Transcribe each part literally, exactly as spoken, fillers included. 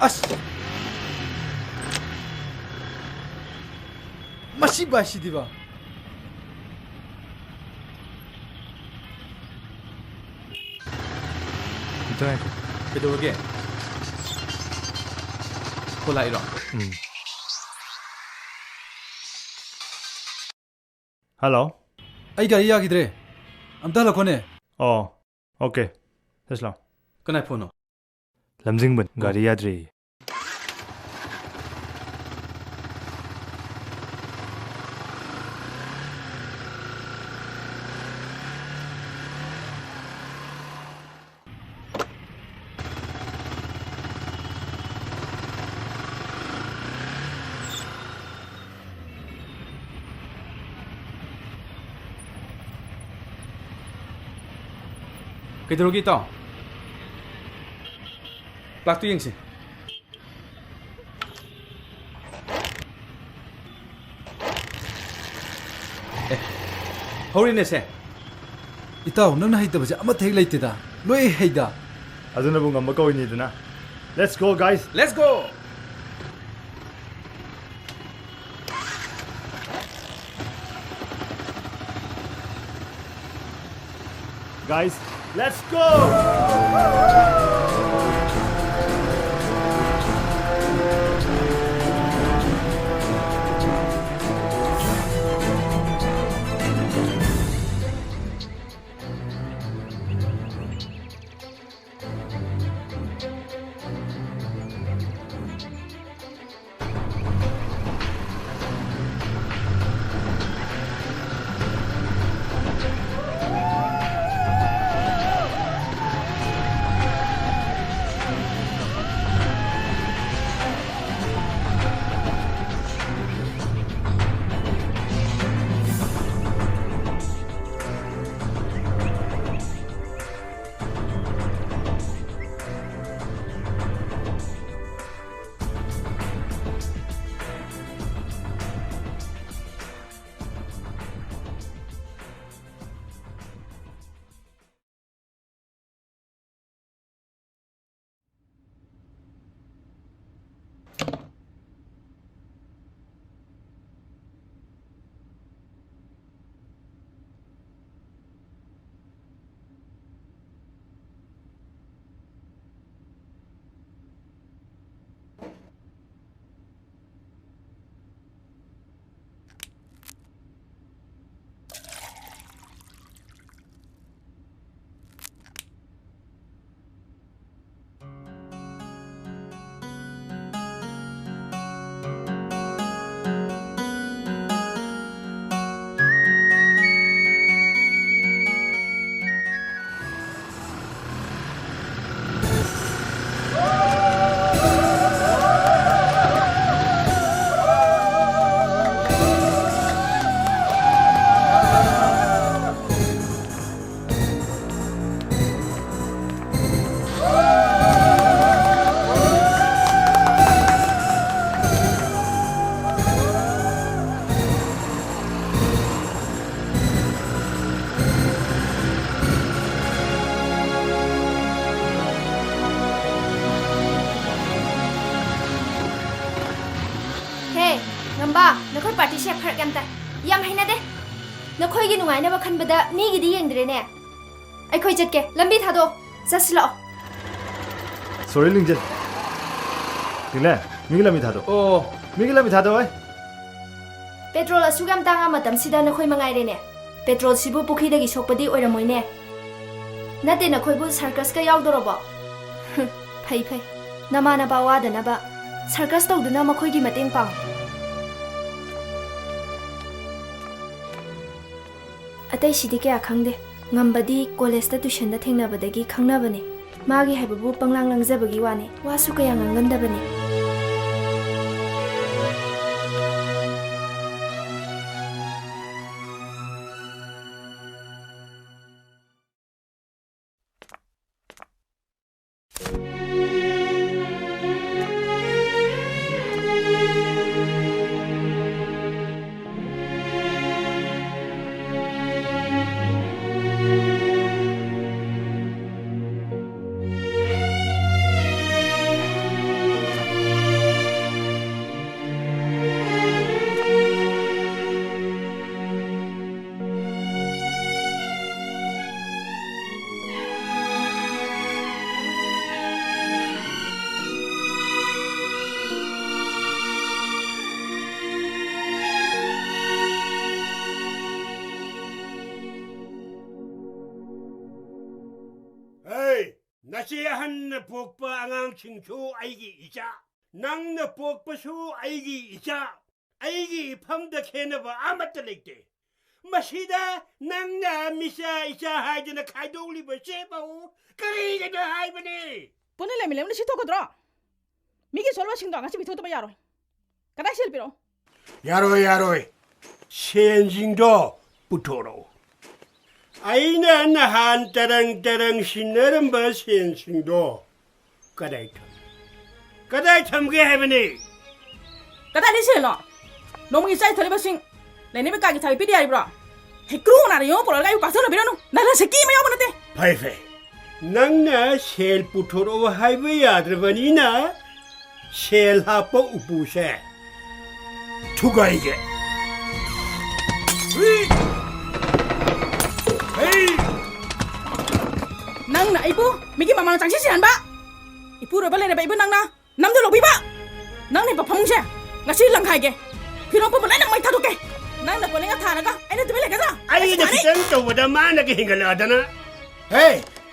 ꯑꯁ! ꯃꯁꯤ ꯕꯥꯏꯁꯤꯗꯤꯕ꯫ ꯑꯝꯇ ꯉꯥꯏꯈꯣ꯫ ꯀꯩꯗꯧꯔꯒꯦ? ꯈꯣ ꯂꯥꯛꯏꯔꯣ? ꯎꯝ꯫ ꯍꯜꯂꯣ꯫ ꯑꯩ ꯒꯥꯔꯤ ꯌꯥꯈꯤꯗ꯭ꯔꯦ꯫ ꯑꯝꯇ ꯍꯜꯂꯛꯈꯣꯅꯦ꯫ ꯑꯣ, ꯑꯣꯀꯦ꯫ ꯆꯠꯁꯤ ꯂꯥꯎ꯫ ꯀꯅꯥꯏ ꯐꯣꯟꯅꯣ? ꯂꯝꯖꯤꯡꯕꯅꯤ꯫ ꯑꯣ꯫ ꯒꯥꯔꯤ ꯌꯥꯗ꯭ꯔꯦꯌꯦ꯫ ꯀꯩꯗꯧꯔꯒꯦ, ꯏꯇꯥꯎ? ꯀ꯭ꯂꯥꯛꯇꯨ ꯌꯦꯡꯁꯤ꯫ ꯑꯦ, ꯍꯧꯔꯦꯅꯦ ꯁꯦ꯫ ꯏꯇꯥꯎ, ꯅꯪꯅ ꯍꯩꯇꯕꯁꯦ ꯑꯃꯠꯇ ꯍꯦꯛ ꯂꯩꯇꯦꯗ꯫ ꯂꯣꯏ ꯍꯩꯗ꯫ ꯑꯗꯨꯅꯕꯨ ꯉꯝꯕ ꯀꯧꯏꯅꯤꯗꯅ꯫ Let's go, guys! Let's go! Guys, let's go! ꯄꯥ, ꯅꯈꯣꯏ ꯄꯥꯔꯇꯤꯁꯦ ꯐꯔꯛ ꯌꯥꯝ ꯇꯥꯏ꯫ ꯌꯥꯝ ꯍꯩꯅꯗꯦ꯫ ꯅꯈꯣꯏꯒꯤ ꯅꯨꯡꯉꯥꯏꯅꯕ ꯈꯟꯕꯗ ꯃꯤꯒꯤꯗꯤ ꯌꯦꯡꯗ꯭ꯔꯦꯅꯦ꯫ ꯑꯩꯈꯣꯏ ꯆꯠꯀꯦ꯫ ꯂꯝꯕꯤ ꯊꯥꯗꯣꯛꯑꯣ꯫ ꯆꯠꯁꯤꯜꯂꯛꯑꯣ꯫ ꯁꯣꯔꯤ ꯂꯤꯡꯖꯦꯜ꯫ ꯂꯤꯡꯂꯦ, ꯃꯤꯒꯤ ꯂꯝꯕꯤ ꯊꯥꯗꯣꯛꯑꯣ꯫ ꯃꯤꯒꯤ ꯂꯝꯕꯤ ꯊꯥꯗꯣꯛꯑꯣ꯫ ꯄꯦꯇ꯭ꯔꯣꯜ ꯑꯁꯨꯛ ꯌꯥꯝ ꯇꯥꯡꯉ ꯃꯇꯝꯁꯤꯗ ꯅꯈꯣꯏ ꯃꯉꯥꯏꯔꯦꯅꯦ꯫ ꯄꯦꯇ꯭ꯔꯣꯜꯁꯤꯕꯨ ꯄꯨꯈ꯭ꯔꯤꯗꯒꯤ ꯁꯣꯛꯄꯗꯤ ꯑꯣꯏꯔꯝꯃꯣꯏꯅꯦ꯫ ꯅꯠꯇꯦ, ꯅꯈꯣꯏꯕꯨ ꯁꯔꯀꯁꯀ ꯌꯥꯎꯗꯣꯔꯕꯣ? ꯐꯩ, ꯐꯩ꯫ ꯅꯃꯥ ꯅꯄꯥ ꯋꯥꯗꯅꯕ ꯁꯔꯀꯁ ꯇꯧꯗꯨꯅ ꯃꯈꯣꯏꯒꯤ ꯃꯇꯦꯡ ꯄꯥꯡꯉꯨ꯫ ꯑꯇꯩꯁꯤꯗꯤ ꯀꯌꯥ ꯈꯪꯗꯦ꯫ ꯉꯝꯕꯗꯤ ꯀꯣꯂꯦꯖꯇ ꯇ꯭ꯌꯨꯁꯟꯗ ꯊꯦꯡꯅꯕꯗꯒꯤ ꯈꯪꯅꯕꯅꯦ꯫ ꯃꯥꯒꯤ ꯍꯥꯏꯕꯕꯨ ꯄꯪꯂꯥꯡ ꯂꯥꯡꯖꯕꯒꯤ ꯋꯥꯅꯦ꯫ ꯋꯥꯁꯨ ꯀꯌꯥ ꯉꯥꯡꯒꯟꯗꯕꯅꯦ꯫ ꯍꯦ, ꯅꯆꯦ ꯑꯍꯟꯅ ꯄꯣꯛꯄ ꯑꯉꯥꯡꯁꯤꯡꯁꯨ ꯑꯩꯒꯤ ꯏꯆꯥ, ꯅꯪꯅ ꯄꯣꯛꯄꯁꯨ ꯑꯩꯒꯤ ꯏꯆꯥ, ꯑꯩꯒꯤ ꯏꯐꯝꯗ ꯈꯦꯟꯅꯕ ꯑꯃꯠꯇ ꯂꯩꯇꯦ꯫ ꯃꯁꯤꯗ ꯅꯪꯅ ꯃꯤꯆꯥ ꯏꯆꯥ ꯍꯥꯏꯗꯅ ꯈꯥꯏꯗꯣꯛꯂꯤꯕꯁꯤꯕꯨ ꯀꯔꯤꯒꯤꯅꯣ ꯍꯥꯏꯕꯅꯤ? ꯄꯨꯟꯅ ꯂꯩꯃꯤꯟꯅꯕꯅ ꯁꯤ ꯊꯣꯛꯀꯗ꯭ꯔꯣ? ꯃꯤꯒꯤ ꯁꯣꯜꯂꯕꯁꯤꯡꯗꯣ ꯉꯁꯤ ꯄꯤꯊꯣꯛꯇꯕ ꯌꯥꯔꯣꯏ꯫ ꯀꯗꯥꯏ ꯁꯦꯜ ꯄꯤꯔꯛꯑꯣ? ꯌꯥꯔꯣꯏ, ꯌꯥꯔꯣꯏ꯫ ꯁꯦꯟꯁꯤꯡꯗꯣ ꯄꯨꯊꯣꯔꯛꯑꯣ꯫ ꯑꯩꯅ ꯅꯍꯥꯟ ꯇꯔꯪ ꯇꯔꯪ ꯁꯤꯟꯅꯔꯝꯕ ꯁꯦꯟꯁꯤꯡꯗꯣ ꯀꯗꯥꯏ ꯊꯝ-, ꯀꯗꯥꯏ ꯊꯝꯒꯦ ꯍꯥꯏꯕꯅꯤ? ꯀꯗꯥꯏꯗꯒꯤ ꯁꯦꯜꯅꯣ? ꯅꯣꯡꯃꯒꯤ ꯆꯥꯔꯤ ꯊꯛꯂꯤꯕꯁꯤꯡ ꯂꯩꯅꯕ ꯀꯥꯒꯤ ꯊꯥꯕꯤ ꯄꯤꯗꯦ ꯍꯥꯏꯔꯤꯕ꯭ꯔꯣ? ꯍꯩꯀ꯭ꯔꯨ ꯅꯥꯔ ꯌꯦꯡꯉꯨ ꯄꯨꯔꯛꯑꯒ ꯑꯩꯕꯨ ꯄꯥꯛꯊꯅꯕꯤꯔꯅꯨ꯫ ꯅꯔꯥ ꯁꯛꯀꯤ ꯑꯃ ꯌꯥꯎꯕ ꯅꯠꯇꯦ꯫ ꯐꯩ, ꯐꯩ꯫ ꯅꯪꯅ ꯁꯦꯜ ꯄꯨꯊꯣꯔꯛꯑꯣ ꯍꯥꯏꯕ ꯌꯥꯗ꯭ꯔꯕꯅꯤꯅ ꯁꯦꯜ ꯍꯥꯞꯄ ꯎꯄꯨꯁꯦ ꯊꯨꯒꯥꯏꯒꯦ꯫ ꯍꯨꯏ! ꯍꯩ! ꯅꯪꯅ ꯑꯩꯕꯨ ꯃꯤꯒꯤ ꯃꯃꯥꯡ ꯆꯪꯁꯤꯟ ꯁꯤꯍꯟꯕ? ꯏꯄꯨꯔꯣꯏꯕ ꯂꯩꯔꯕ ꯑꯩꯕꯨ ꯅꯪꯅ ꯅꯝꯗꯨ ꯂꯧꯕꯤꯕ? ꯅꯪꯅ ꯍꯤꯞꯄ ꯐꯃꯨꯡꯁꯦ ꯉꯁꯤ ꯂꯪꯈꯥꯏꯒꯦ꯫ ꯐꯤꯔꯣꯟ ꯄꯨꯝꯕ ꯂꯣꯏꯅ ꯃꯩ ꯊꯥꯗꯣꯛꯀꯦ꯫ ꯅꯪꯅ ꯀꯣꯜꯂꯤꯡꯒ ꯊꯥꯔꯒ ꯑꯩꯅ ꯇꯨꯃꯤꯟ ꯂꯩꯒꯗ꯭ꯔꯥ? ꯑꯩꯅ ꯌꯥꯅꯤ꯫ ꯈꯤꯇꯪ ꯇꯧꯕꯗ ꯃꯥꯅꯒ ꯍꯦꯟꯒꯠꯂꯛꯑꯗꯅ꯫ ꯍꯦ,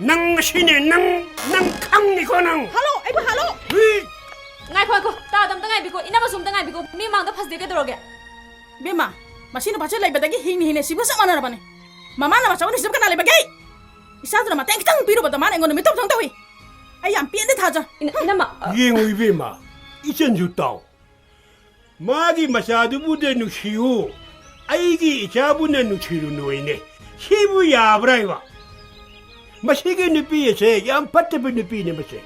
ꯅꯪ ꯉꯁꯤꯅꯦ, ꯅꯪ, ꯅꯪ ꯈꯪꯅꯤꯀꯣ ꯅꯪ꯫ ꯍꯜꯂꯣ, ꯑꯩꯕꯨ ꯍꯜꯂꯣ꯫ ꯍꯨꯏ! ꯉꯥꯏꯈꯣ, ꯉꯥꯏꯈꯣ꯫ ꯇꯥꯗ ꯑꯝꯇ ꯉꯥꯏꯕꯤꯀꯣ꯫ ꯏꯅꯝꯃꯁꯨ ꯑꯝꯇ ꯉꯥꯏꯕꯤꯀꯣ꯫ ꯃꯤ ꯃꯥꯡꯗ ꯐꯖꯗꯦ ꯀꯩꯗꯧꯔꯒꯦ? ꯕꯦꯝꯃ, ꯃꯁꯤ ꯅꯨꯄꯥꯁꯦ ꯂꯩꯕꯗꯒꯤ ꯍꯤꯡꯅ ꯍꯤꯡꯅ ꯁꯤꯕ ꯆꯞ ꯃꯥꯟꯅꯔꯕꯅꯦ꯫ ꯃꯃꯥꯅ ꯃꯆꯥ ꯅꯨꯡꯁꯤꯕ ꯀꯅꯥ ꯂꯩꯕꯒꯦ? ꯏꯆꯥꯗꯨꯅ ꯃꯇꯦꯡ ꯈꯤꯇꯪ ꯄꯤꯔꯨꯕꯗ ꯃꯥꯅ ꯑꯩꯉꯣꯟꯗ ꯃꯤꯇꯣꯞ ꯊꯣꯡ ꯇꯧꯏ꯫ ꯑꯩ ꯌꯥꯝ ꯄꯦꯟꯗꯦ ꯊꯥꯖ꯫ ꯏꯅ-, ꯏꯅꯝꯃ, ꯑ, ꯌꯦꯡꯉꯨ ꯏꯕꯦꯝꯃ, ꯏꯆꯟꯁꯨ ꯇꯥꯎ꯫ ꯃꯥꯒꯤ ꯃꯆꯥꯗꯨꯕꯨꯗ ꯅꯨꯡꯁꯤꯌꯨ, ꯑꯩꯒꯤ ꯏꯆꯥꯕꯨꯅ ꯅꯨꯡꯁꯤꯔꯨꯅꯣꯏꯅꯦ꯫ ꯁꯤꯕꯨ ꯌꯥꯕ꯭ꯔꯥ ꯍꯥꯏꯕ? ꯃꯁꯤꯒꯤ ꯅꯨꯄꯤ ꯑꯁꯦ ꯌꯥꯝ ꯐꯠꯇꯕ ꯅꯨꯄꯤꯅꯦ ꯃꯁꯦ꯫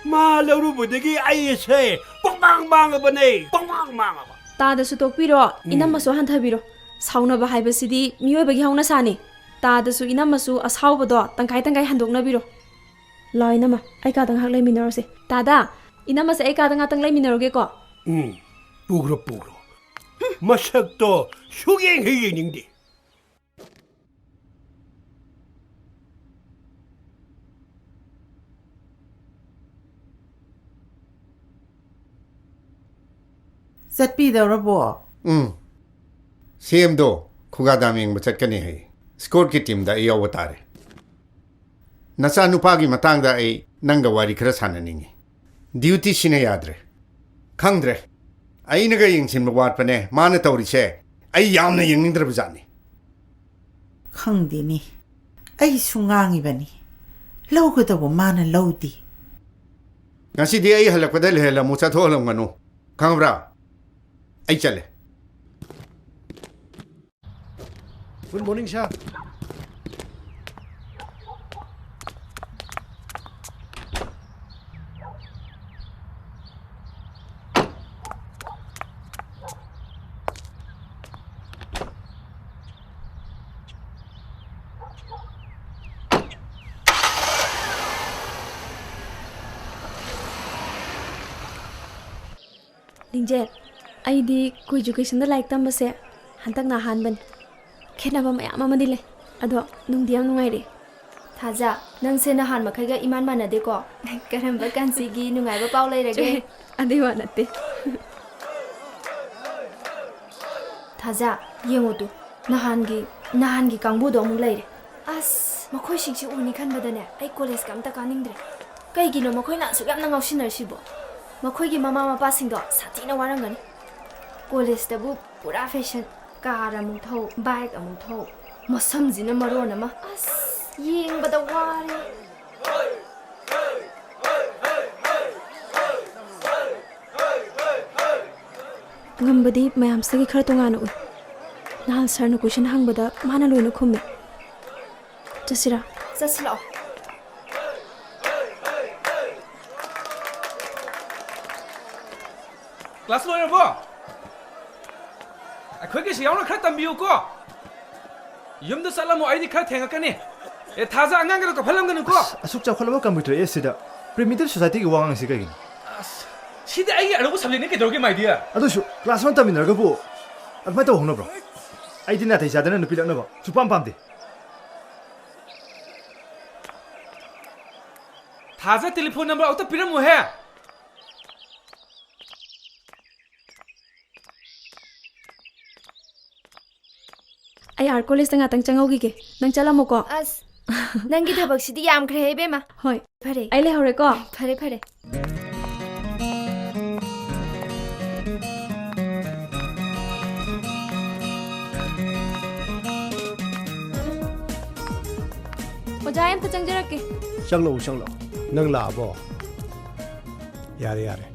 ꯃꯥ ꯂꯧꯔꯨꯕꯗꯒꯤ ꯑꯩ ꯑꯁꯦ ꯄꯨꯡꯃꯥꯡ ꯃꯥꯡꯉꯕꯅꯦ, ꯄꯨꯡꯃꯥꯡ ꯃꯥꯡꯉꯕ꯫ ꯇꯥꯗꯁꯨ ꯇꯣꯛꯄꯤꯔꯣ, ꯎꯝ꯫ ꯏꯅꯝꯃꯁꯨ ꯍꯟꯊꯕꯤꯔꯣ꯫ ꯁꯥꯎꯅꯕ ꯍꯥꯏꯕꯁꯤꯗꯤ ꯃꯤꯑꯣꯏꯕꯒꯤ ꯍꯧꯅꯁꯥꯅꯤ꯫ ꯇꯥꯗꯁꯨ ꯏꯅꯝꯃꯁꯨ ꯑꯁꯥꯎꯕꯗꯣ ꯇꯪꯈꯥꯏ ꯇꯪꯈꯥꯏ ꯍꯟꯗꯣꯛꯅꯕꯤꯔꯣ꯫ ꯂꯥꯎ ꯏꯅꯝꯃ, ꯑꯩ ꯀꯥꯗ ꯉꯥꯏꯍꯥꯛ ꯂꯩꯃꯤꯟꯅꯔꯨꯁꯦ꯫ ꯇꯥꯗ, ꯏꯅꯝꯃꯁꯦ ꯑꯩ ꯀꯥꯗ ꯉꯥꯛꯇꯪ ꯂꯩꯃꯤꯟꯅꯔꯨꯒꯦꯀꯣ꯫ ꯎꯝ, ꯄꯨꯈ꯭ꯔꯣ, ꯄꯨꯈ꯭ꯔꯣ꯫ ꯃꯁꯛꯇꯣ ꯁꯨꯛꯌꯦꯡ ꯍꯦꯛ ꯌꯦꯡꯅꯤꯡꯗꯦ꯫ ꯆꯠꯄꯤꯗꯧꯔꯕꯣ? ꯎꯝ꯫ ꯁꯤ ꯑꯦꯝꯗꯣ ꯈꯨꯒꯥ ꯗꯥꯝ ꯌꯦꯡꯕ ꯆꯠꯀꯅꯤ ꯍꯥꯏ꯫ ꯁ꯭ꯀꯣꯔꯠꯀꯤ ꯇꯤꯝꯗ ꯑꯩ ꯌꯥꯎꯕ ꯇꯥꯔꯦ꯫ ꯅꯆꯥꯅꯨꯄꯥꯒꯤ ꯃꯇꯥꯡꯗ ꯑꯩ ꯅꯪꯒ ꯋꯥꯔꯤ ꯈꯔ ꯁꯥꯟꯅꯅꯤꯡꯉꯤ꯫ ꯗ꯭ꯌꯨꯇꯤꯁꯤꯅ ꯌꯥꯗ꯭ꯔꯦ꯫ ꯈꯪꯗ꯭ꯔꯦ꯫ ꯑꯩꯅꯒ ꯌꯦꯡꯁꯤꯟꯕ ꯋꯥꯠꯄꯅꯦ꯫ ꯃꯥꯅ ꯇꯧꯔꯤꯁꯦ ꯑꯩ ꯌꯥꯝꯅ ꯌꯦꯡꯅꯤꯡꯗ꯭ꯔꯕ ꯖꯥꯠꯅꯤ꯫ ꯈꯪꯗꯦꯅꯦ꯫ ꯑꯩꯁꯨ ꯉꯥꯡꯉꯤꯕꯅꯤ꯫ ꯂꯧꯒꯗꯧꯕ ꯃꯥꯅ ꯂꯧꯗꯦ꯫ ꯉꯁꯤꯗꯤ ꯑꯩ ꯍꯜꯂꯛꯄꯗ ꯂꯩꯍꯜꯂꯝꯃꯨ, ꯆꯠꯊꯣꯛꯍꯜꯂꯝꯒꯅꯨ꯫ ꯈꯪꯉꯕ꯭ꯔꯥ? ꯑꯩ ꯆꯠꯂꯦ꯫ Good morning, sir. ꯂꯤꯡꯖꯦꯜ, ꯑꯩꯗꯤ ꯀꯣ-ꯑꯦꯖꯨꯀꯦꯁꯟꯗ ꯂꯥꯏꯔꯤꯛ ꯇꯝꯕꯁꯦ ꯍꯟꯗꯛꯅ ꯑꯍꯥꯟꯕꯅꯤ꯫ ꯈꯦꯠꯅꯕ ꯃꯌꯥꯝ ꯑꯃꯗꯤ ꯂꯩ, ꯑꯗꯣ ꯅꯨꯡꯗꯤ ꯌꯥꯝ ꯅꯨꯡꯉꯥꯏꯔꯤ꯫ ꯊꯥꯖ, ꯅꯪꯁꯦ ꯅꯍꯥꯟ ꯃꯈꯩꯒ ꯏꯃꯥꯟ ꯃꯥꯟꯅꯗꯦꯀꯣ꯫ ꯀꯔꯝꯕ ꯀꯥꯟꯁꯤꯒꯤ ꯅꯨꯡꯉꯥꯏꯕ ꯄꯥꯎ ꯂꯩꯔꯒꯦ? ꯆꯦ, ꯑꯗꯨꯏ ꯋꯥ ꯅꯠꯇꯦ꯫ ꯊꯥꯖ, ꯌꯦꯡꯉꯣ ꯇꯨ, ꯅꯍꯥꯟꯒꯤ, ꯅꯍꯥꯟꯒꯤ ꯀꯥꯡꯕꯨꯗꯣ ꯑꯃꯨꯛ ꯂꯩꯔꯦ꯫ ꯑꯁ, ꯃꯈꯣꯏꯁꯤꯡꯁꯦ ꯎꯅꯤ ꯈꯟꯕꯗꯅꯦ ꯑꯩ ꯀꯣꯂꯦꯖꯀ ꯑꯝꯇ ꯀꯥꯅꯤꯡꯗ꯭ꯔꯦ꯫ ꯀꯩꯒꯤꯅꯣ ꯃꯈꯣꯏꯅ ꯑꯁꯨꯛ ꯌꯥꯝꯅ ꯉꯥꯎꯁꯤꯟꯅꯔꯤꯁꯤꯕꯣ? ꯃꯈꯣꯏꯒꯤ ꯃꯃꯥ ꯃꯄꯥꯁꯤꯡꯗꯣ ꯁꯥꯊꯤꯅ ꯋꯥꯔꯝꯒꯅꯤ꯫ ꯀꯣꯂꯦꯖꯇꯕꯨ ꯄꯨꯔꯥ ꯐꯦꯁꯟ, ꯀꯥꯔ ꯑꯃꯨꯛ ꯊꯧ, ꯕꯥꯏꯛ ꯑꯃꯨꯛ ꯊꯧ, ꯃꯁꯝꯁꯤꯅ ꯃꯔꯣꯟ ꯑꯃ꯫ ꯑꯁ, ꯌꯦꯡꯕꯗ ꯋꯥꯔꯦ꯫ ꯉꯝꯕꯗꯤ ꯃꯌꯥꯝꯁꯤꯗꯒꯤ ꯈꯔ ꯇꯣꯉꯥꯟꯅ ꯎꯏ꯫ ꯅꯍꯥꯟ ꯁꯥꯔꯅ ꯀꯣꯏꯁꯟ ꯍꯪꯕꯗ ꯃꯥꯅ ꯂꯣꯏꯅ ꯈꯨꯝꯃꯦ꯫ ꯆꯠꯁꯤꯔꯥ? ꯆꯠꯁꯤ ꯂꯥꯛꯑꯣ꯫ ꯀ꯭ꯂꯥꯁ ꯂꯣꯏꯔꯕꯣ? ꯑꯩꯈꯣꯏꯒꯤꯁꯨ ꯌꯥꯎꯅ ꯈꯔ ꯇꯝꯕꯤꯌꯨꯀꯣ꯫ ꯌꯨꯝꯗ ꯆꯠꯂꯝꯃꯣ, ꯑꯩꯗꯤ ꯈꯔ ꯊꯦꯡꯉꯛꯀꯅꯤ꯫ ꯑꯦ, ꯊꯥꯖ, ꯑꯉꯥꯡꯒꯗꯣ ꯀꯞꯍꯜꯂꯝꯒꯅꯨꯀꯣ꯫ ꯑꯁ, ꯑꯁꯨꯛ ꯆꯥꯎꯈꯠꯂꯕ ꯀꯝꯄ꯭ꯌꯨꯇꯔ ꯑꯦꯖꯁꯤꯗ ꯄ꯭ꯔꯤꯃꯤꯇꯤꯚ ꯁꯣꯁꯥꯏꯇꯤꯒꯤ ꯋꯥ ꯉꯥꯡꯉꯤꯁꯤ ꯀꯩꯒꯤꯅꯣ? ꯑꯁ, ꯁꯤꯗꯤ ꯑꯩꯒꯤ ꯑꯔꯧꯕ ꯁꯕꯖꯦꯛꯅꯤ ꯀꯩꯗꯧꯔꯒꯦ, my dear? ꯑꯗꯨꯁꯨ ꯀ꯭ꯂꯥꯁ ꯋꯥꯟ ꯇꯝꯃꯤꯟꯅꯔꯒꯕꯨ ꯑꯗꯨꯃꯥꯏꯅ ꯇꯧꯍꯧꯅꯕ꯭ꯔꯣ? ꯑꯩꯗꯤ ꯅꯥꯇꯩ ꯆꯥꯗꯅ ꯅꯨꯄꯤ ꯂꯛꯅꯕ ꯁꯨꯄꯥꯝ ꯄꯥꯝꯗꯦ꯫ ꯊꯥꯖ, ꯇꯦꯂꯤꯐꯣꯟ ꯅꯝꯕꯔ ꯑꯝꯇ ꯄꯤꯔꯝꯃꯨꯍꯦ꯫ ꯑꯩ ꯑꯥꯔꯠ ꯀꯣꯂꯦꯖꯇ ꯉꯥꯛꯇꯪ ꯆꯪꯍꯧꯈꯤꯒꯦ꯫ ꯅꯪ ꯆꯠꯂꯝꯃꯣꯀꯣ꯫ ꯑꯁ, ꯅꯪꯒꯤ ꯊꯕꯛꯁꯤꯗꯤ ꯌꯥꯝꯈ꯭ꯔꯦ, ꯏꯕꯦꯝꯃ꯫ ꯍꯣꯏ꯫ ꯐꯔꯦ꯫ ꯑꯩ ꯂꯩꯍꯧꯔꯦꯀꯣ꯫ ꯐꯔꯦ, ꯐꯔꯦ꯫ ꯑꯣꯖꯥ, ꯑꯩ ꯑꯝꯇ ꯆꯪꯖꯔꯛꯀꯦ꯫ ꯆꯪꯂꯛꯎ, ꯆꯪꯂꯛꯎ꯫ ꯅꯪ ꯂꯥꯛꯑꯕꯣ? ꯌꯥꯔꯦ, ꯌꯥꯔꯦ꯫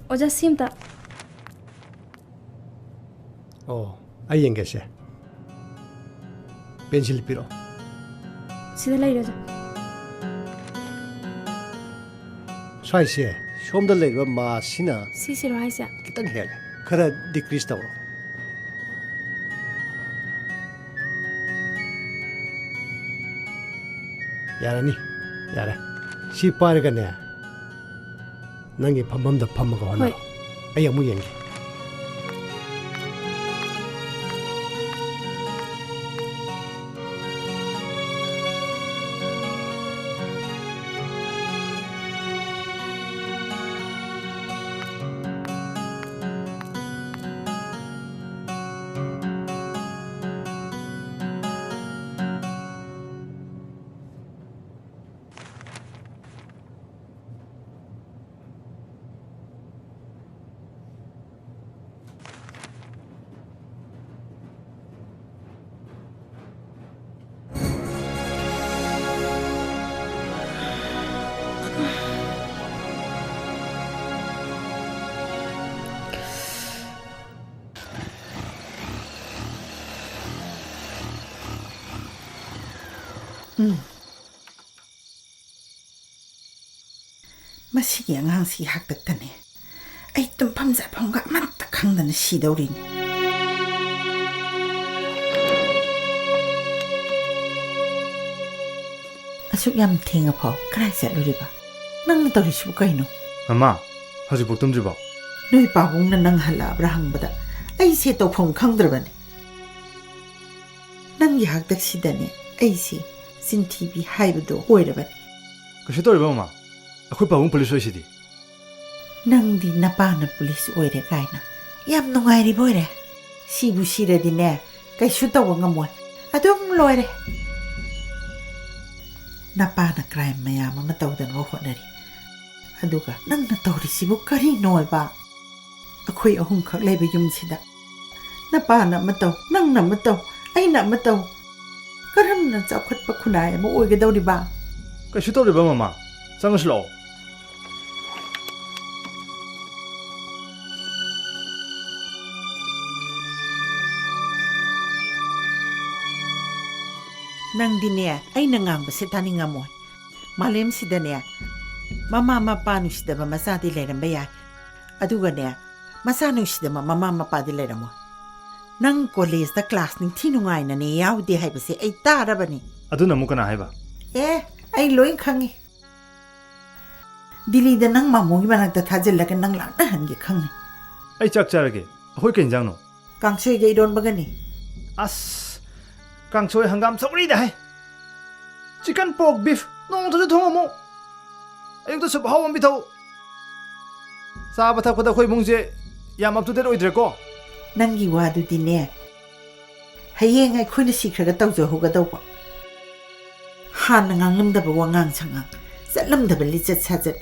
ꯑꯣꯖꯥ, ꯁꯤ ꯑꯝꯇ꯫ ꯑꯣ, ꯑꯩ ꯌꯦꯡꯒꯦꯁꯦ꯫ ꯄꯦꯟꯁꯤꯜ ꯄꯤꯔꯛꯑꯣ꯫ ꯁꯤꯗ ꯂꯩꯔꯦ, ꯑꯣꯖꯥ꯫ ꯁ꯭ꯋꯥꯏꯁꯦ꯫ ꯁꯣꯝꯗ ꯂꯩꯔꯤꯕ ꯃꯥꯁꯤꯅ ꯁꯤꯁꯤꯔꯣ ꯍꯥꯏꯁꯦ? ꯈꯤꯇꯪ ꯍꯦꯜꯂꯦ꯫ ꯈꯔ decrease ꯇꯧꯔꯣ꯫ ꯌꯥꯔꯅꯤ, ꯌꯥꯔꯦ꯫ ꯁꯤ ꯄꯥꯏꯔꯒꯅꯦ, ꯅꯪꯒꯤ ꯐꯝꯐꯝꯗ ꯐꯝꯃꯒ ꯍꯣꯠꯅꯔꯣ꯫ ꯍꯣꯏ꯫ ꯑꯩ ꯑꯃꯨꯛ ꯌꯦꯡꯒꯦ꯫ ꯎꯝ꯫ ꯃꯁꯤꯒꯤ ꯑꯉꯥꯡꯁꯤ ꯍꯥꯛꯇꯛꯇꯅꯦ ꯑꯩ ꯇꯨꯝꯐꯝ ꯆꯥꯐꯝꯒ ꯑꯃꯠꯇ ꯈꯪꯗꯅ ꯁꯤꯗꯧꯔꯤꯅꯤ꯫ ꯑꯁꯨꯛ ꯌꯥꯝ ꯊꯦꯡꯉꯐꯥꯎ ꯀꯗꯥꯏ ꯆꯠꯂꯨꯔꯤꯕ? ꯅꯪꯅ ꯇꯧꯔꯤꯁꯤꯕꯨ ꯀꯩꯅꯣ? ꯃꯃꯥ, ꯍꯧꯖꯤꯛꯐꯥꯎ ꯇꯨꯝꯗ꯭ꯔꯤꯕꯣ? ꯅꯣꯏ ꯄꯥꯕꯨꯡꯅ ꯅꯪ ꯍꯜꯂꯛꯑꯕ꯭ꯔꯥ ꯍꯪꯕꯗ ꯑꯩꯁꯦ ꯇꯧꯐꯝ ꯈꯪꯗ꯭ꯔꯕꯅꯤ꯫ ꯅꯪꯒꯤ ꯍꯥꯛꯇꯛꯁꯤꯗꯅꯦ ꯑꯩꯁꯦ ꯆꯤꯟꯊꯤꯕꯤ ꯍꯥꯏꯕꯗꯣ ꯑꯣꯏꯔꯕꯅꯤ꯫ ꯀꯩꯁꯨ ꯇꯧꯔꯤꯕ ꯃꯃꯥ? ꯑꯩꯈꯣꯏ ꯄꯥꯕꯨꯡ ꯄꯨꯂꯤꯁ ꯑꯣꯏꯁꯤꯗꯤ꯫ ꯅꯪꯗꯤ ꯅꯄꯥꯅ ꯄꯨꯂꯤꯁ ꯑꯣꯏꯔꯦ ꯀꯥꯏꯅ ꯌꯥꯝ ꯅꯨꯡꯉꯥꯏꯔꯤꯕ ꯑꯣꯏꯔꯦ꯫ ꯁꯤꯕꯨ ꯁꯤꯔꯗꯤꯅꯦ ꯀꯩꯁꯨ ꯇꯧꯕ ꯉꯝꯃꯣꯏ꯫ ꯑꯗꯨꯝ ꯂꯣꯏꯔꯦ꯫ ꯅꯄꯥꯅ ꯀ꯭ꯔꯥꯏꯝ ꯃꯌꯥꯝ ꯑꯃ ꯇꯧꯗꯅꯕ ꯍꯣꯠꯅꯔꯤ, ꯑꯗꯨꯒ ꯅꯪꯅ ꯇꯧꯔꯤꯁꯤꯕꯨ ꯀꯔꯤꯅꯣꯕ? ꯑꯩꯈꯣꯏ ꯑꯍꯨꯝꯈꯛ ꯂꯩꯕ ꯌꯨꯝꯁꯤꯗ ꯅꯄꯥꯅ ꯑꯃ ꯇꯧ, ꯅꯪꯅ ꯑꯃ ꯇꯧ, ꯑꯩꯅ ꯑꯃ ꯇꯧ, ꯀꯔꯝꯅ ꯆꯥꯎꯈꯠꯄ ꯈꯨꯟꯅꯥꯏ ꯑꯃ ꯑꯣꯏꯒꯗꯧꯔꯤꯕ? ꯀꯩꯁꯨ ꯇꯧꯔꯤꯕ ꯃꯃꯥ, ꯆꯪꯉꯁꯤ ꯂꯥꯛꯑꯣ꯫ ꯅꯪꯗꯤꯅꯦ ꯑꯩꯅ ꯉꯥꯡꯕꯁꯦ ꯇꯥꯅꯤꯡꯉꯝꯃꯣꯏ꯫ ꯃꯥꯂꯦꯝꯁꯤꯗꯅꯦ ꯃꯃꯥ ꯃꯄꯥ ꯅꯨꯡꯁꯤꯗꯕ ꯃꯆꯥꯗꯤ ꯂꯩꯔꯝꯕ ꯌꯥꯏ, ꯑꯗꯨꯒꯅꯦ ꯃꯆꯥ ꯅꯨꯡꯁꯤꯗꯕ ꯃꯃꯥ ꯃꯄꯥꯗꯤ ꯂꯩꯔꯝꯃꯣꯏ꯫ ꯅꯪ ꯀꯣꯂꯦꯖꯇ ꯀ꯭ꯂꯥꯁ ꯅꯤꯡꯊꯤ ꯅꯨꯡꯉꯥꯏꯅꯅꯦ ꯌꯥꯎꯗꯦ ꯍꯥꯏꯕꯁꯦ ꯑꯩ ꯇꯥꯔꯕꯅꯤ꯫ ꯑꯗꯨꯅ ꯑꯃꯨꯛ ꯀꯅꯥ ꯍꯥꯏꯕ? ꯑꯦ, ꯑꯩ ꯂꯣꯏ ꯈꯪꯉꯤ꯫ ꯗꯤꯜꯂꯤꯗ ꯅꯪ ꯃꯥꯃꯣꯒꯤ ꯃꯅꯥꯛꯇ ꯊꯥꯖꯤꯜꯂꯒ ꯅꯪ ꯂꯥꯛꯅꯍꯟꯒꯦ ꯈꯪꯉꯤ꯫ ꯑꯩ ꯆꯥꯛ ꯆꯥꯔꯒꯦ꯫ ꯑꯩꯈꯣꯏ ꯀꯩ ꯏꯟꯖꯥꯡꯅꯣ? ꯀꯥꯡꯁꯣꯏꯒ ꯏꯔꯣꯟꯕꯒꯅꯤ꯫ ꯑꯁ, ꯀꯥꯡꯁꯣꯏ ꯍꯪꯒꯥꯝ ꯁꯧꯒ꯭ꯔꯤꯗ ꯍꯥꯏ꯫ ꯆꯤꯀꯟ, ꯄꯣꯔꯛ, ꯕꯤꯐ ꯅꯣꯡꯃꯇꯁꯨ ꯊꯣꯡꯉꯝꯃꯣ꯫ ꯑꯌꯨꯛꯇ ꯁꯨꯞ ꯑꯍꯥꯎꯕ ꯑꯃ ꯄꯤꯊꯛꯎ꯫ ꯆꯥꯕ ꯊꯛꯄꯗ ꯑꯩꯈꯣꯏ ꯏꯃꯨꯡꯁꯦ ꯌꯥꯝ up to date ꯑꯣꯏꯗ꯭ꯔꯦꯀꯣ꯫ ꯅꯪꯒꯤ ꯋꯥꯗꯨꯗꯤꯅꯦ, ꯍꯌꯦꯡ ꯑꯩꯈꯣꯏꯅ ꯁꯤꯈ꯭ꯔꯒ ꯇꯧꯖꯍꯧꯒꯗꯧꯕ꯫ ꯍꯥꯟꯅ ꯉꯥꯡꯂꯝꯗꯕ ꯋꯥꯉꯥꯡ ꯁꯉꯥꯡ, ꯆꯠꯂꯝꯗꯕ ꯂꯤꯆꯠ ꯁꯥꯖꯠ,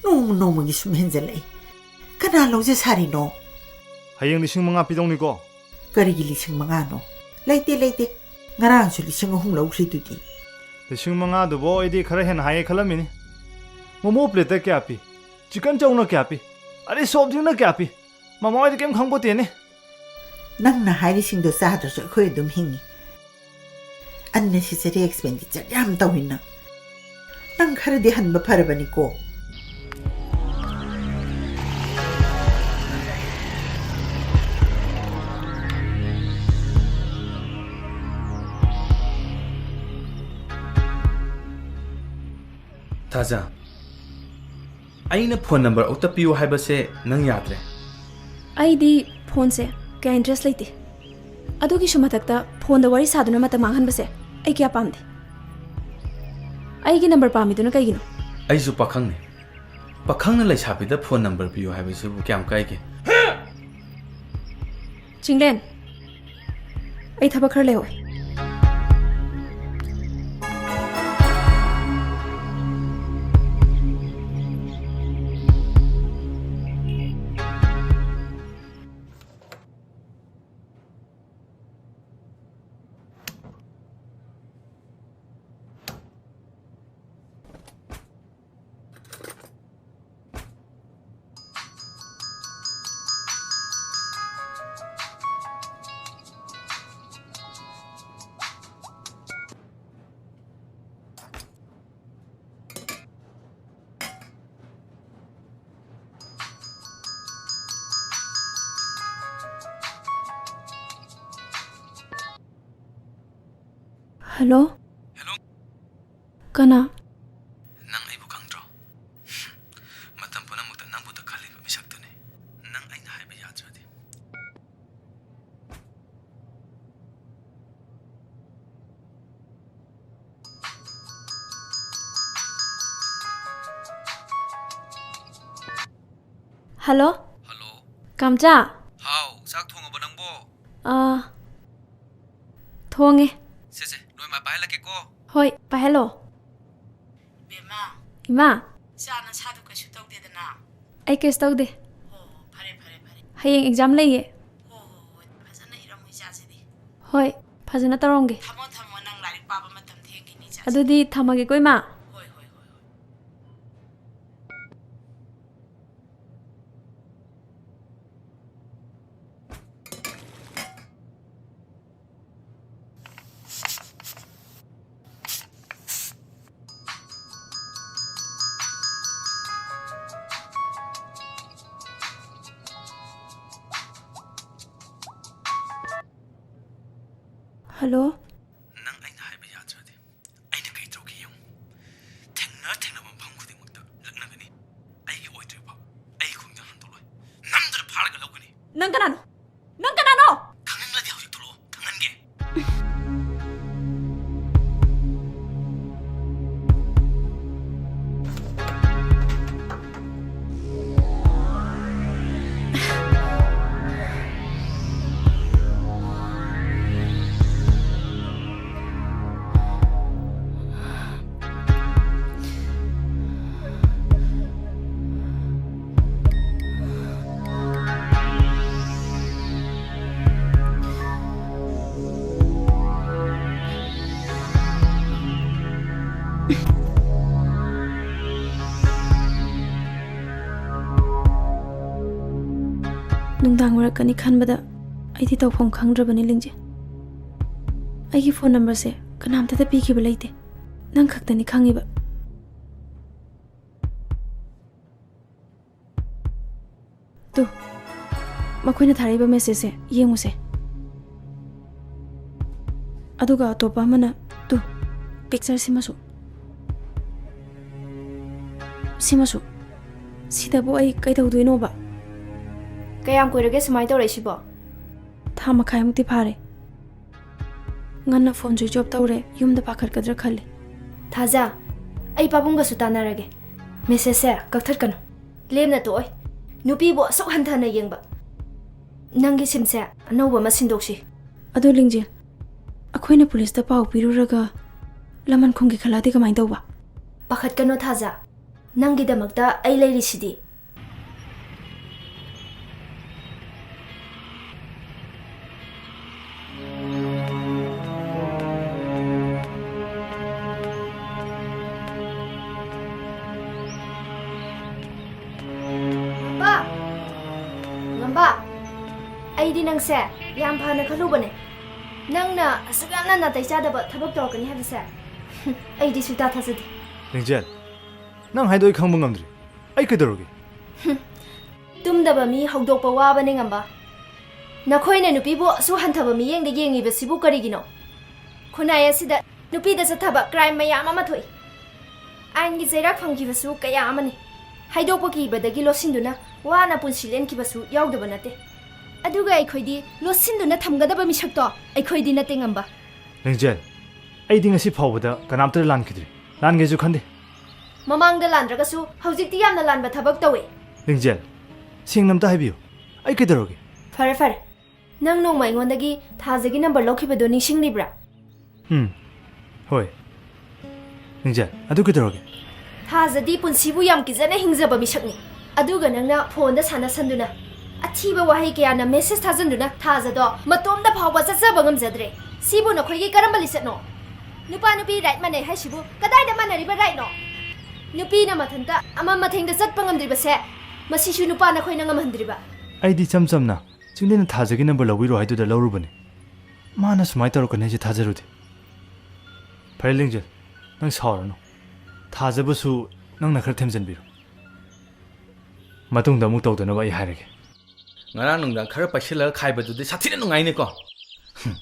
ꯅꯣꯡꯃ ꯅꯣꯡꯃꯒꯤ ꯁꯨꯝ ꯍꯦꯟꯖꯜꯂꯛꯏ꯫ ꯀꯅꯥ ꯂꯧꯖ ꯁꯥꯔꯤꯅꯣ? ꯍꯌꯦꯡ ꯂꯤꯁꯤꯡ ꯃꯉꯥ ꯄꯤꯗꯧꯅꯤꯀꯣ꯫ ꯀꯔꯤꯒꯤ ꯂꯤꯁꯤꯡ ꯃꯉꯥꯅꯣ? ꯂꯩꯇꯦ, ꯂꯩꯇꯦ꯫ ꯉꯔꯥꯡꯁꯨ ꯂꯤꯁꯤꯡ ꯑꯍꯨꯝ ꯂꯧꯈ꯭ꯔꯤꯗꯨꯗꯤ꯫ ꯂꯤꯁꯤꯡ ꯃꯉꯥꯗꯨꯕꯨ ꯑꯩꯗꯤ ꯈꯔ ꯍꯦꯟꯅ ꯍꯥꯏꯌꯦ ꯈꯜꯂꯝꯃꯤꯅꯤ꯫ ꯃꯣꯃꯣ ꯄ꯭ꯂꯦꯠꯇ ꯀꯌꯥ ꯄꯤ? ꯆꯤꯀꯟ ꯆꯧꯅ ꯀꯌꯥ ꯄꯤ? ꯑꯗꯩ ꯁꯣꯐ ꯗ꯭ꯔꯤꯡꯅ ꯀꯌꯥ ꯄꯤ? ꯃꯃꯥ ꯍꯣꯏꯗꯤ ꯀꯩꯝ ꯈꯪꯄꯣꯠꯇꯦꯅꯦ꯫ ꯅꯪꯅ ꯍꯥꯏꯔꯤꯁꯤꯡꯗꯣ ꯆꯥꯗ꯭ꯔꯁꯨ ꯑꯩꯈꯣꯏ ꯑꯗꯨꯝ ꯍꯤꯡꯉꯤ꯫ Unnecessary expenditure ꯌꯥꯝ ꯇꯧꯏ ꯅꯪ꯫ ꯅꯪ ꯈꯔꯗꯤ ꯍꯟꯕ ꯐꯔꯕꯅꯤꯀꯣ꯫ ꯊꯥꯖ, ꯑꯩꯅ ꯐꯣꯟ ꯅꯝꯕꯔ ꯑꯃꯨꯛꯇ ꯄꯤꯌꯨ ꯍꯥꯏꯕꯁꯦ ꯅꯪ ꯌꯥꯗ꯭ꯔꯦ꯫ ꯑꯩꯗꯤ ꯐꯣꯟꯁꯦ ꯀꯌꯥ interest ꯂꯩꯇꯦ꯫ ꯑꯗꯨꯒꯤꯁꯨ ꯃꯊꯛꯇ ꯐꯣꯟꯗ ꯋꯥꯔꯤ ꯁꯥꯗꯨꯅ ꯃꯇꯝ ꯃꯥꯡꯍꯟꯕꯁꯦ ꯑꯩ ꯀꯌꯥ ꯄꯥꯝꯗꯦ꯫ ꯑꯩꯒꯤ ꯅꯝꯕꯔ ꯄꯥꯝꯃꯤꯗꯨꯅ ꯀꯩꯒꯤꯅꯣ? ꯑꯩꯁꯨ ꯄꯥꯈꯪꯅꯤ꯫ ꯄꯥꯈꯪꯅ ꯂꯩꯁꯥꯕꯤꯗ ꯐꯣꯟ ꯅꯝꯕꯔ ꯄꯤꯌꯨ ꯍꯥꯏꯕꯁꯤꯕꯨ ꯀꯌꯥꯝ ꯀꯥꯏꯒꯦ? ꯆꯤꯡꯂꯦꯟ, ꯑꯩ ꯊꯕꯛ ꯈꯔ ꯂꯩꯍꯧꯋꯦ꯫ ꯍꯜꯂꯣ? ꯍꯜꯂꯣ? ꯀꯅꯥ? ꯅꯪ ꯑꯩꯕꯨ ꯈꯪꯗ꯭ꯔꯣ? ꯃꯇꯝ ꯄꯨꯝꯅꯃꯛꯇ ꯅꯪꯕꯨꯗ ꯈꯜꯂꯤꯕ ꯃꯤꯁꯛꯇꯨꯅꯤ꯫ ꯅꯪ ꯑꯩꯅ ꯍꯥꯏꯕ ꯌꯥꯗ꯭ꯔꯗꯤ꯫ ꯍꯜꯂꯣ? ꯍꯜꯂꯣ? ꯀꯥꯝꯆꯥ? ꯍꯥꯎ, ꯆꯥꯛ ꯊꯣꯡꯉꯕ ꯅꯪꯕꯣ? ꯑꯥ, ꯊꯣꯡꯉꯦ꯫ ꯁꯦ, ꯁꯦ, ꯂꯣꯏꯃꯛ ꯄꯥꯏꯍꯜꯂꯛꯀꯦꯀꯣ꯫ ꯍꯣꯏ, ꯄꯥꯏꯍꯜꯂꯣ꯫ ꯕꯦꯝꯃ꯫ ꯏꯃꯥ꯫ ꯏꯆꯥ ꯅꯁꯥꯗꯣ ꯀꯩꯁꯨ ꯇꯧꯗꯦꯗꯅ? ꯑꯩ ꯀꯩꯁꯨ ꯇꯧꯗꯦ꯫ ꯑꯣ, ꯐꯔꯦ, ꯐꯔꯦ, ꯐꯔꯦ꯫ ꯍꯌꯦꯡ exam ꯂꯩꯌꯦ꯫ ꯍꯣ, ꯍꯣ, ꯍꯣꯏ꯫ ꯐꯖꯅ ꯏꯔꯝꯃꯨ ꯏꯆꯥꯁꯤꯗꯤ꯫ ꯍꯣꯏ, ꯐꯖꯅ ꯇꯧꯔꯝꯒꯦ꯫ ꯊꯝꯃꯣ, ꯊꯝꯃꯣ, ꯅꯪ ꯂꯥꯏꯔꯤꯛ ꯄꯥꯕ ꯃꯇꯝ ꯊꯦꯡꯈꯤꯅꯤ ꯏꯆꯥꯁꯤꯗꯤ꯫ ꯑꯗꯨꯗꯤ ꯊꯝꯃꯒꯦꯀꯣ, ꯏꯃꯥ꯫ ꯍꯣꯏ, ꯍꯣꯏ, ꯍꯣꯏ, ꯍꯣꯏ꯫ ꯍꯜꯂꯣ? ꯅꯪ ꯑꯩꯅ ꯍꯥꯏꯕ ꯌꯥꯗ꯭ꯔꯗꯤ ꯑꯩꯅ ꯀꯩ ꯇꯧꯔꯛꯀꯦ ꯌꯦꯡꯉꯨ꯫ ꯊꯦꯡꯅ ꯊꯦꯡꯅꯕ ꯃꯐꯝ ꯈꯨꯗꯤꯡꯃꯛꯇ ꯂꯛꯅꯒꯅꯤ꯫ ꯑꯩꯒꯤ ꯑꯣꯏꯗ꯭ꯔꯤꯕ ꯑꯩ ꯈꯣꯡꯖꯪ ꯍꯟꯗꯣꯛꯂꯣꯏ꯫ ꯅꯝꯗꯨꯅ ꯐꯥꯔꯒ ꯂꯧꯒꯅꯤ꯫ ꯅꯪ ꯀꯅꯥꯅꯣ? ꯅꯪ ꯀꯅꯥꯅꯣ? ꯈꯪꯅꯤꯡꯂꯗꯤ ꯍꯧꯖꯤꯛ ꯊꯣꯛꯂꯛꯑꯣ, ꯈꯪꯍꯟꯒꯦ꯫ ꯅꯨꯡꯗꯥꯡ ꯑꯣꯏꯔꯛꯀꯅꯤ ꯈꯟꯕꯗ ꯑꯩꯗꯤ ꯇꯧꯐꯝ ꯈꯪꯗ꯭ꯔꯕꯅꯤ, ꯂꯤꯡꯖꯦꯜ꯫ ꯑꯩꯒꯤ ꯐꯣꯟ ꯅꯝꯕꯔꯁꯦ ꯀꯅꯥꯝꯇꯗ ꯄꯤꯈꯤꯕ ꯂꯩꯇꯦ꯫ ꯅꯪ ꯈꯛꯇꯅꯤ ꯈꯪꯉꯤꯕ꯫ ꯇꯨ, ꯃꯈꯣꯏꯅ ꯊꯥꯔꯛꯏꯕ ꯃꯦꯁꯦꯖꯁꯦ ꯌꯦꯡꯉꯨꯁꯦ꯫ ꯑꯗꯨꯒ ꯑꯇꯣꯞꯄ ꯑꯃꯅ, ꯇꯨ, ꯄꯤꯛꯆꯔ ꯁꯤꯃꯁꯨ꯫ ꯁꯤꯃꯁꯨ꯫ ꯁꯤꯗꯕꯨ ꯑꯩ ꯀꯩꯗꯧꯗꯣꯏꯅꯣꯕ? ꯀꯌꯥꯝ ꯀꯨꯏꯔꯒꯦ ꯁꯨꯃꯥꯏꯅ ꯇꯧꯔꯛꯏꯁꯤꯕꯣ? ꯊꯥ ꯃꯈꯥꯏꯃꯨꯛꯇꯤ ꯐꯥꯔꯦ꯫ ꯉꯟꯅ ꯐꯣꯟ ꯁ꯭ꯋꯤꯆ ꯑꯣꯐ ꯇꯧꯔꯦ, ꯌꯨꯝꯗ ꯄꯥꯈꯠꯀꯗ꯭ꯔꯥ ꯈꯜꯂꯦ꯫ ꯊꯥꯖ, ꯑꯩ ꯄꯥꯕꯨꯡꯒꯁꯨ ꯇꯥꯟꯅꯔꯒꯦ꯫ ꯃꯦꯁꯦꯖꯁꯦ ꯀꯛꯊꯠꯀꯅꯨ꯫ ꯂꯦꯝꯅ ꯇꯣꯛꯑꯣꯏ꯫ ꯅꯨꯄꯤꯕꯨ ꯑꯁꯨꯛ ꯍꯟꯊꯅ ꯌꯦꯡꯕ꯫ ꯅꯪꯒꯤ ꯁꯤꯝꯁꯦ ꯑꯅꯧꯕ ꯑꯃ ꯁꯤꯟꯗꯣꯛꯁꯤ꯫ ꯑꯗꯣ ꯂꯤꯡꯖꯦꯜ, ꯑꯩꯈꯣꯏꯅ ꯄꯨꯂꯤꯁꯇ ꯄꯥꯎ ꯄꯤꯔꯨꯔꯒ ꯂꯃꯟ ꯈꯨꯝꯒꯦ ꯈꯜꯂꯛꯑꯗꯤ ꯀꯃꯥꯏꯅ ꯇꯧꯕ? ꯄꯥꯈꯠꯀꯅꯣ ꯊꯥꯖ, ꯅꯪꯒꯤꯗꯃꯛꯇ ꯑꯩ ꯂꯩꯔꯤꯁꯤꯗꯤ꯫ ꯉꯝꯕ! ꯉꯝꯕ! ꯑꯩꯗꯤ ꯅꯪꯁꯦ ꯌꯥꯝ ꯐꯅ ꯈꯜꯂꯨꯕꯅꯦ꯫ ꯅꯪꯅ ꯑꯁꯨꯛ ꯌꯥꯝꯅ ꯅꯥꯇꯩ ꯆꯥꯗꯕ ꯊꯕꯛ ꯇꯧꯔꯛꯀꯅꯤ ꯍꯥꯏꯕꯁꯦ ꯑꯩꯗꯤ ꯁꯨꯛꯊꯥ ꯊꯥꯖꯗꯦ꯫ ꯂꯤꯡꯖꯦꯜ, ꯅꯪ ꯍꯥꯏꯗꯣ ꯑꯩ ꯈꯪꯕ ꯉꯝꯗ꯭ꯔꯤ꯫ ꯑꯩ ꯀꯩꯗꯧꯔꯒꯦ? ꯇꯨꯝꯗꯕ ꯃꯤ ꯍꯧꯗꯣꯛꯄ ꯋꯥꯕꯅꯦ, ꯉꯝꯕ꯫ ꯅꯈꯣꯏꯅ ꯅꯨꯄꯤꯕꯨ ꯑꯁꯨꯛ ꯍꯟꯊꯕ ꯃꯤꯠꯌꯦꯡꯗ ꯌꯦꯡꯉꯤꯕꯁꯤꯕꯨ ꯀꯔꯤꯒꯤꯅꯣ? ꯈꯨꯟꯅꯥꯏ ꯑꯁꯤꯗ ꯅꯨꯄꯤꯗ ꯆꯠꯊꯕ crime ꯃꯌꯥꯝ ꯑꯃ ꯊꯣꯛꯏ꯫ ꯑꯥꯏꯟꯒꯤ ꯆꯩꯔꯥꯛ ꯐꯪꯈꯤꯕꯁꯨ ꯀꯌꯥ ꯑꯃꯅꯤ꯫ ꯍꯥꯏꯗꯣꯛꯄ ꯀꯤꯕꯗꯒꯤ ꯂꯣꯠꯁꯤꯟꯗꯨꯅ ꯋꯥꯅ ꯄꯨꯟꯁꯤ ꯂꯦꯟꯈꯤꯕꯁꯨ ꯌꯥꯎꯗꯕ ꯅꯠꯇꯦ꯫ ꯑꯗꯨꯒ ꯑꯩꯈꯣꯏꯗꯤ ꯂꯣꯠꯁꯤꯟꯗꯨꯅ ꯊꯝꯒꯗꯕ ꯃꯤꯁꯛꯇꯣ ꯑꯩꯈꯣꯏꯗꯤ ꯅꯠꯇꯦ, ꯉꯝꯕ꯫ ꯂꯤꯡꯖꯦꯜ, ꯑꯩꯗꯤ ꯉꯁꯤ ꯐꯥꯎꯕꯗ ꯀꯅꯥꯝꯇꯗ ꯂꯥꯟꯈꯤꯗ꯭ꯔꯤ꯫ ꯂꯥꯟꯒꯦꯁꯨ ꯈꯟꯗꯦ꯫ ꯃꯃꯥꯡꯗ ꯂꯥꯟꯗ꯭ꯔꯒꯁꯨ ꯍꯧꯖꯤꯛꯇꯤ ꯌꯥꯝꯅ ꯂꯥꯟꯕ ꯊꯕꯛ ꯇꯧꯋꯦ꯫ ꯂꯤꯡꯖꯦꯜ, ꯁꯦꯡꯅ ꯑꯝꯇ ꯍꯥꯏꯕꯤꯌꯨ꯫ ꯑꯩ ꯀꯩꯗꯧꯔꯒꯦ? ꯐꯔꯦ, ꯐꯔꯦ꯫ ꯅꯪ ꯅꯣꯡꯃ ꯑꯩꯉꯣꯟꯗꯒꯤ ꯊꯥꯖꯒꯤ ꯅꯝꯕꯔ ꯂꯧꯈꯤꯕꯗꯣ ꯅꯤꯡꯁꯤꯡꯂꯤꯕ꯭ꯔꯥ? ꯎꯝ, ꯍꯣꯏ꯫ ꯂꯤꯡꯖꯦꯜ, ꯑꯗꯨ ꯀꯩꯗꯧꯔꯒꯦ? ꯊꯥꯖꯗꯤ ꯄꯨꯟꯁꯤꯕꯨ ꯌꯥꯝ ꯀꯤꯖꯅ ꯍꯤꯡꯖꯕ ꯃꯤꯁꯛꯅꯤ꯫ ꯑꯗꯨꯒ ꯅꯪꯅ ꯐꯣꯟꯗ ꯁꯥꯟꯅꯁꯟꯗꯨꯅ, ꯑꯊꯤꯕ ꯋꯥꯍꯩ ꯀꯌꯥꯅ ꯃꯦꯁꯦꯖ ꯊꯥꯖꯟꯗꯨꯅ ꯊꯥꯖꯗꯣ ꯃꯇꯣꯝꯇ ꯐꯥꯎꯕ ꯆꯠꯆꯕ ꯉꯝꯖꯗ꯭ꯔꯦ꯫ ꯁꯤꯕꯨ ꯅꯈꯣꯏꯒꯤ ꯀꯔꯝꯕ ꯂꯤꯆꯠꯅꯣ? ꯅꯨꯄꯥ ꯅꯨꯄꯤ ꯔꯥꯏꯠ ꯃꯥꯟꯅꯩ ꯍꯥꯏꯁꯤꯕꯨ ꯀꯗꯥꯏꯗ ꯃꯥꯟꯅꯔꯤꯕ ꯔꯥꯏꯠꯅꯣ? ꯅꯨꯄꯤꯅ ꯃꯊꯟꯇ ꯑꯃ ꯃꯊꯦꯡꯗ ꯆꯠꯄ ꯉꯝꯗ꯭ꯔꯤꯕꯁꯦ, ꯃꯁꯤꯁꯨ ꯅꯨꯄꯥ ꯅꯈꯣꯏꯅ ꯉꯝꯍꯟꯗ꯭ꯔꯤꯕ꯫ ꯑꯩꯗꯤ ꯏꯆꯝ ꯆꯝꯅ ꯆꯤꯡꯂꯦꯟꯅ ꯊꯥꯖꯒꯤ ꯅꯝꯕꯔ ꯂꯧꯕꯤꯔꯣ ꯍꯥꯏꯗꯨꯗ ꯂꯧꯔꯨꯕꯅꯤ꯫ ꯃꯥꯅ ꯁꯨꯃꯥꯏꯅ ꯇꯧꯔꯛꯀꯅꯤ ꯍꯥꯏꯁꯦ ꯊꯥꯖꯔꯨꯗꯦ꯫ ꯐꯔꯦ ꯂꯤꯡꯖꯦꯜ, ꯅꯪ ꯁꯥꯎꯔꯅꯨ꯫ ꯊꯥꯖꯕꯨꯁꯨ ꯅꯪꯅ ꯈꯔ ꯊꯦꯝꯖꯤꯟꯕꯤꯔꯣ꯫ ꯃꯇꯨꯡꯗ ꯑꯃꯨꯛ ꯇꯧꯗꯅꯕ ꯑꯩ ꯍꯥꯏꯔꯒꯦ꯫ ꯉꯔꯥꯡ ꯅꯨꯡꯗꯥꯡ ꯈꯔ ꯄꯩꯁꯤꯜꯂꯒ ꯈꯥꯏꯕꯗꯨꯗꯤ ꯁꯥꯊꯤꯅ ꯅꯨꯡꯉꯥꯏꯅꯦꯀꯣ꯫ ꯍꯨꯝ꯫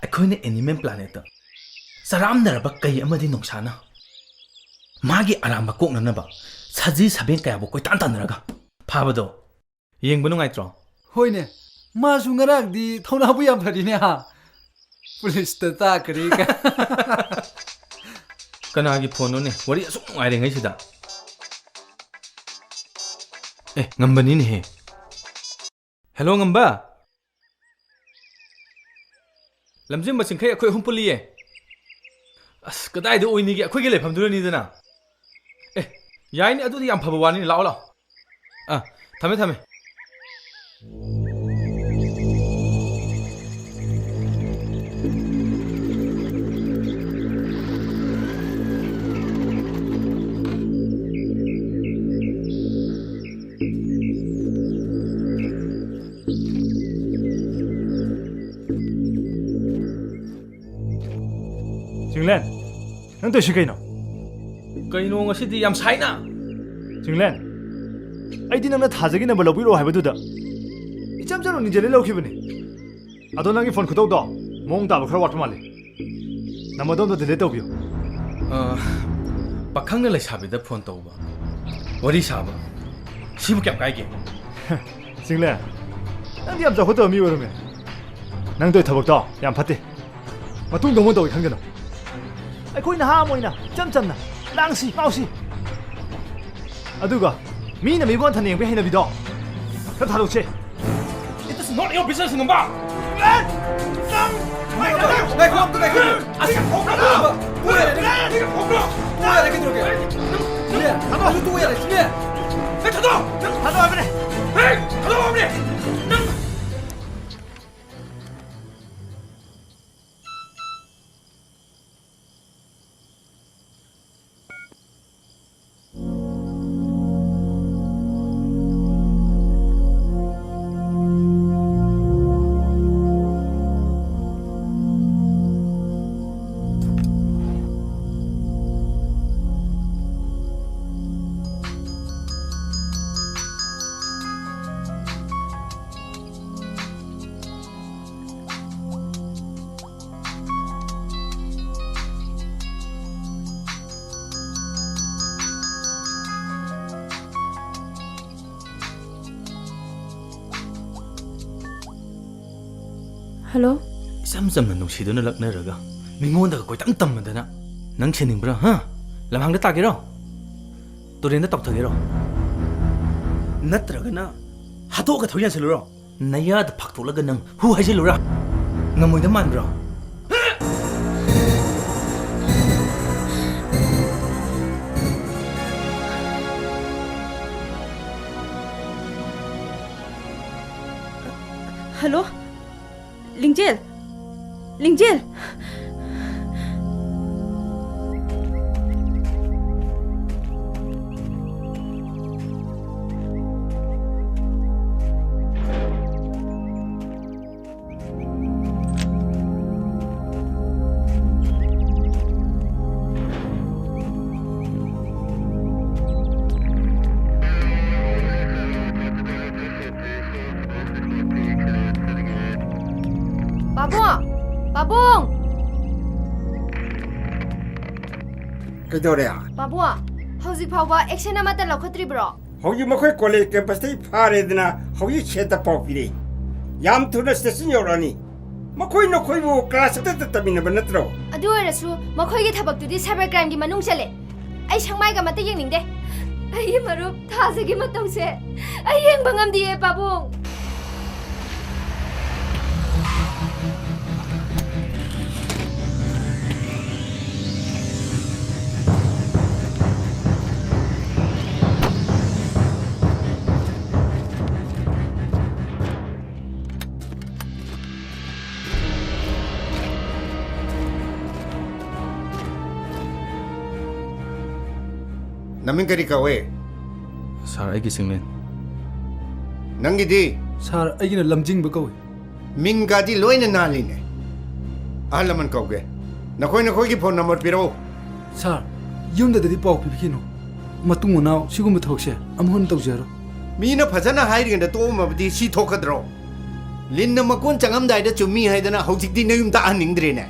ꯑꯩꯈꯣꯏꯅ Animal Planetꯇ ꯆꯔꯥꯝꯅꯔꯕ ꯀꯩ ꯑꯃꯗꯤ ꯅꯣꯡꯁꯥꯅ ꯃꯥꯒꯤ ꯑꯔꯥꯝꯕ ꯀꯣꯛꯅꯅꯕ ꯁꯖꯤ ꯁꯥꯕꯦꯟ ꯀꯌꯥꯕꯨ ꯀꯣꯏꯇꯥꯟ ꯇꯥꯟꯅꯔꯒ ꯐꯥꯕꯗꯣ ꯌꯦꯡꯕ ꯅꯨꯡꯉꯥꯏꯇ꯭ꯔꯣ? ꯍꯣꯏꯅꯦ, ꯃꯥꯁꯨ ꯉꯔꯥꯡꯗꯤ ꯊꯧꯅꯥꯕꯨ ꯌꯥꯝ ꯐꯔꯤꯅꯦ ꯍꯥ꯫ ꯄꯨꯂꯤꯁꯇ ꯇꯥꯛꯈ꯭ꯔꯦ ꯀ- ꯀꯅꯥꯒꯤ ꯐꯣꯟꯅꯣꯅꯦ? ꯋꯥꯔꯤ ꯑꯁꯨꯛ ꯅꯨꯡꯉꯥꯏꯔꯤꯉꯩꯁꯤꯗ꯫ ꯑꯦ, ꯉꯝꯕꯅꯤꯅꯦꯍꯦ꯫ ꯍꯦꯜꯂꯣ, ꯉꯝꯕ꯫ ꯂꯝꯖꯤꯡꯕ ꯆꯤꯡꯈꯩ ꯑꯩꯈꯣꯏ ꯑꯍꯨꯝ ꯄꯨꯜꯂꯤꯌꯦ꯫ ꯑꯁ, ꯀꯗꯥꯏꯗ ꯑꯣꯏꯅꯤꯒꯦ? ꯑꯩꯈꯣꯏꯒꯤ ꯂꯩꯐꯝꯗꯨꯅꯅꯤꯗꯅ꯫ ꯑꯦ, ꯌꯥꯏꯅꯦ, ꯑꯗꯨꯗꯤ ꯌꯥꯝ ꯐꯕ ꯋꯥꯅꯤꯅꯦ꯫ ꯂꯥꯛꯑꯣ, ꯂꯥꯛꯑꯣ꯫ ꯑꯥ, ꯊꯝꯃꯦ, ꯊꯝꯃꯦ꯫ ꯆꯤꯡꯂꯦꯟ, ꯅꯪ ꯇꯧꯏꯁꯤ ꯀꯩꯅꯣ? ꯀꯩꯅꯣ ꯉꯁꯤꯗꯤ ꯌꯥꯝ ꯁꯥꯏꯅ? ꯆꯤꯡꯂꯦꯟ, ꯑꯩꯗꯤ ꯅꯪꯅ ꯊꯥꯖꯒꯤ ꯅꯝꯕꯔ ꯂꯧꯕꯤꯔꯛꯑꯣ ꯍꯥꯏꯕꯗꯨꯗ꯫ ꯏꯆꯝ ꯆꯝꯅ ꯅꯤꯡꯖꯦꯜꯂꯤ ꯂꯧꯈꯤꯕꯅꯤ꯫ ꯑꯗꯣ ꯅꯪꯒꯤ ꯐꯣꯟ ꯈꯨꯇꯧꯗꯣ ꯃꯑꯣꯡ ꯇꯥꯕ ꯈꯔ ꯋꯥꯠꯄ ꯃꯥꯜꯂꯤ꯫ ꯅꯝꯕꯔꯗꯣ ꯑꯝꯇ ꯗꯤꯂꯤꯠ ꯇꯧꯕꯤꯌꯨ꯫ ꯑ, ꯄꯥꯈꯪꯅ ꯂꯩꯁꯥꯕꯤꯗ ꯐꯣꯟ ꯇꯧꯕ, ꯋꯥꯔꯤ ꯁꯥꯕ, ꯁꯤꯕꯨ ꯀꯌꯥꯝ ꯀꯥꯏꯒꯦ? ꯆꯤꯡꯂꯦ, ꯅꯪꯗꯤ ꯌꯥꯝ ꯆꯥꯎꯈꯠꯇꯕ ꯃꯤ ꯑꯣꯏꯔꯝꯃꯦ꯫ ꯅꯪ ꯇꯧꯔꯤ ꯊꯕꯛꯇꯣ ꯌꯥꯝ ꯐꯠꯇꯦ꯫ ꯃꯇꯨꯡꯗ ꯑꯃꯨꯛ ꯇꯧꯏ ꯈꯟꯒꯅꯨ꯫ ꯑꯩꯈꯣꯏ ꯅꯍꯥ ꯑꯃ ꯑꯣꯏꯅ ꯏꯆꯝ ꯆꯝꯅ ꯂꯥꯡꯁꯤ, ꯉꯥꯎꯁꯤ꯫ ꯑꯗꯨꯒ ꯃꯤꯅ ꯃꯤꯕꯨ ꯍꯟꯊꯅ ꯌꯦꯡꯕꯒꯤ ꯍꯩꯅꯕꯤꯗꯣ ꯈꯔ ꯊꯥꯗꯣꯛꯁꯦ꯫ It is not your business, ꯅꯝꯕ꯫ ꯉꯥꯏꯈꯣ, ꯉꯥꯏꯈꯣ, ꯉꯥꯏꯈꯣ꯫ ꯑꯁ, ꯊꯣꯛꯈ꯭ꯔꯣ, ꯊꯣꯛꯈ꯭ꯔꯣ꯫ ꯊꯣꯛꯈ꯭ꯔꯣ, ꯊꯣꯛꯈ꯭ꯔꯣ꯫ ꯊꯣꯛꯈ꯭ꯔꯣ, ꯀꯩꯗꯧꯔꯒꯦ? ꯏꯅꯦ, ꯊꯥꯗꯣꯛ꯫ ꯑꯗꯨ ꯇꯣꯛꯑꯣ ꯌꯥꯔꯦ, ꯏꯅꯦ꯫ ꯍꯦ, ꯊꯥꯗꯣꯛ! ꯅꯪ ꯊꯥꯗꯣꯛ ꯍꯥꯏꯕꯅꯦ! ꯍꯦ, ꯊꯥꯗꯣꯛ ꯍꯥꯏꯕꯅꯦ! ꯅꯪ ꯍꯜꯂꯣ꯫ ꯏꯆꯝ ꯆꯝꯅ ꯅꯨꯡꯁꯤꯗꯨꯅ ꯂꯛꯅꯔꯒ ꯃꯤꯉꯣꯟꯗꯒ ꯀꯣꯏꯇꯝ ꯇꯝꯃꯗꯅ ꯅꯪ ꯁꯤꯅꯤꯡꯕ꯭ꯔꯥ, ꯍꯥ? ꯂꯝꯍꯥꯡꯗ ꯇꯥꯒꯦꯔꯣ? ꯇꯨꯔꯦꯟꯗ ꯇꯥꯎꯊꯒꯦꯔꯣ? ꯅꯠꯇ꯭ꯔꯒꯅ ꯍꯥꯠꯇꯣꯛꯑꯒ ꯊꯧꯔꯤ ꯌꯥꯟꯁꯤꯜꯂꯨꯔꯣ? ꯅꯌꯥꯗ ꯐꯥꯛꯇꯣꯛꯂꯒ ꯅꯪ ꯍꯨ ꯍꯩꯖꯤꯜꯂꯨꯔꯥ? ꯉꯝꯃꯣꯏꯗ ꯃꯥꯟꯕ꯭ꯔꯣ? ꯍꯜꯂꯣ? ꯂꯤꯡꯖꯦꯜ! ꯂꯤꯡꯖꯦꯜ! ꯄꯥꯕꯨꯡ! ꯄꯥꯕꯨꯡ! ꯀꯩꯗꯧꯔꯦ? ꯄꯥꯕꯨꯡ, ꯍꯧꯖꯤꯛ ꯐꯥꯎꯕ action ꯑꯃꯠꯇ ꯂꯧꯈꯠꯇ꯭ꯔꯤꯕ꯭ꯔꯣ? ꯍꯧꯖꯤꯛ ꯃꯈꯣꯏ college campus ꯇꯒꯤ ꯐꯥꯔꯦꯗꯅ ꯍꯧꯖꯤꯛ ꯁꯦꯠꯇ ꯄꯥꯎ ꯄꯤꯔꯛꯏ꯫ ꯌꯥꯝ ꯊꯨꯅ station ꯌꯧꯔꯛꯑꯅꯤ꯫ ꯃꯈꯣꯏ ꯅꯈꯣꯏꯕꯨ class ꯑꯃꯠꯇ ꯇꯝꯃꯤꯟꯅꯕ ꯅꯠꯇ꯭ꯔꯣ? ꯑꯗꯨ ꯑꯣꯏꯔꯁꯨ ꯃꯈꯣꯏꯒꯤ ꯊꯕꯛꯇꯨꯗꯤ cyber crime ꯒꯤ ꯃꯅꯨꯡ ꯆꯜꯂꯦ꯫ ꯑꯩ ꯁꯪꯃꯥꯏꯒ ꯑꯃꯠꯇ ꯌꯦꯡꯅꯤꯡꯗꯦ꯫ ꯑꯩꯒꯤ ꯃꯔꯨꯞ ꯊꯥꯖꯒꯤ ꯃꯇꯧꯁꯦ ꯑꯩ ꯌꯦꯡꯕ ꯉꯝꯗꯤꯌꯦ, ꯄꯥꯕꯨꯡ꯫ ꯅꯃꯤꯡ ꯀꯔꯤ ꯀꯧꯏ? ꯁꯥꯔ, ꯑꯩꯒꯤ ꯁꯤꯡꯂꯦꯟ꯫ ꯅꯪꯒꯤꯗꯤ? ꯁꯥꯔ, ꯑꯩꯒꯤꯅ ꯂꯝꯖꯤꯡꯕ ꯀꯧꯏ꯫ ꯃꯤꯡꯒꯗꯤ ꯂꯣꯏꯅ ꯅꯥꯜꯂꯤꯅꯦ꯫ ꯑꯍꯜ ꯂꯃꯟ ꯀꯧꯒꯦ꯫ ꯅꯈꯣꯏ ꯅꯈꯣꯏꯒꯤ phone number ꯄꯤꯔꯛꯎ꯫ ꯁꯥꯔ, ꯌꯨꯝꯗꯗꯤ ꯄꯥꯎ ꯄꯤꯕꯤꯈꯤꯅꯨ꯫ ꯃꯇꯨꯡ ꯃꯅꯥꯎ ꯁꯤꯒꯨꯝꯕ ꯊꯕꯛꯁꯦ ꯑꯃꯨꯛ ꯍꯟꯅ ꯇꯧꯖꯔꯣꯏ꯫ ꯃꯤꯅ ꯐꯖꯅ ꯍꯥꯏꯔꯤꯉꯩꯗ ꯇꯣꯛꯑꯝꯃꯕꯗꯤ ꯁꯤ ꯊꯣꯛꯀꯗ꯭ꯔꯣ? ꯂꯤꯟꯅ ꯃꯀꯣꯟ ꯆꯪꯉꯝꯗꯥꯏꯗ ꯆꯨꯝꯃꯤ ꯍꯥꯏꯗꯅ ꯍꯧꯖꯤꯛꯇꯤ ꯅꯌꯨꯝ ꯇꯥꯍꯟꯅꯤꯡꯗ꯭ꯔꯦꯅꯦ꯫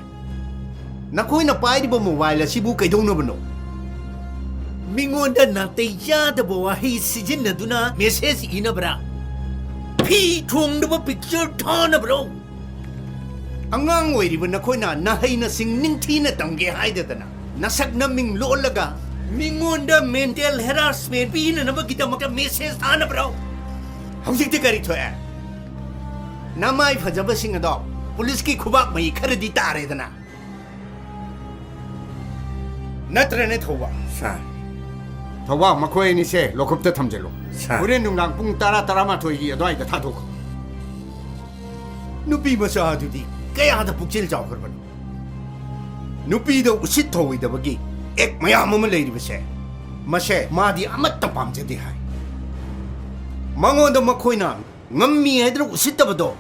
ꯅꯈꯣꯏꯅ ꯄꯥꯏꯔꯤꯕ mobile ꯑꯁꯤꯕꯨ ꯀꯩꯗꯧꯅꯕꯅꯣ? ꯃꯤꯉꯣꯟꯗ ꯅꯥꯇꯩ ꯆꯥꯗꯕ ꯋꯥꯍꯩ ꯁꯤꯖꯤꯟꯅꯗꯨꯅ message ꯏꯅꯕ꯭ꯔꯥ? ꯐꯤ ꯊꯣꯡꯗꯕ picture ꯊꯥꯅꯕ꯭ꯔꯣ? ꯑꯉꯥꯡ ꯑꯣꯏꯔꯤꯕ ꯅꯈꯣꯏꯅ ꯅꯍꯩ ꯅꯁꯤꯡ ꯅꯤꯡꯊꯤꯅ ꯇꯝꯒꯦ ꯍꯥꯏꯗꯗꯅ ꯅꯁꯛ ꯅꯃꯤꯡ ꯂꯣꯠꯂꯒ ꯃꯤꯉꯣꯟꯗ mental harassment ꯄꯤꯅꯅꯕꯒꯤꯗꯃꯛꯇ message ꯊꯥꯅꯕ꯭ꯔꯣ? ꯍꯧꯖꯤꯛꯇꯤ ꯀꯔꯤ ꯊꯣꯛꯑꯦ? ꯅꯃꯥꯏ ꯐꯖꯕꯁꯤꯡ ꯑꯗꯣ police ꯀꯤ ꯈꯨꯕꯥꯛ ꯃꯍꯤ ꯈꯔꯗꯤ ꯇꯥꯔꯦꯗꯅ꯫ ꯅꯠꯇ꯭ꯔꯅꯦ, ꯊꯧꯕ? ꯁꯥꯔ꯫ ꯊꯧꯕ, ꯃꯈꯣꯏ ꯑꯅꯤꯁꯦ ꯂꯣꯀꯞꯇ ꯊꯝꯖꯤꯜꯂꯨ꯫ ꯁꯥꯔ꯫ ꯍꯣꯔꯦꯟ ꯅꯨꯡꯗꯥꯡ ꯄꯨꯡ ꯇꯔꯥ, ꯇꯔꯥꯃꯥꯊꯣꯏꯒꯤ ꯑꯗꯨꯋꯥꯏꯗ ꯊꯥꯗꯣꯛꯈꯣ꯫ ꯅꯨꯄꯤ ꯃꯆꯥ ꯑꯗꯨꯗꯤ ꯀꯌꯥꯗ ꯄꯨꯛꯆꯦꯜ ꯆꯥꯎꯈ꯭ꯔꯕꯅꯣ? ꯅꯨꯄꯤꯗ ꯎꯁꯤꯠ ꯊꯧꯑꯣꯏꯗꯕꯒꯤ act ꯃꯌꯥꯝ ꯑꯃ ꯂꯩꯔꯤꯕꯁꯦ, ꯃꯁꯦ ꯃꯥꯗꯤ ꯑꯃꯠꯇ ꯄꯥꯝꯖꯗꯦ ꯍꯥꯏ꯫ ꯃꯉꯣꯟꯗ ꯃꯈꯣꯏꯅ ꯉꯝꯃꯤ ꯍꯥꯏꯗꯅ ꯎꯁꯤꯠꯇꯕꯗꯣ,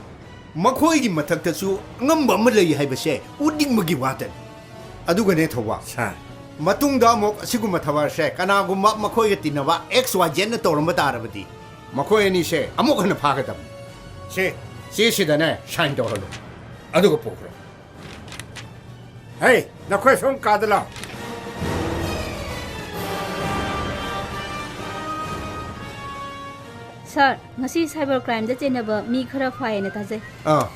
ꯃꯈꯣꯏꯒꯤ ꯃꯊꯛꯇꯁꯨ ꯑꯉꯝꯕ ꯑꯃ ꯂꯩ ꯍꯥꯏꯕꯁꯦ ꯎꯠꯅꯤꯡꯕꯒꯤ ꯋꯥꯇꯅꯤ꯫ ꯑꯗꯨꯒꯅꯦ, ꯊꯧꯕ, ꯁꯥꯔ꯫ ꯃꯇꯨꯡꯗ ꯑꯃꯨꯛ ꯑꯁꯤꯒꯨꯝꯕ ꯊꯕꯛ ꯑꯁꯦ ꯀꯅꯥꯒꯨꯝꯕ ꯃꯈꯣꯏꯒ ꯇꯤꯟꯅꯕ X Y Z ꯅ ꯇꯧꯔꯝꯕ ꯇꯥꯔꯕꯗꯤ, ꯃꯈꯣꯏ ꯑꯅꯤꯁꯦ ꯑꯃꯨꯛ ꯍꯟꯅ ꯐꯥꯒꯗꯕꯅꯤ꯫ ꯁꯦ, ꯆꯦꯁꯤꯗꯅꯦ sign ꯇꯧꯍꯜꯂꯨ꯫ ꯑꯗꯨꯒ ꯄꯨꯈ꯭ꯔꯣ꯫ ꯍꯦ, ꯅꯈꯣꯏ ꯁꯣꯝ ꯀꯥꯗ ꯂꯥꯛꯑꯣ꯫ ꯁꯥꯔ, ꯉꯁꯤ ꯁꯥꯏꯕꯔ ꯀ꯭ꯔꯥꯏꯝꯗ ꯆꯦꯟꯅꯕ ꯃꯤ ꯈꯔ ꯐꯥꯏꯌꯦꯅ ꯇꯥꯖꯩ꯫ ꯑꯥ,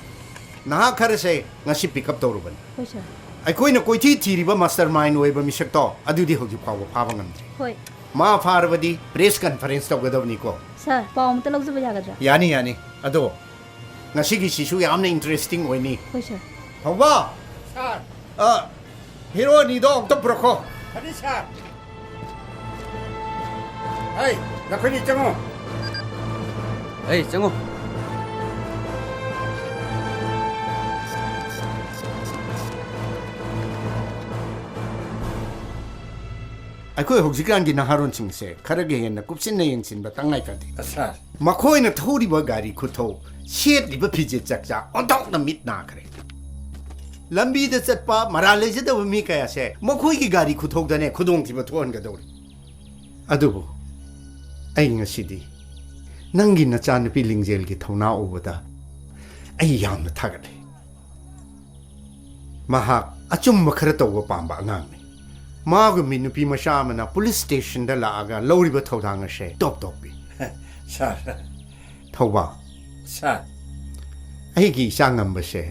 ꯅꯍꯥ ꯈꯔꯁꯦ ꯉꯁꯤ ꯄꯤꯛ ꯑꯞ ꯇꯧꯔꯨꯕꯅꯤ꯫ ꯍꯣꯏ, ꯁꯥꯔ꯫ ꯑꯩꯈꯣꯏꯅ ꯀꯣꯏꯊꯤ ꯊꯤꯔꯤꯕ ꯃꯥꯁꯇꯔ ꯃꯥꯏꯟ ꯑꯣꯏꯕ ꯃꯤꯁꯛꯇꯣ ꯑꯗꯨꯗꯤ ꯍꯧꯖꯤꯛ ꯐꯥꯎꯕ ꯐꯥꯕ ꯉꯝꯗ꯭ꯔꯤ꯫ ꯍꯣꯏ꯫ ꯃꯥ ꯐꯥꯔꯕꯗꯤ ꯄ꯭ꯔꯦꯁ ꯀꯟꯐꯔꯦꯟꯁ ꯇꯧꯒꯗꯕꯅꯤꯀꯣ꯫ ꯁꯥꯔ, ꯄꯥꯎ ꯑꯃꯇ ꯂꯧꯖꯕ ꯌꯥꯒꯗ꯭ꯔꯥ? ꯌꯥꯅꯤ, ꯌꯥꯅꯤ꯫ ꯑꯗꯣ ꯉꯁꯤꯒꯤꯁꯤꯁꯨ ꯌꯥꯝꯅ ꯏꯟꯇꯔꯦꯁꯇꯤꯡ ꯑꯣꯏꯅꯤ꯫ ꯍꯣꯏ, ꯁꯥꯔ꯫ ꯊꯧꯕ! ꯁꯥꯔ꯫ ꯑ, ꯍꯤꯔꯣ ꯑꯅꯤꯗꯣ ꯑꯃꯨꯛꯇ ꯄꯨꯔꯛꯈꯣ꯫ ꯐꯅꯤ, ꯁꯥꯔ꯫ ꯍꯩ, ꯅꯈꯣꯏꯅꯤ ꯆꯪꯉꯣ꯫ ꯑꯩ ꯆꯪꯉꯣ꯫ ꯑꯩꯈꯣꯏ ꯍꯧꯖꯤꯛꯀꯥꯟꯒꯤ ꯅꯍꯥꯔꯣꯟꯁꯤꯡꯁꯦ ꯈꯔꯒ ꯍꯦꯟꯅ ꯀꯨꯞꯁꯤꯟꯅ ꯌꯦꯡꯁꯤꯟꯕ ꯇꯉꯥꯏ ꯐꯗꯦ꯫ ꯑꯁ, ꯁꯥꯔ꯫ ꯃꯈꯣꯏꯅ ꯊꯧꯔꯤꯕ ꯒꯥꯔꯤ ꯈꯨꯊꯧ, ꯁꯦꯠꯂꯤꯕ ꯐꯤꯖꯦꯠ ꯆꯥꯛꯆꯥ ꯑꯣꯟꯊꯣꯛꯅ ꯃꯤꯠ ꯅꯥꯈ꯭ꯔꯦ꯫ ꯂꯝꯕꯤꯗ ꯆꯠꯄ ꯃꯔꯥꯜ ꯂꯩꯖꯗꯕ ꯃꯤ ꯀꯌꯥꯁꯦ ꯃꯈꯣꯏꯒꯤ ꯒꯥꯔꯤ ꯈꯨꯊꯧꯗꯅꯦ ꯈꯨꯗꯣꯡꯊꯤꯕ ꯊꯣꯛꯍꯟꯒꯗꯧꯔꯤ꯫ ꯑꯗꯨꯕꯨ ꯑꯩ ꯉꯁꯤꯗꯤ ꯅꯪꯒꯤ ꯅꯆꯥꯅꯨꯄꯤ ꯂꯤꯡꯖꯦꯜꯒꯤ ꯊꯧꯅꯥ ꯎꯕꯗ ꯑꯩ ꯌꯥꯝꯅ ꯊꯥꯒꯠꯂꯤ꯫ ꯃꯍꯥꯛ ꯑꯆꯨꯝꯕ ꯈꯔ ꯇꯧꯕ ꯄꯥꯝꯕ ꯑꯉꯥꯡꯅꯤ꯫ ꯃꯥꯒꯨꯝꯕꯤ ꯅꯨꯄꯤ ꯃꯆꯥ ꯑꯃꯅ ꯄꯨꯂꯤꯁ ꯁ꯭ꯇꯦꯁꯟꯗ ꯂꯥꯛꯑꯒ ꯂꯧꯔꯤꯕ ꯊꯧꯗꯥꯡ ꯑꯁꯦ ꯇꯣꯞ ꯇꯣꯞꯄꯤ꯫ ꯁꯥꯔ꯫ ꯊꯧꯕꯥꯜ꯫ ꯁꯥꯔ꯫ ꯑꯩꯒꯤ ꯏꯆꯥ ꯉꯝꯕꯁꯦ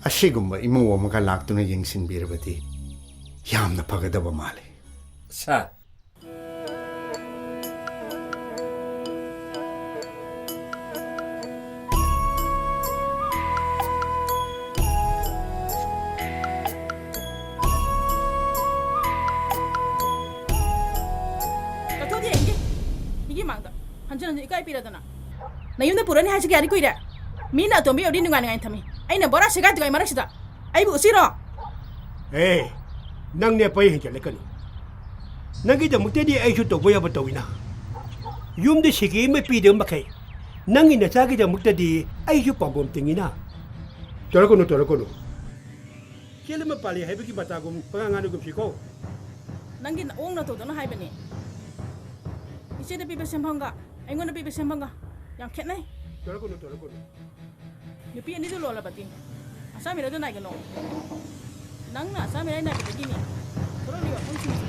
ꯑꯁꯤꯒꯨꯝꯕ ꯏꯃꯧ ꯑꯃꯒ ꯂꯥꯛꯇꯨꯅ ꯌꯦꯡꯁꯤꯟꯕꯤꯔꯕꯗꯤ ꯌꯥꯝꯅ ꯐꯒꯗꯕ ꯃꯥꯜꯂꯤ꯫ ꯁꯥꯔ꯫ ꯆꯠꯊꯣꯛꯑꯗꯤ ꯌꯦꯡꯒꯦ꯫ ꯃꯤꯒꯤ ꯃꯥꯡꯗ ꯍꯟꯖꯤꯟ ꯍꯟꯖꯤꯟ ꯏꯀꯥꯏ ꯄꯤꯔꯗꯅ꯫ ꯅꯌꯨꯝꯗ ꯄꯨꯔꯅꯤ ꯍꯥꯏꯁꯤ ꯀꯌꯥꯗꯤ ꯀꯨꯏꯔꯦ? ꯃꯤꯅ ꯑꯇꯣꯝꯕꯤ ꯌꯧꯔꯗꯤ ꯅꯨꯡꯉꯥꯏ ꯅꯨꯡꯉꯥꯏꯅ ꯊꯝꯃꯤ꯫ ꯑꯩꯅ ꯕꯣꯔꯥ ꯁꯦꯒꯥꯏ ꯇꯨꯒꯥꯏ ꯃꯔꯛꯁꯤꯗ ꯑꯩꯕꯨ ꯎꯁꯤꯔꯣ? ꯑꯦ, ꯅꯪꯅꯦ ꯄꯩ ꯍꯦꯟꯖꯜꯂꯛꯀꯅꯨ꯫ ꯅꯪꯒꯤꯗꯃꯛꯇꯗꯤ ꯑꯩꯁꯨ ꯇꯧꯕ ꯌꯥꯕ ꯇꯧꯏꯅ꯫ ꯌꯨꯝꯗ ꯁꯤꯀꯤ ꯑꯃ ꯄꯤꯗꯕ ꯃꯈꯩ, ꯅꯪꯒꯤ ꯅꯆꯥꯒꯤꯗꯃꯛꯇꯗꯤ ꯑꯩꯁꯨ ꯄꯥꯝꯕꯣꯝ ꯇꯤꯡꯏꯅ꯫ ꯇꯧꯔꯛꯀꯅꯨ, ꯇꯧꯔꯛꯀꯅꯨ꯫ ꯆꯦꯜ ꯑꯃ ꯄꯥꯜꯂꯤ ꯍꯥꯏꯕꯒꯤ ꯃꯇꯥꯒꯨꯝ ꯄꯉꯥꯡ ꯉꯥꯡꯅꯒꯨꯝꯁꯤꯀꯣ꯫ ꯅꯪꯒꯤ ꯅꯑꯣꯡ ꯅꯇꯧꯗꯨꯅ ꯍꯥꯏꯕꯅꯤ꯫ ꯏꯆꯦꯗ ꯄꯤꯕ ꯁꯦꯟꯐꯝꯒ ꯑꯩꯉꯣꯟꯗ ꯄꯤꯕ ꯁꯦꯟꯐꯝꯒ ꯌꯥꯝ ꯈꯦꯠꯅꯩ꯫ ꯇꯧꯔꯛꯀꯅꯨ, ꯇꯧꯔꯛꯀꯅꯨ꯫ ꯅꯨꯄꯤ ꯑꯅꯤꯗꯨ ꯂꯣꯜꯂꯕꯗꯤ ꯑꯆꯥ ꯃꯤꯔꯣꯏꯗ ꯅꯥꯏꯒꯅꯣ꯫ ꯅꯪꯅ ꯑꯆꯥ ꯃꯤꯔꯥꯏ ꯅꯥꯏꯕꯗꯒꯤꯅꯤ ꯊꯣꯔꯛꯂꯤꯕ ꯄꯨꯟꯁꯤꯡꯁꯦ꯫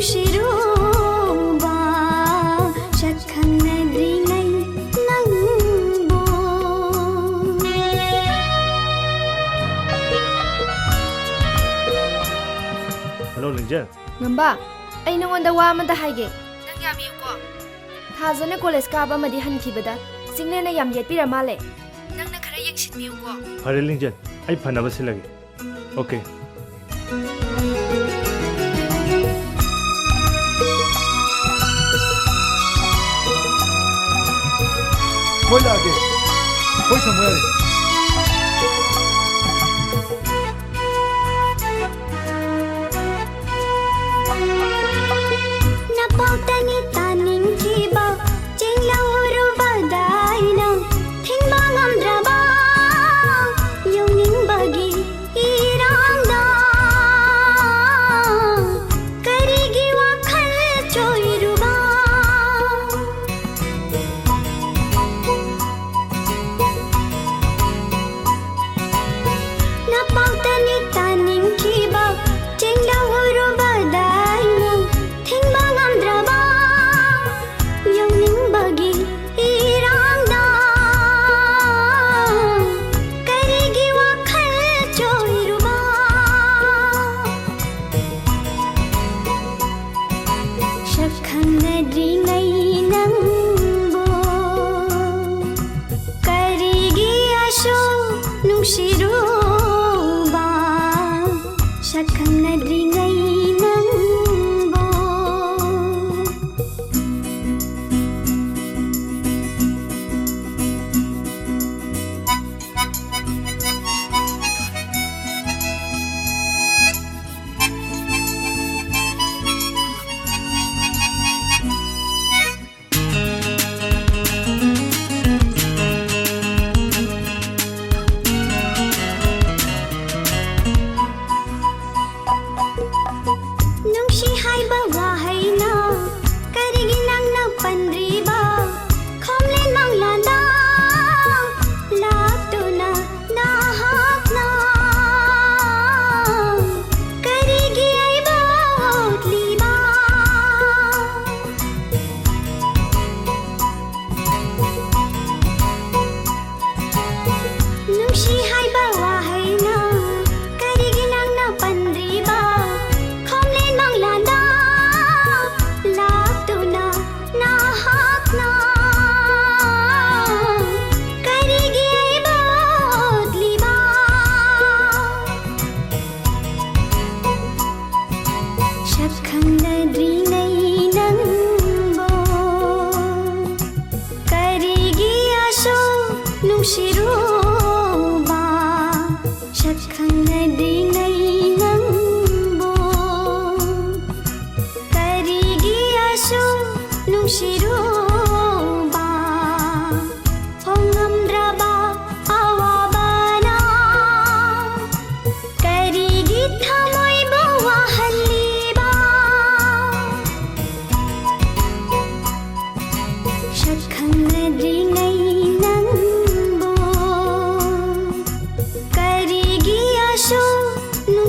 ꯅꯨꯡꯁꯤꯔꯨꯕ ꯁꯛ ꯈꯪꯅꯗ꯭ꯔꯤꯉꯩ ꯅꯪꯕꯨ꯫ ꯍꯜꯂꯣ, ꯂꯤꯡꯖꯦꯜ꯫ ꯉꯝꯕ, ꯑꯩ ꯅꯉꯣꯟꯗ ꯋꯥ ꯑꯃꯗ ꯍꯥꯏꯒꯦ꯫ ꯅꯪ ꯌꯥꯕꯤꯌꯨꯀꯣ? ꯊꯥꯖꯅ ꯀꯣꯂꯦꯖ ꯀꯥꯕ ꯑꯃꯗꯤ ꯍꯟꯈꯤꯕꯗ ꯆꯤꯡꯂꯦꯟꯅ ꯌꯥꯝ ꯌꯦꯠꯄꯤꯔ ꯃꯥꯜꯂꯦ꯫ ꯅꯪꯅ ꯈꯔ ꯌꯦꯡꯁꯤꯟꯕꯤꯌꯨꯀꯣ꯫ ꯐꯔꯦ ꯂꯤꯡꯖꯦꯜ, ꯑꯩ ꯐꯅꯕ ꯁꯤꯜꯂꯒꯦ꯫ ꯑꯣꯀꯦ꯫ ꯍꯣꯏ, ꯂꯥꯛꯑꯒꯦ꯫ ꯍꯣꯏ, ꯊꯝꯃꯣ ꯌꯥꯔꯦ꯫ ꯅꯄꯥꯎꯇꯅꯤ ꯇꯥꯅꯤꯡꯈꯤꯕ ꯆꯤꯡꯂꯧꯔꯨꯕꯗ ꯑꯩꯅ ꯊꯤꯡꯕ ꯉꯝꯗ꯭ꯔꯕ ꯌꯧꯅꯤꯡꯕꯒꯤ ꯏꯔꯥꯡꯗ ꯀꯔꯤꯒꯤ ꯋꯥꯈꯜ ꯆꯣꯏꯔꯨꯕ?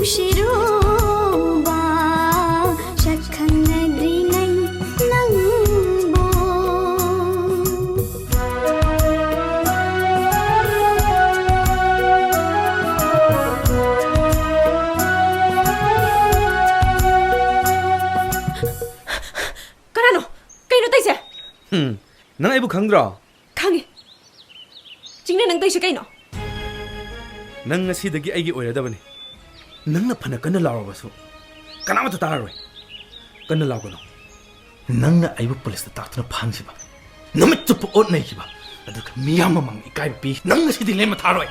ꯁꯤꯔꯨꯕ ꯁꯛ ꯈꯪꯅꯗ꯭ꯔꯤꯉꯩ ꯅꯪꯕꯨ꯫ ꯀꯅꯥꯅꯣ? ꯀꯩꯅꯣ ꯇꯧꯏꯁꯦ? ꯍꯨꯝ, ꯅꯪ ꯑꯩꯕꯨ ꯈꯪꯗ꯭ꯔꯣ? ꯈꯪꯉꯤ꯫ ꯆꯤꯡꯅ, ꯅꯪ ꯇꯧꯏꯁꯦ ꯀꯩꯅꯣ? ꯅꯪ ꯉꯁꯤꯗꯒꯤ ꯑꯩꯒꯤ ꯑꯣꯏꯔꯗꯕꯅꯤ꯫ ꯅꯪꯅ ꯐꯅ ꯀꯟꯅ ꯂꯥꯎꯔꯕꯁꯨ ꯀꯅꯥꯃꯠꯇ ꯇꯥꯔꯔꯣꯏ꯫ ꯀꯟꯅ ꯂꯥꯎꯒꯅꯨ꯫ ꯅꯪꯅ ꯑꯩꯕꯨ ꯄꯨꯂꯤꯁꯇ ꯇꯥꯛꯇꯨꯅ ꯐꯥꯍꯟꯈꯤꯕ, ꯅꯨꯃꯤꯠ ꯆꯨꯞꯄ ꯑꯣꯠ ꯅꯩꯈꯤꯕ, ꯑꯗꯨꯒ ꯃꯤꯌꯥꯝ ꯃꯃꯥꯡꯗ ꯏꯀꯥꯏꯕ ꯄꯤ꯫ ꯅꯪ ꯉꯁꯤꯗꯤ ꯂꯦꯝꯅ ꯊꯥꯔꯣꯏ꯫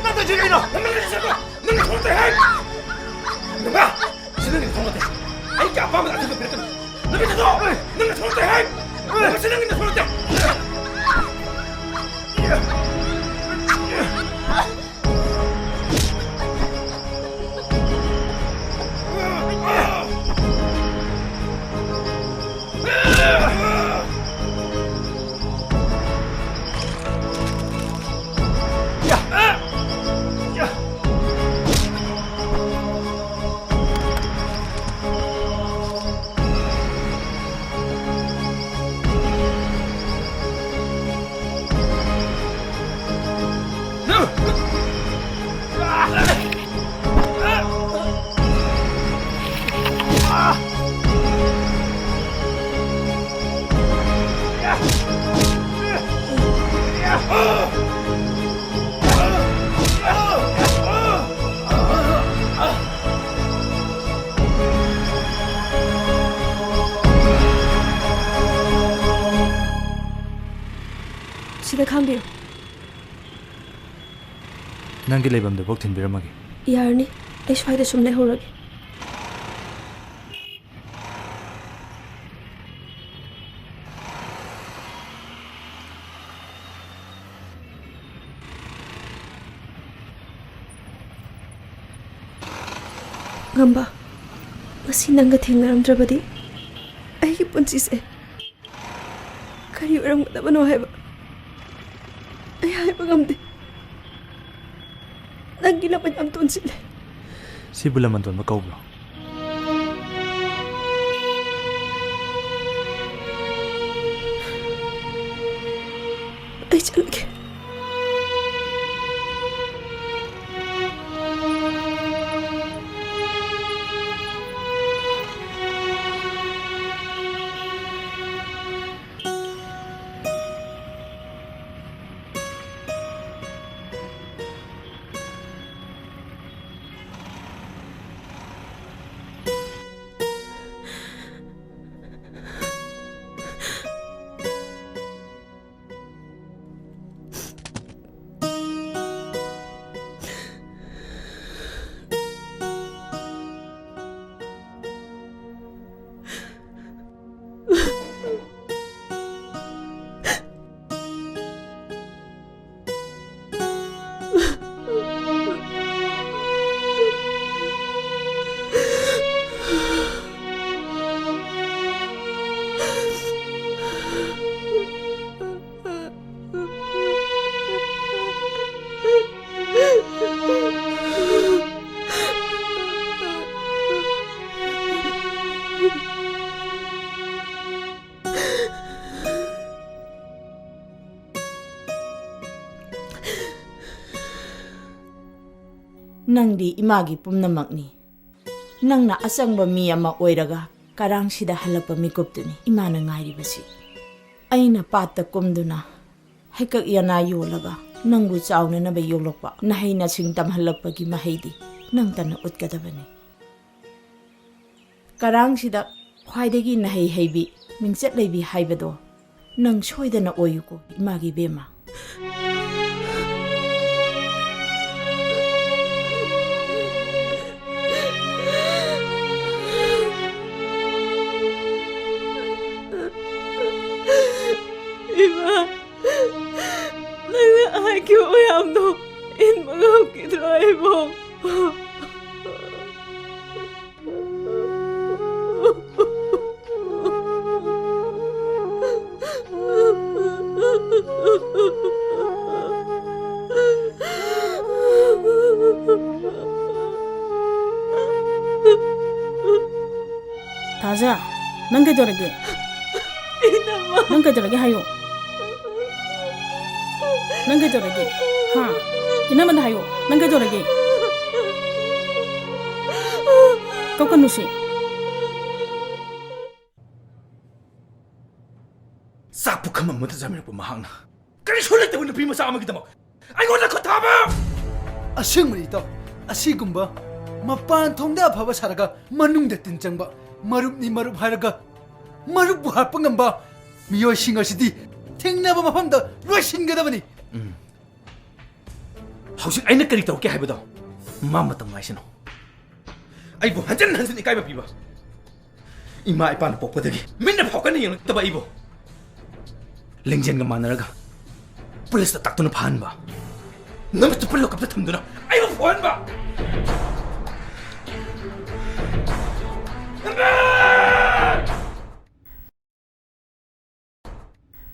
ꯅꯪ ꯇꯧꯔꯤꯁꯦ ꯀꯩꯅꯣ? ꯅꯪ ꯊꯣꯛꯂꯛꯇꯦ ꯍꯥꯏ! ꯅꯨꯡꯉꯥ! ꯁꯤ ꯅꯪꯒꯤ ꯊꯣꯡ ꯅꯠꯇꯦ꯫ ꯑꯩ ꯀꯌꯥ ꯑꯄꯥꯝꯕꯗ ꯑꯊꯨꯕ ꯄꯤꯔꯛꯀꯅꯨ꯫ ꯅꯨꯃꯤꯠ ꯑꯗꯣ! ꯅꯪꯅ ꯊꯣꯛꯂꯛꯇꯦ ꯍꯥꯏ! ꯅꯪ ꯁꯤ ꯅꯪꯒꯤ ꯊꯣꯡ ꯅꯠꯇꯦ! ꯁꯤꯗ ꯈꯥꯝꯕꯤꯌꯨ꯫ ꯅꯪꯒꯤ ꯂꯩꯐꯝꯗꯨꯐꯥꯎ ꯊꯤꯟꯕꯤꯔꯝꯃꯒꯦ꯫ ꯌꯥꯔꯅꯤ, ꯑꯩ ꯁ꯭ꯋꯥꯏꯗ ꯁꯨꯝ ꯂꯩꯍꯧꯔꯒꯦ꯫ ꯉꯝꯕ, ꯉꯁꯤ ꯅꯪꯒ ꯊꯦꯡꯅꯔꯝꯗ꯭ꯔꯕꯗꯤ ꯑꯩꯒꯤ ꯄꯨꯟꯁꯤꯁꯦ ꯀꯔꯤ ꯑꯣꯏꯔꯝꯒꯗꯕꯅꯣ ꯍꯥꯏꯕ ꯑꯩ ꯍꯥꯏꯕ ꯉꯝꯗꯦ꯫ ꯅꯪꯒꯤ ꯂꯃꯟ ꯌꯥꯝ ꯇꯣꯟꯁꯤꯜꯂꯦ꯫ ꯁꯤꯕꯨ ꯂꯃꯟ ꯇꯣꯟꯕ ꯀꯧꯕ꯭ꯔꯣ? ꯑꯩ ꯆꯠꯂꯒꯦ꯫ ꯅꯪꯗꯤ ꯏꯃꯥꯒꯤ ꯄꯨꯝꯅꯃꯛꯅꯤ꯫ ꯅꯪꯅ ꯑꯆꯪꯕ ꯃꯤ ꯑꯃ ꯑꯣꯏꯔꯒ ꯀꯔꯥꯡꯁꯤꯗ ꯍꯜꯂꯛꯄ ꯃꯤꯀꯨꯞꯇꯨꯅꯤ ꯏꯃꯥꯅ ꯉꯥꯏꯔꯤꯕꯁꯤ꯫ ꯑꯩꯅ ꯄꯥꯠꯇ ꯀꯨꯝꯗꯨꯅ ꯍꯩꯀꯛ ꯌꯦꯅꯥ ꯌꯣꯜꯂꯒ ꯅꯪꯕꯨ ꯆꯥꯎꯅꯅꯕ ꯌꯣꯛꯂꯛꯄ ꯅꯍꯩ ꯅꯁꯤꯡ ꯇꯝꯍꯜꯂꯛꯄꯒꯤ ꯃꯍꯩꯗꯤ ꯅꯪꯇꯅ ꯎꯠꯀꯗꯕꯅꯤ꯫ ꯀꯔꯥꯡꯁꯤꯗ ꯈ꯭ꯋꯥꯏꯗꯒꯤ ꯅꯍꯩ ꯍꯩꯕꯤ, ꯃꯤꯡꯆꯠ ꯂꯩꯕꯤ ꯍꯥꯏꯕꯗꯣ ꯅꯪ ꯁꯣꯏꯗꯅ ꯑꯣꯏꯌꯨꯀꯣ, ꯏꯃꯥꯒꯤ ꯏꯕꯦꯝꯃ꯫ ꯏꯃꯥ, ꯅꯪꯅ ꯍꯥꯏꯈꯤꯕ ꯃꯌꯥꯝꯗꯣ ꯏꯟꯕ ꯉꯝꯈꯤꯗ꯭ꯔꯣ ꯑꯩꯕꯣ? ꯊꯥꯖ, ꯅꯪ ꯀꯩꯗꯧꯔꯒꯦ? ꯏꯅꯝꯃ꯫ ꯅꯪ ꯀꯩꯗꯧꯔꯒꯦ ꯍꯥꯏꯌꯣ꯫ ꯅꯪ ꯀꯩꯗꯧꯔꯒꯦ? ꯍꯥ? ꯏꯅꯝꯃꯗ ꯍꯥꯏꯌꯣ꯫ ꯅꯪ ꯀꯩꯗꯧꯔꯒꯦ? ꯀꯞꯀꯅꯨꯁꯦ꯫ ꯆꯥꯛ ꯄꯨꯈꯝ ꯑꯃꯗ ꯆꯥꯃꯤꯟꯅꯔꯛꯄ ꯃꯍꯥꯛꯅ ꯀꯔꯤꯁꯨ ꯂꯩꯇꯕ ꯅꯨꯄꯤ ꯃꯆꯥ ꯑꯃꯒꯤꯗꯃꯛ ꯑꯩꯉꯣꯟꯗ ꯈꯨꯠ ꯊꯥꯕ! ꯑꯁꯦꯡꯕꯅꯤ ꯏꯇꯥꯎ, ꯑꯁꯤꯒꯨꯝꯕ ꯃꯄꯥꯟ ꯊꯣꯡꯗ ꯑꯐꯕ ꯁꯥꯔꯒ ꯃꯅꯨꯡꯗ ꯇꯤꯟ ꯆꯪꯕ, ꯃꯔꯨꯞꯅꯤ ꯃꯔꯨꯞ ꯍꯥꯏꯔꯒ ꯃꯔꯨꯞꯄꯨ ꯍꯥꯠꯄ ꯉꯝꯕ ꯃꯤꯑꯣꯏꯁꯤꯡ ꯑꯁꯤꯗꯤ ꯊꯦꯡꯅꯕ ꯃꯐꯝꯗ ꯂꯣꯏꯁꯤꯟꯒꯗꯕꯅꯤ꯫ ꯎꯝ꯫ ꯍꯧꯖꯤꯛ ꯑꯩꯅ ꯀꯔꯤ ꯇꯧꯔꯛꯀꯦ ꯍꯥꯏꯕꯗꯣ ꯃꯥ ꯃꯇꯝ ꯉꯥꯏꯁꯅꯨ꯫ ꯑꯩꯕꯨ ꯍꯟꯖꯤꯟ ꯍꯟꯖꯤꯟ ꯏꯀꯥꯏꯕ ꯄꯤꯕ, ꯏꯃꯥ ꯏꯄꯥꯅ ꯄꯣꯛꯄꯗꯒꯤ ꯃꯤꯠꯅ ꯐꯥꯎ ꯀꯟꯅ ꯌꯦꯡꯂꯛꯇꯕ ꯑꯩꯕꯨ ꯂꯤꯡꯖꯦꯜꯒ ꯃꯥꯟꯅꯔꯒ ꯄꯨꯂꯤꯁꯇ ꯇꯥꯛꯇꯨꯅ ꯐꯥꯍꯟꯕ, ꯅꯨꯃꯤꯠ ꯆꯨꯞꯄ ꯂꯣꯀꯞꯇ ꯊꯝꯗꯨꯅ ꯑꯩꯕꯨ ꯐꯨꯍꯟꯕ꯫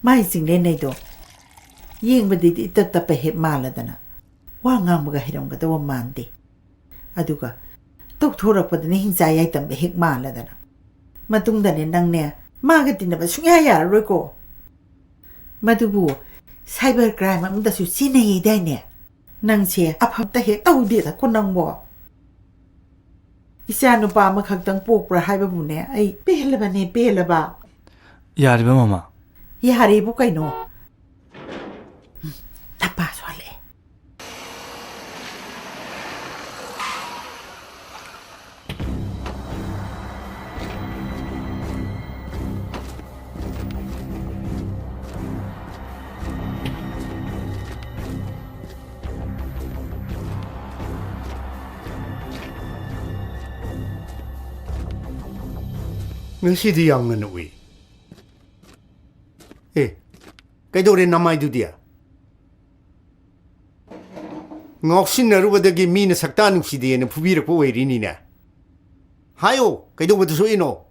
ꯃꯥꯏ ꯆꯤꯡꯂꯦꯟꯅꯩꯗꯣ ꯌꯦꯡꯕꯗꯗꯤ ꯏꯇꯞ ꯇꯞꯄ ꯍꯦꯛ ꯃꯥꯜꯂꯗꯅ, ꯋꯥ ꯉꯥꯡꯕꯒ ꯍꯩꯔꯝꯒꯗꯧꯕ ꯃꯥꯟꯗꯦ꯫ ꯑꯗꯨꯒ ꯇꯧꯊꯣꯔꯛꯄꯗꯅ ꯍꯤꯡꯆꯥ ꯌꯥꯏꯇꯝꯕ ꯍꯦꯛ ꯃꯥꯜꯂꯗꯅ꯫ ꯃꯇꯨꯡꯗꯅꯦ ꯅꯪꯅꯦ ꯃꯥꯒ ꯇꯤꯟꯅꯕ ꯁꯨꯡꯌꯥ ꯌꯥꯔꯔꯣꯏꯀꯣ꯫ ꯃꯗꯨꯕꯨ cyber crime ꯑꯃꯗꯁꯨ ꯆꯦꯟꯅꯩꯌꯦꯗꯥꯏꯅꯦ? ꯅꯪꯁꯦ ꯑꯐꯕꯇ ꯍꯦꯛ ꯇꯧꯗꯦꯗꯀꯣ ꯅꯪꯕꯣ꯫ ꯏꯆꯥ ꯅꯨꯄꯥ ꯑꯃꯈꯛꯇꯪ ꯄꯣꯛꯄ꯭ꯔꯥ ꯍꯥꯏꯕꯕꯨꯅꯦ, ꯑꯩ ꯄꯦꯜꯂꯕꯅꯦ, ꯄꯦꯜꯂꯕ꯫ ꯌꯥꯔꯤꯕ ꯃꯃꯥ? ꯌꯥꯔꯦꯕꯨ ꯀꯩꯅꯣ? ꯉꯁꯤꯗꯤ ꯌꯥꯝ ꯉꯟꯅ ꯎꯏ꯫ ꯑꯦ, ꯀꯩꯗꯧꯔꯦ ꯅꯃꯥꯏꯗꯨꯗꯤ? ꯉꯥꯎꯁꯤꯟꯅꯔꯨꯕꯗꯒꯤ ꯃꯤꯅ ꯁꯛꯇꯥ ꯅꯨꯡꯁꯤꯗꯦꯅ ꯐꯨꯕꯤꯔꯛꯄ ꯑꯣꯏꯔꯤꯅꯤꯅꯦ꯫ ꯍꯥꯏꯌꯣ, ꯀꯩꯗꯧꯕꯗ ꯁꯣꯛꯏꯅꯣ?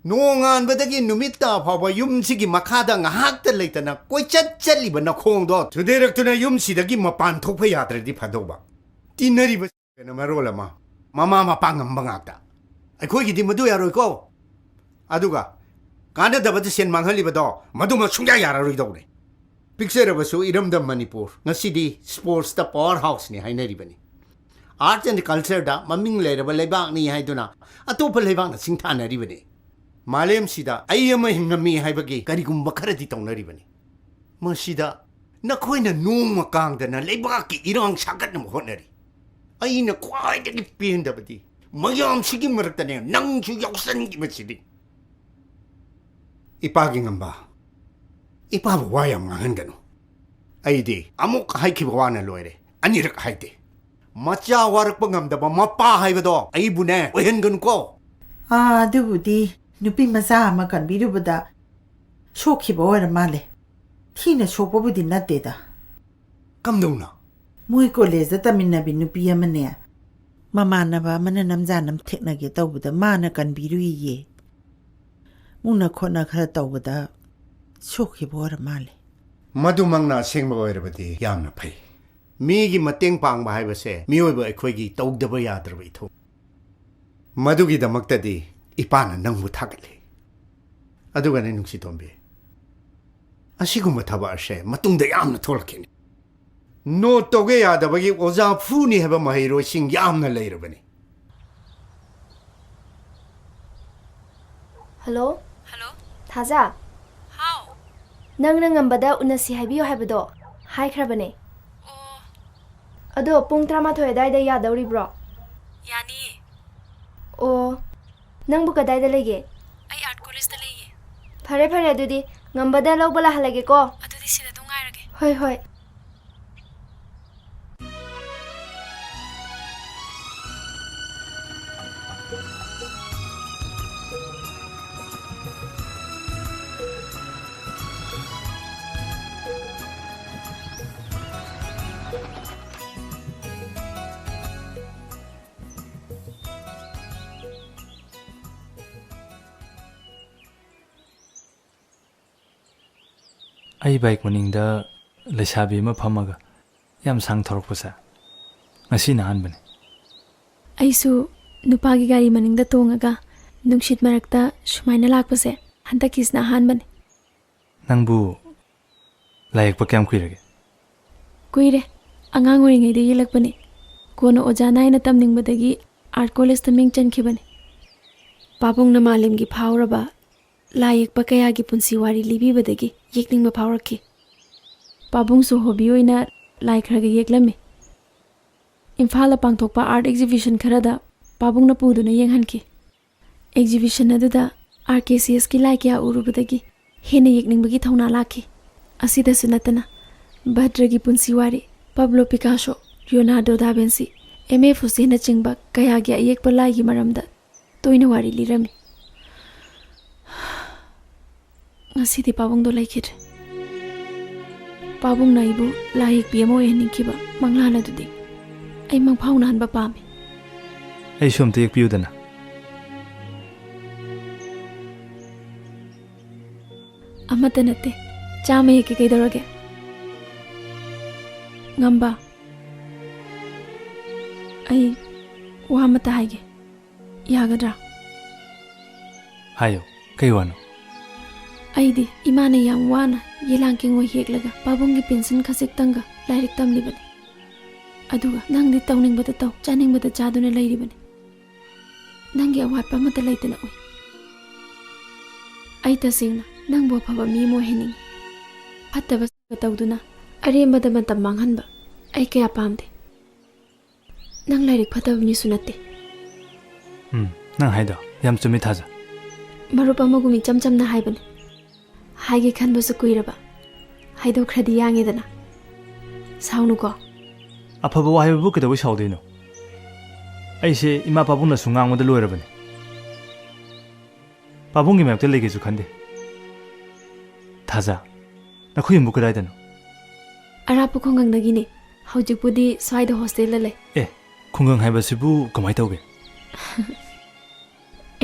ꯅꯣꯡꯉꯥꯟꯕꯗꯒꯤ ꯅꯨꯃꯤꯠ ꯇꯥ ꯐꯥꯎꯕ ꯌꯨꯝꯁꯤꯒꯤ ꯃꯈꯥꯗ ꯉꯥꯏꯍꯥꯛꯇ ꯂꯩꯇꯅ ꯀꯣꯏꯆꯠ ꯆꯠꯂꯤꯕ ꯅꯈꯣꯡꯗꯣ ꯁꯨꯗꯦꯔꯛꯇꯨꯅ ꯌꯨꯝꯁꯤꯗꯒꯤ ꯃꯄꯥꯟ ꯊꯣꯛꯄ ꯌꯥꯗ꯭ꯔꯗꯤ ꯐꯗꯧꯕ꯫ ꯇꯤꯟꯅꯔꯤꯕ ꯀꯩꯅꯣ ꯃꯔꯣꯜ ꯑꯃ, ꯃꯃꯥ ꯃꯄꯥ ꯉꯝꯕ ꯉꯥꯛꯇ꯫ ꯑꯩꯈꯣꯏꯒꯤꯗꯤ ꯃꯗꯨ ꯌꯥꯔꯣꯏꯀꯣ꯫ ꯑꯗꯨꯒ ꯀꯥꯟꯅꯗꯕꯗ ꯁꯦꯟ ꯃꯥꯡꯍꯜꯂꯤꯕꯗꯣ ꯃꯗꯨꯃ ꯁꯨꯡꯌꯥ ꯌꯥꯔꯔꯣꯏꯗꯧꯔꯦ꯫ ꯄꯤꯛꯆꯔꯕꯁꯨ ꯏꯔꯝꯗꯝ ꯃꯅꯤꯄꯨꯔ ꯉꯁꯤꯗꯤ sportsꯇ power houseꯅꯤ ꯍꯥꯏꯅꯔꯤꯕꯅꯤ꯫ Art and cultureꯗ ꯃꯃꯤꯡ ꯂꯩꯔꯕ ꯂꯩꯕꯥꯛꯅꯤ ꯍꯥꯏꯗꯨꯅ ꯑꯇꯣꯞꯄ ꯂꯩꯕꯥꯛꯅ ꯁꯤꯡꯊꯥꯅꯔꯤꯕꯅꯤ꯫ ꯃꯥꯂꯦꯝꯁꯤꯗ ꯑꯩ ꯑꯃ ꯍꯤꯡꯉꯝꯃꯤ ꯍꯥꯏꯕꯒꯤ ꯀꯔꯤꯒꯨꯝꯕ ꯈꯔꯗꯤ ꯇꯧꯅꯔꯤꯕꯅꯤ꯫ ꯃꯁꯤꯗ ꯅꯈꯣꯏꯅ ꯅꯣꯡꯃ ꯀꯥꯡꯗꯅ ꯂꯩꯕꯥꯛꯀꯤ ꯏꯔꯥꯡ ꯁꯥꯒꯠꯅꯕ ꯍꯣꯠꯅꯔꯤ꯫ ꯑꯩꯅ ꯈ꯭ꯋꯥꯏꯗꯒꯤ ꯄꯦꯟꯗꯕꯗꯤ ꯃꯌꯥꯝꯁꯤꯒꯤ ꯃꯔꯛꯇꯅꯦ ꯅꯪꯁꯨ ꯌꯥꯎꯁꯟꯈꯤꯕꯁꯤꯗꯤ꯫ ꯏꯄꯥꯒꯤ ꯉꯝꯕ, ꯏꯄꯥꯕꯨ ꯋꯥ ꯌꯥꯝ ꯉꯥꯡꯍꯟꯒꯅꯨ꯫ ꯑꯩꯗꯤ ꯑꯃꯨꯛ ꯍꯥꯏꯈꯤꯕ ꯋꯥꯅ ꯂꯣꯏꯔꯦ, ꯑꯅꯤꯔꯛ ꯍꯥꯏꯗꯦ꯫ ꯃꯆꯥ ꯋꯥꯔꯛꯄ ꯉꯝꯗꯕ ꯃꯄꯥ ꯍꯥꯏꯕꯗꯣ ꯑꯩꯕꯨꯅꯦ ꯑꯣꯏꯍꯟꯒꯅꯨꯀꯣ꯫ ꯑꯥ, ꯑꯗꯨꯕꯨꯗꯤ ꯅꯨꯄꯤ ꯃꯆꯥ ꯑꯃ ꯀꯟꯕꯤꯔꯨꯕꯗ ꯁꯣꯛꯈꯤꯕ ꯑꯣꯏꯔ ꯃꯥꯜꯂꯦ꯫ ꯊꯤꯅ ꯁꯣꯛꯄꯕꯨꯗꯤ ꯅꯠꯇꯦꯗ꯫ ꯀꯝꯗꯧꯅ? ꯃꯣꯏ ꯀꯣꯂꯦꯖꯇ ꯇꯝꯃꯤꯟꯅꯕꯤ ꯅꯨꯄꯤ ꯑꯃꯅꯦ, ꯃꯃꯥꯟꯅꯕ ꯑꯃꯅ ꯅꯝꯖꯥ ꯅꯝꯊꯦꯛꯅꯒꯦ ꯇꯧꯕꯗ ꯃꯥꯅ ꯀꯟꯕꯤꯔꯨꯏꯌꯦ꯫ ꯃꯨꯛꯅ ꯈꯣꯠꯅ ꯈꯔ ꯇꯧꯕꯗ ꯁꯣꯛꯈꯤꯕ ꯑꯣꯏꯔ ꯃꯥꯜꯂꯦ꯫ ꯃꯗꯨꯃꯛꯅ ꯑꯁꯦꯡꯕ ꯑꯣꯏꯔꯕꯗꯤ ꯌꯥꯝꯅ ꯐꯩ꯫ ꯃꯤꯒꯤ ꯃꯇꯦꯡ ꯄꯥꯡꯕ ꯍꯥꯏꯕꯁꯦ ꯃꯤꯑꯣꯏꯕ ꯑꯩꯈꯣꯏꯒꯤ ꯇꯧꯗꯕ ꯌꯥꯗ꯭ꯔꯕ ꯏꯊꯧ꯫ ꯃꯗꯨꯒꯤꯗꯃꯛꯇꯗꯤ ꯏꯄꯥꯅ ꯅꯪꯕꯨ ꯊꯥꯒꯠꯂꯤ꯫ ꯑꯗꯨꯒꯅꯦ ꯅꯨꯡꯁꯤꯇꯣꯝꯕꯤ, ꯑꯁꯤꯒꯨꯝꯕ ꯊꯕꯛ ꯑꯁꯦ ꯃꯇꯨꯡꯗ ꯌꯥꯝꯅ ꯊꯣꯛꯂꯛꯈꯤꯅꯤ꯫ Note ꯇꯧꯒꯦ ꯌꯥꯗꯕꯒꯤ ꯑꯣꯖꯥ ꯐꯨꯅꯤ ꯍꯥꯏꯕ ꯃꯍꯩꯔꯣꯏꯁꯤꯡ ꯌꯥꯝꯅ ꯂꯩꯔꯕꯅꯤ꯫ ꯍꯜꯂꯣ? ꯍꯜꯂꯣ? ꯊꯥꯖ? ꯍꯥꯎ? ꯅꯪꯅ ꯉꯝꯕꯗ ꯎꯅꯁꯤ ꯍꯥꯏꯕꯤꯌꯨ ꯍꯥꯏꯕꯗꯣ ꯍꯥꯏꯈ꯭ꯔꯕꯅꯦ꯫ ꯑꯣ꯫ ꯑꯗꯣ ꯄꯨꯡ ꯇꯔꯥꯃꯥꯊꯣꯏ ꯑꯗꯥꯏꯗ ꯌꯥꯗꯧꯔꯤꯕ꯭ꯔꯣ? ꯌꯥꯅꯤꯌꯦ꯫ ꯑꯣ, ꯅꯪꯕꯨ ꯀꯗꯥꯏꯗ ꯂꯩꯒꯦ? ꯑꯩ ꯑꯥꯔꯠ ꯀꯣꯂꯦꯖꯇ ꯂꯩꯌꯦ꯫ ꯐꯔꯦ, ꯐꯔꯦ, ꯑꯗꯨꯗꯤ ꯉꯝꯕꯗ ꯂꯧꯕ ꯂꯥꯛꯍꯜꯂꯒꯦꯀꯣ꯫ ꯑꯗꯨꯗꯤ ꯁꯤꯗ ꯑꯗꯨꯝ ꯉꯥꯏꯔꯒꯦ꯫ ꯍꯣꯏ, ꯍꯣꯏ꯫ ꯑꯩ ꯕꯥꯏꯛ ꯃꯅꯤꯡꯗ ꯂꯩꯁꯥꯕꯤ ꯑꯃ ꯐꯝꯃꯒ ꯌꯥꯝ ꯁꯥꯡ ꯊꯧꯔꯛꯄꯁꯦ ꯉꯁꯤꯅ ꯑꯍꯥꯟꯕꯅꯤ꯫ ꯑꯩꯁꯨ ꯅꯨꯄꯥꯒꯤ ꯒꯥꯔꯤ ꯃꯅꯤꯡꯗ ꯇꯣꯡꯉꯒ ꯅꯨꯡꯁꯤꯠ ꯃꯔꯛꯇ ꯁꯨꯃꯥꯏꯅ ꯂꯥꯛꯄꯁꯦ ꯍꯟꯗꯛꯀꯤꯁꯤꯅ ꯑꯍꯥꯟꯕꯅꯤ꯫ ꯅꯪꯕꯨ ꯂꯥꯏ ꯌꯦꯛꯄ ꯀꯌꯥꯝ ꯀꯨꯏꯔꯒꯦ? ꯀꯨꯏꯔꯦ꯫ ꯑꯉꯥꯡ ꯑꯣꯏꯔꯤꯉꯩꯗ ꯌꯦꯛꯂꯛꯄꯅꯤ꯫ ꯀꯣꯟꯅ ꯑꯣꯖꯥꯅ ꯑꯩꯅ ꯇꯝꯅꯤꯡꯕꯗꯒꯤ ꯑꯥꯔꯠ ꯀꯣꯂꯦꯖꯇ ꯃꯤꯡ ꯆꯟꯈꯤꯕꯅꯤ꯫ ꯄꯥꯕꯨꯡꯅ ꯃꯥꯂꯦꯝꯒꯤ ꯐꯥꯎꯔꯕ ꯂꯥꯏ ꯌꯦꯛꯄ ꯀꯌꯥꯒꯤ ꯄꯨꯟꯁꯤ ꯋꯥꯔꯤ ꯂꯤꯕꯤꯕꯗꯒꯤ ꯌꯦꯛꯅꯤꯡꯕ ꯐꯥꯎꯔꯛꯈꯤ꯫ ꯄꯥꯕꯨꯡꯁꯨ ꯍꯣꯕꯤ ꯑꯣꯏꯅ ꯂꯥꯏ ꯈꯔꯒ ꯌꯦꯛꯂꯝꯃꯤ꯫ ꯏꯝꯐꯥꯜꯗ ꯄꯥꯡꯊꯣꯛꯄ ꯑꯥꯔꯠ ꯑꯦꯛꯖꯤꯕꯤꯁꯟ ꯈꯔꯗ ꯄꯥꯕꯨꯡꯅ ꯄꯨꯗꯨꯅ ꯌꯦꯡꯍꯟꯈꯤ꯫ ꯑꯦꯛꯖꯤꯕꯤꯁꯟ ꯑꯗꯨꯗ ꯑꯥꯔ ꯀꯦ ꯁꯤ ꯑꯦꯁꯀꯤ ꯂꯥꯏ ꯀꯌꯥ ꯎꯔꯨꯕꯗꯒꯤ ꯍꯦꯟꯅ ꯌꯦꯛꯅꯤꯡꯕꯒꯤ ꯊꯧꯅꯥ ꯂꯥꯛꯈꯤ꯫ ꯑꯁꯤꯗꯁꯨ ꯅꯠꯇꯅ ꯚꯗ꯭ꯔꯒꯤ ꯄꯨꯟꯁꯤ ꯋꯥꯔꯤ, Pablo Picasso, Leonardo da Vinci, M F ꯍꯨꯁꯦꯟꯅꯆꯤꯡꯕ ꯀꯌꯥꯒꯤ ꯑꯌꯦꯛꯄ ꯂꯥꯏꯒꯤ ꯃꯔꯝꯗ ꯇꯣꯏꯅ ꯋꯥꯔꯤ ꯂꯤꯔꯝꯃꯤ꯫ ꯉꯁꯤꯗꯤ ꯄꯥꯕꯨꯡꯗꯣ ꯂꯩꯈꯤꯗ꯭ꯔꯦ꯫ ꯄꯥꯕꯨꯡꯅ ꯑꯩꯕꯨ ꯂꯥꯏ ꯌꯦꯛꯄꯤ ꯑꯃ ꯑꯣꯏꯍꯟꯅꯤꯡꯈꯤꯕ ꯃꯪꯂꯥꯟ ꯑꯗꯨꯗꯤ ꯑꯩ ꯃꯪꯐꯥꯎꯅꯍꯟꯕ ꯄꯥꯝꯃꯤ꯫ ꯑꯩꯁꯨ ꯑꯝꯇ ꯌꯦꯛꯄꯤꯌꯨꯗꯅ꯫ ꯑꯃꯠꯇ ꯅꯠꯇꯦ, ꯆꯥꯝꯃ ꯌꯦꯛꯀꯦ, ꯀꯩꯗꯧꯔꯒꯦ? ꯉꯝꯕ, ꯑꯩ ꯋꯥ ꯑꯃꯠꯇ ꯍꯥꯏꯒꯦ, ꯌꯥꯒꯗ꯭ꯔꯥ? ꯍꯥꯏꯌꯣ, ꯀꯩ ꯋꯥꯅꯣ? ꯑꯩꯗꯤ ꯏꯃꯥꯅ ꯌꯥꯝ ꯋꯥꯅ ꯌꯦꯂꯥꯡ ꯀꯦꯡꯉꯣꯏ ꯍꯦꯛꯂꯒ ꯄꯥꯕꯨꯡꯒꯤ ꯄꯦꯟꯁꯤꯟ ꯈꯖꯤꯛꯇꯪꯒ ꯂꯥꯏꯔꯤꯛ ꯇꯝꯂꯤꯕꯅꯤ꯫ ꯑꯗꯨꯒ ꯅꯪꯗꯤ ꯇꯧꯅꯤꯡꯕꯗ ꯇꯧ, ꯆꯥꯅꯤꯡꯕꯗ ꯆꯥꯗꯨꯅ ꯂꯩꯔꯤꯕꯅꯤ꯫ ꯅꯪꯒꯤ ꯑꯋꯥꯠꯄ ꯑꯃꯠꯇ ꯂꯩꯇꯅ ꯎꯏ꯫ ꯑꯩ ꯇꯁꯦꯡꯅ ꯅꯪꯕꯨ ꯑꯐꯕ ꯃꯤ ꯑꯃ ꯑꯣꯏꯍꯟꯅꯤꯡꯏ꯫ ꯐꯠꯇꯕ ꯇꯧꯗꯨꯅ ꯑꯔꯦꯝꯕꯗ ꯃꯇꯝ ꯃꯥꯡꯍꯟꯕ ꯑꯩ ꯀꯌꯥ ꯄꯥꯝꯗꯦ꯫ ꯅꯪ ꯂꯥꯏꯔꯤꯛ ꯐꯠꯇꯕ ꯃꯤꯁꯨ ꯅꯠꯇꯦ꯫ ꯎꯝ, ꯅꯪ ꯍꯥꯏꯗꯣ ꯌꯥꯝ ꯆꯨꯝꯃꯤ, ꯊꯥꯖ꯫ ꯃꯔꯨꯞ ꯑꯃꯒꯨꯝ ꯏꯆꯝ ꯆꯝꯅ ꯍꯥꯏꯕꯅꯤ꯫ ꯍꯥꯏꯒꯦ ꯈꯟꯕꯁꯨ ꯀꯨꯏꯔꯕ꯫ ꯍꯥꯏꯗꯣꯛꯈ꯭ꯔꯗꯤ ꯌꯥꯡꯉꯦꯗꯅ꯫ ꯁꯥꯎꯅꯨꯀꯣ꯫ ꯑꯐꯕ ꯋꯥ ꯍꯥꯏꯕꯕꯨ ꯀꯩꯗꯧꯕꯩ ꯁꯥꯎꯗꯣꯏꯅꯣ? ꯑꯩꯁꯦ ꯏꯃꯥ ꯄꯥꯕꯨꯡꯅꯁꯨ ꯉꯥꯡꯕꯗ ꯂꯣꯏꯔꯕꯅꯤ꯫ ꯄꯥꯕꯨꯡꯒꯤ ꯃꯥꯌꯣꯛꯇ ꯂꯩꯒꯦꯁꯨ ꯈꯟꯗꯦ꯫ ꯊꯥꯖ, ꯅꯈꯣꯏ ꯌꯨꯝꯕꯨ ꯀꯗꯥꯏꯗꯅꯣ? ꯑꯔꯥꯞꯄ ꯈꯨꯡꯒꯪꯗꯒꯤꯅꯦ꯫ ꯍꯧꯖꯤꯛꯄꯨꯗꯤ ꯁ꯭ꯋꯥꯏꯗ ꯍꯣꯁꯇꯦꯜꯗ ꯂꯩ꯫ ꯑꯦ, ꯈꯨꯡꯒꯪ ꯍꯥꯏꯕꯁꯤꯕꯨ ꯀꯃꯥꯏ ꯇꯧꯒꯦ?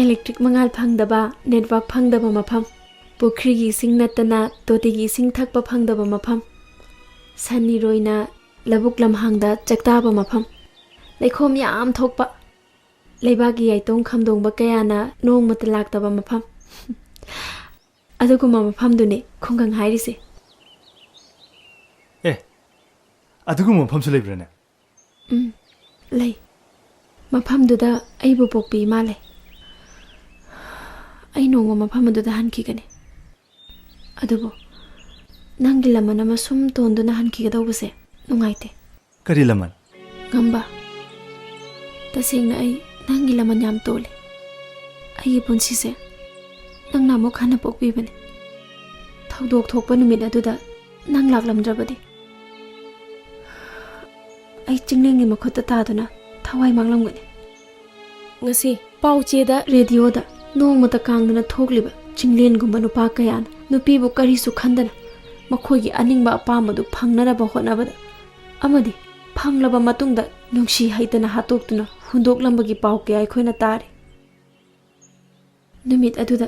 ꯏꯂꯦꯛꯇ꯭ꯔꯤꯛ ꯃꯉꯥꯜ ꯐꯪꯗꯕ, ꯅꯦꯠꯋꯥꯔꯛ ꯐꯪꯗꯕ ꯃꯐꯝ꯫ ꯄꯨꯈ꯭ꯔꯤꯒꯤ ꯏꯁꯤꯡ ꯅꯠꯇꯅ ꯇꯣꯇꯤꯒꯤ ꯏꯁꯤꯡ ꯊꯛꯄ ꯐꯪꯗꯕ ꯃꯐꯝ, ꯁꯟ ꯏꯔꯣꯏꯅ ꯂꯧꯕꯨꯛ ꯂꯝꯍꯥꯡꯗ ꯆꯥꯛꯇꯥꯕ ꯃꯐꯝ, ꯂꯩꯈꯣꯝ ꯌꯥꯝ ꯊꯣꯛꯄ, ꯂꯩꯕꯥꯛꯀꯤ ꯌꯥꯏꯇꯣꯡ ꯈꯝꯗꯣꯡꯕ ꯀꯌꯥꯅ ꯅꯣꯡꯃꯇ ꯂꯥꯛꯇꯕ ꯃꯐꯝ, ꯑꯗꯨꯒꯨꯝꯕ ꯃꯐꯝꯗꯨꯅꯤ ꯈꯨꯡꯒꯪ ꯍꯥꯏꯔꯤꯁꯦ꯫ ꯑꯦ, ꯑꯗꯨꯒꯨꯝꯕ ꯃꯐꯝꯁꯨ ꯂꯩꯕ꯭ꯔꯥꯅꯦ? ꯎꯝ, ꯂꯩ꯫ ꯃꯐꯝꯗꯨꯗ ꯑꯩꯕꯨ ꯄꯣꯛꯄꯤ ꯏꯃꯥ ꯂꯩ꯫ ꯑꯩ ꯅꯣꯡꯃ ꯃꯐꯝ ꯑꯗꯨꯗ ꯍꯟꯈꯤꯒꯅꯤ꯫ ꯑꯗꯨꯕꯨ ꯅꯪꯒꯤ ꯂꯃꯟ ꯑꯃ ꯁꯨꯝ ꯇꯣꯟꯗꯨꯅ ꯍꯟꯈꯤꯒꯗꯧꯕꯁꯦ ꯅꯨꯡꯉꯥꯏꯇꯦ꯫ ꯀꯔꯤ ꯂꯃꯟ? ꯉꯝꯕ꯫ ꯇꯁꯦꯡꯅ ꯑꯩ ꯅꯪꯒꯤ ꯂꯃꯟ ꯌꯥꯝ ꯇꯣꯜꯂꯤ꯫ ꯑꯩꯒꯤ ꯄꯨꯟꯁꯤꯁꯦ ꯅꯪꯅ ꯑꯃꯨꯛ ꯍꯟꯅ ꯄꯣꯛꯄꯤꯕꯅꯤ꯫ ꯊꯧꯗꯣꯛ ꯊꯣꯛꯄ ꯅꯨꯃꯤꯠ ꯑꯗꯨꯗ ꯅꯪ ꯂꯥꯛꯂꯝꯗ꯭ꯔꯕꯗꯤ ꯑꯩ ꯆꯤꯡꯂꯦꯟꯒꯤ ꯃꯈꯨꯠꯇ ꯇꯥꯗꯨꯅ ꯊꯋꯥꯏ ꯃꯥꯡꯂꯝꯒꯅꯤ꯫ ꯉꯁꯤ ꯄꯥꯎꯆꯦꯗ, ꯔꯦꯗꯤꯑꯣꯗ ꯅꯣꯡꯃꯇ ꯀꯥꯡꯗꯅ ꯊꯣꯛꯂꯤꯕ ꯆꯤꯡꯂꯦꯟꯒꯨꯝꯕ ꯅꯨꯄꯥ ꯀꯌꯥꯅ ꯅꯨꯄꯤꯕꯨ ꯀꯔꯤꯁꯨ ꯈꯟꯗꯅ ꯃꯈꯣꯏꯒꯤ ꯑꯅꯤꯡꯕ ꯑꯄꯥꯝꯕꯗꯨ ꯐꯪꯅꯅꯕ ꯍꯣꯠꯅꯕꯗ ꯑꯃꯗꯤ ꯐꯪꯂꯕ ꯃꯇꯨꯡꯗ ꯅꯨꯡꯁꯤ ꯍꯩꯇꯅ ꯍꯥꯠꯇꯣꯛꯇꯨꯅ ꯍꯨꯟꯗꯣꯛꯂꯝꯕꯒꯤ ꯄꯥꯎ ꯀꯌꯥ ꯑꯩꯈꯣꯏꯅ ꯇꯥꯔꯦ꯫ ꯅꯨꯃꯤꯠ ꯑꯗꯨꯗ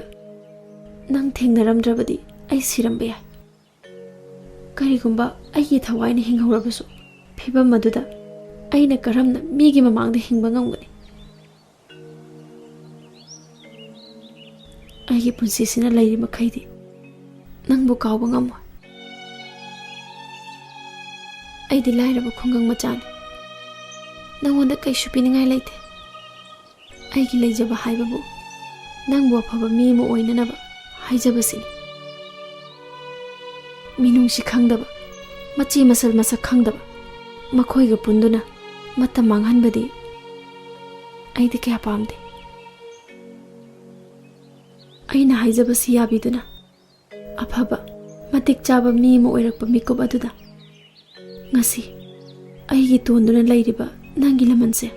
ꯅꯪ ꯊꯦꯡꯅꯔꯝꯗ꯭ꯔꯕꯗꯤ ꯑꯩ ꯁꯤꯔꯝꯕ ꯌꯥꯏ꯫ ꯀꯔꯤꯒꯨꯝꯕ ꯑꯩꯒꯤ ꯊꯋꯥꯏꯅ ꯍꯤꯡꯍꯧꯔꯕꯁꯨ, ꯐꯤꯚꯝ ꯑꯗꯨꯗ ꯑꯩꯅ ꯀꯔꯝꯅ ꯃꯤꯒꯤ ꯃꯃꯥꯡꯗ ꯍꯤꯡꯕ ꯉꯝꯒꯅꯤ? ꯑꯩꯒꯤ ꯄꯨꯟꯁꯤꯁꯤꯅ ꯂꯩꯔꯤ ꯃꯈꯩꯗꯤ ꯅꯪꯕꯨ ꯀꯥꯎꯕ ꯉꯝꯃꯣꯏ꯫ ꯑꯩꯗꯤ ꯂꯥꯏꯔꯕ ꯈꯨꯡꯒꯪ ꯃꯆꯥꯅꯤ꯫ ꯅꯪꯉꯣꯟꯗ ꯀꯩꯁꯨ ꯄꯤꯅꯤꯡꯉꯥꯏ ꯂꯩꯇꯦ꯫ ꯑꯩꯒꯤ ꯂꯩꯖꯕ ꯍꯥꯏꯕꯕꯨ ꯅꯪꯕꯨ ꯑꯐꯕ ꯃꯤ ꯑꯃ ꯑꯣꯏꯅꯅꯕ ꯍꯥꯏꯖꯕꯁꯤꯅꯤ꯫ ꯃꯤꯅꯨꯡꯁꯤ ꯈꯪꯗꯕ, ꯃꯆꯤ ꯃꯆꯜ ꯃꯁꯛ ꯈꯪꯗꯕ ꯃꯈꯣꯏꯒ ꯄꯨꯟꯗꯨꯅ ꯃꯇꯝ ꯃꯥꯡꯍꯟꯕꯗꯤ ꯑꯩꯗꯤ ꯀꯌꯥ ꯄꯥꯝꯗꯦ꯫ ꯑꯩꯅ ꯍꯥꯏꯖꯕꯁꯤ ꯌꯥꯕꯤꯗꯨꯅ ꯑꯐꯕ, ꯃꯇꯤꯛ ꯆꯥꯕ ꯃꯤ ꯑꯃ ꯑꯣꯏꯔꯛꯄ ꯃꯤꯀꯨꯞ ꯑꯗꯨꯗ ꯉꯁꯤ ꯑꯩꯒꯤ ꯇꯣꯟꯗꯨꯅ ꯂꯩꯔꯤꯕ ꯅꯪꯒꯤ ꯂꯃꯟꯁꯦ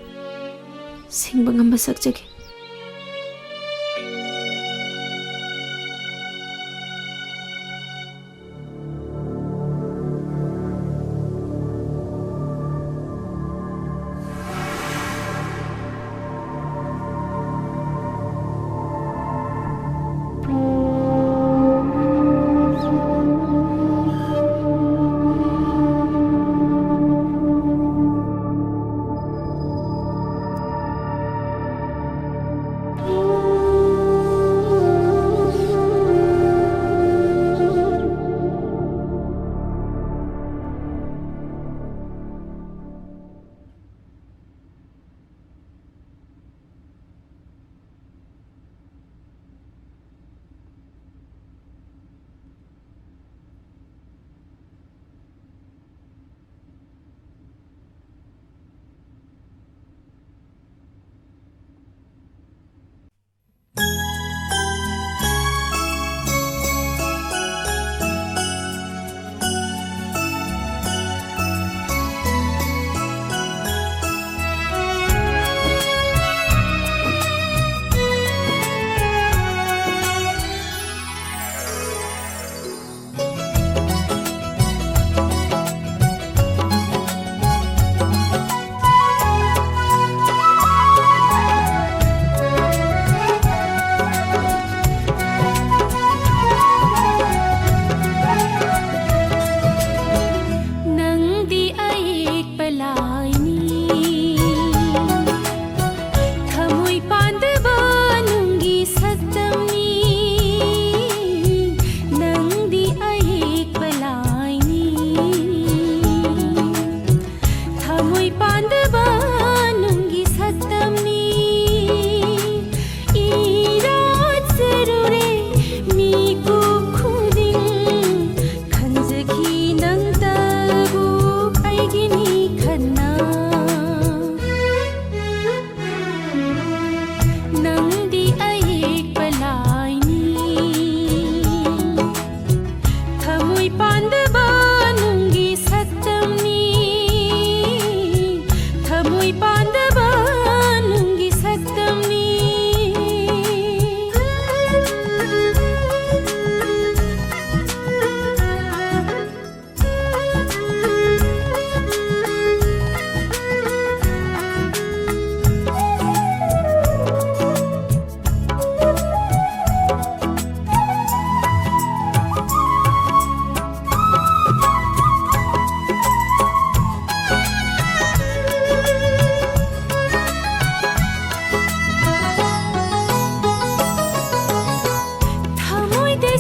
ꯁꯤꯡꯕ ꯉꯝꯕ ꯁꯛꯆꯒꯦ꯫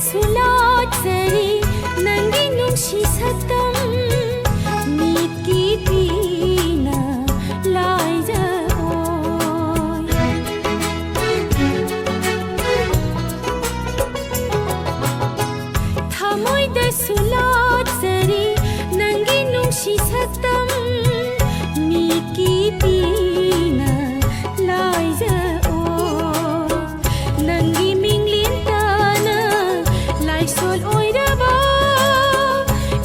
ꯁꯨꯂꯣꯠꯆꯔꯤ ꯅꯪꯒꯤ ꯅꯨꯡꯁꯤ ꯁꯛꯇꯝ, ꯃꯤꯠꯀꯤ ꯄꯤꯅ ꯂꯥꯏꯖꯑꯣ꯫ ꯊꯃꯣꯏꯗꯁꯨ ꯂꯣꯠꯆꯔꯤ ꯅꯪꯒꯤ ꯅꯨꯡꯁꯤ ꯁꯛꯇꯝ, ꯃꯤꯠꯀꯤ ꯄꯤꯅ ꯂꯥꯏꯖꯑꯣ꯫ ꯅꯪꯒꯤ ꯃꯤꯡꯂꯦꯟ ꯇꯥꯅ ꯂꯥꯏꯁꯣꯜ ꯑꯣꯏꯔꯕ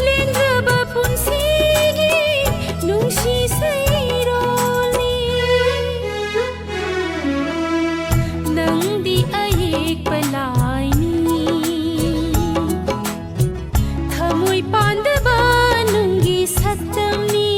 ꯂꯦꯟꯖꯕ ꯄꯨꯟꯁꯤꯒꯤ ꯅꯨꯡꯁꯤ ꯁꯩꯔꯣꯜꯅꯤ꯫ ꯅꯪꯗꯤ ꯑꯌꯦꯛꯄ ꯂꯥꯏꯅꯤ, ꯊꯃꯣꯏ ꯄꯥꯟꯗꯕ ꯅꯨꯡꯒꯤ ꯁꯛꯇꯝꯅꯤ꯫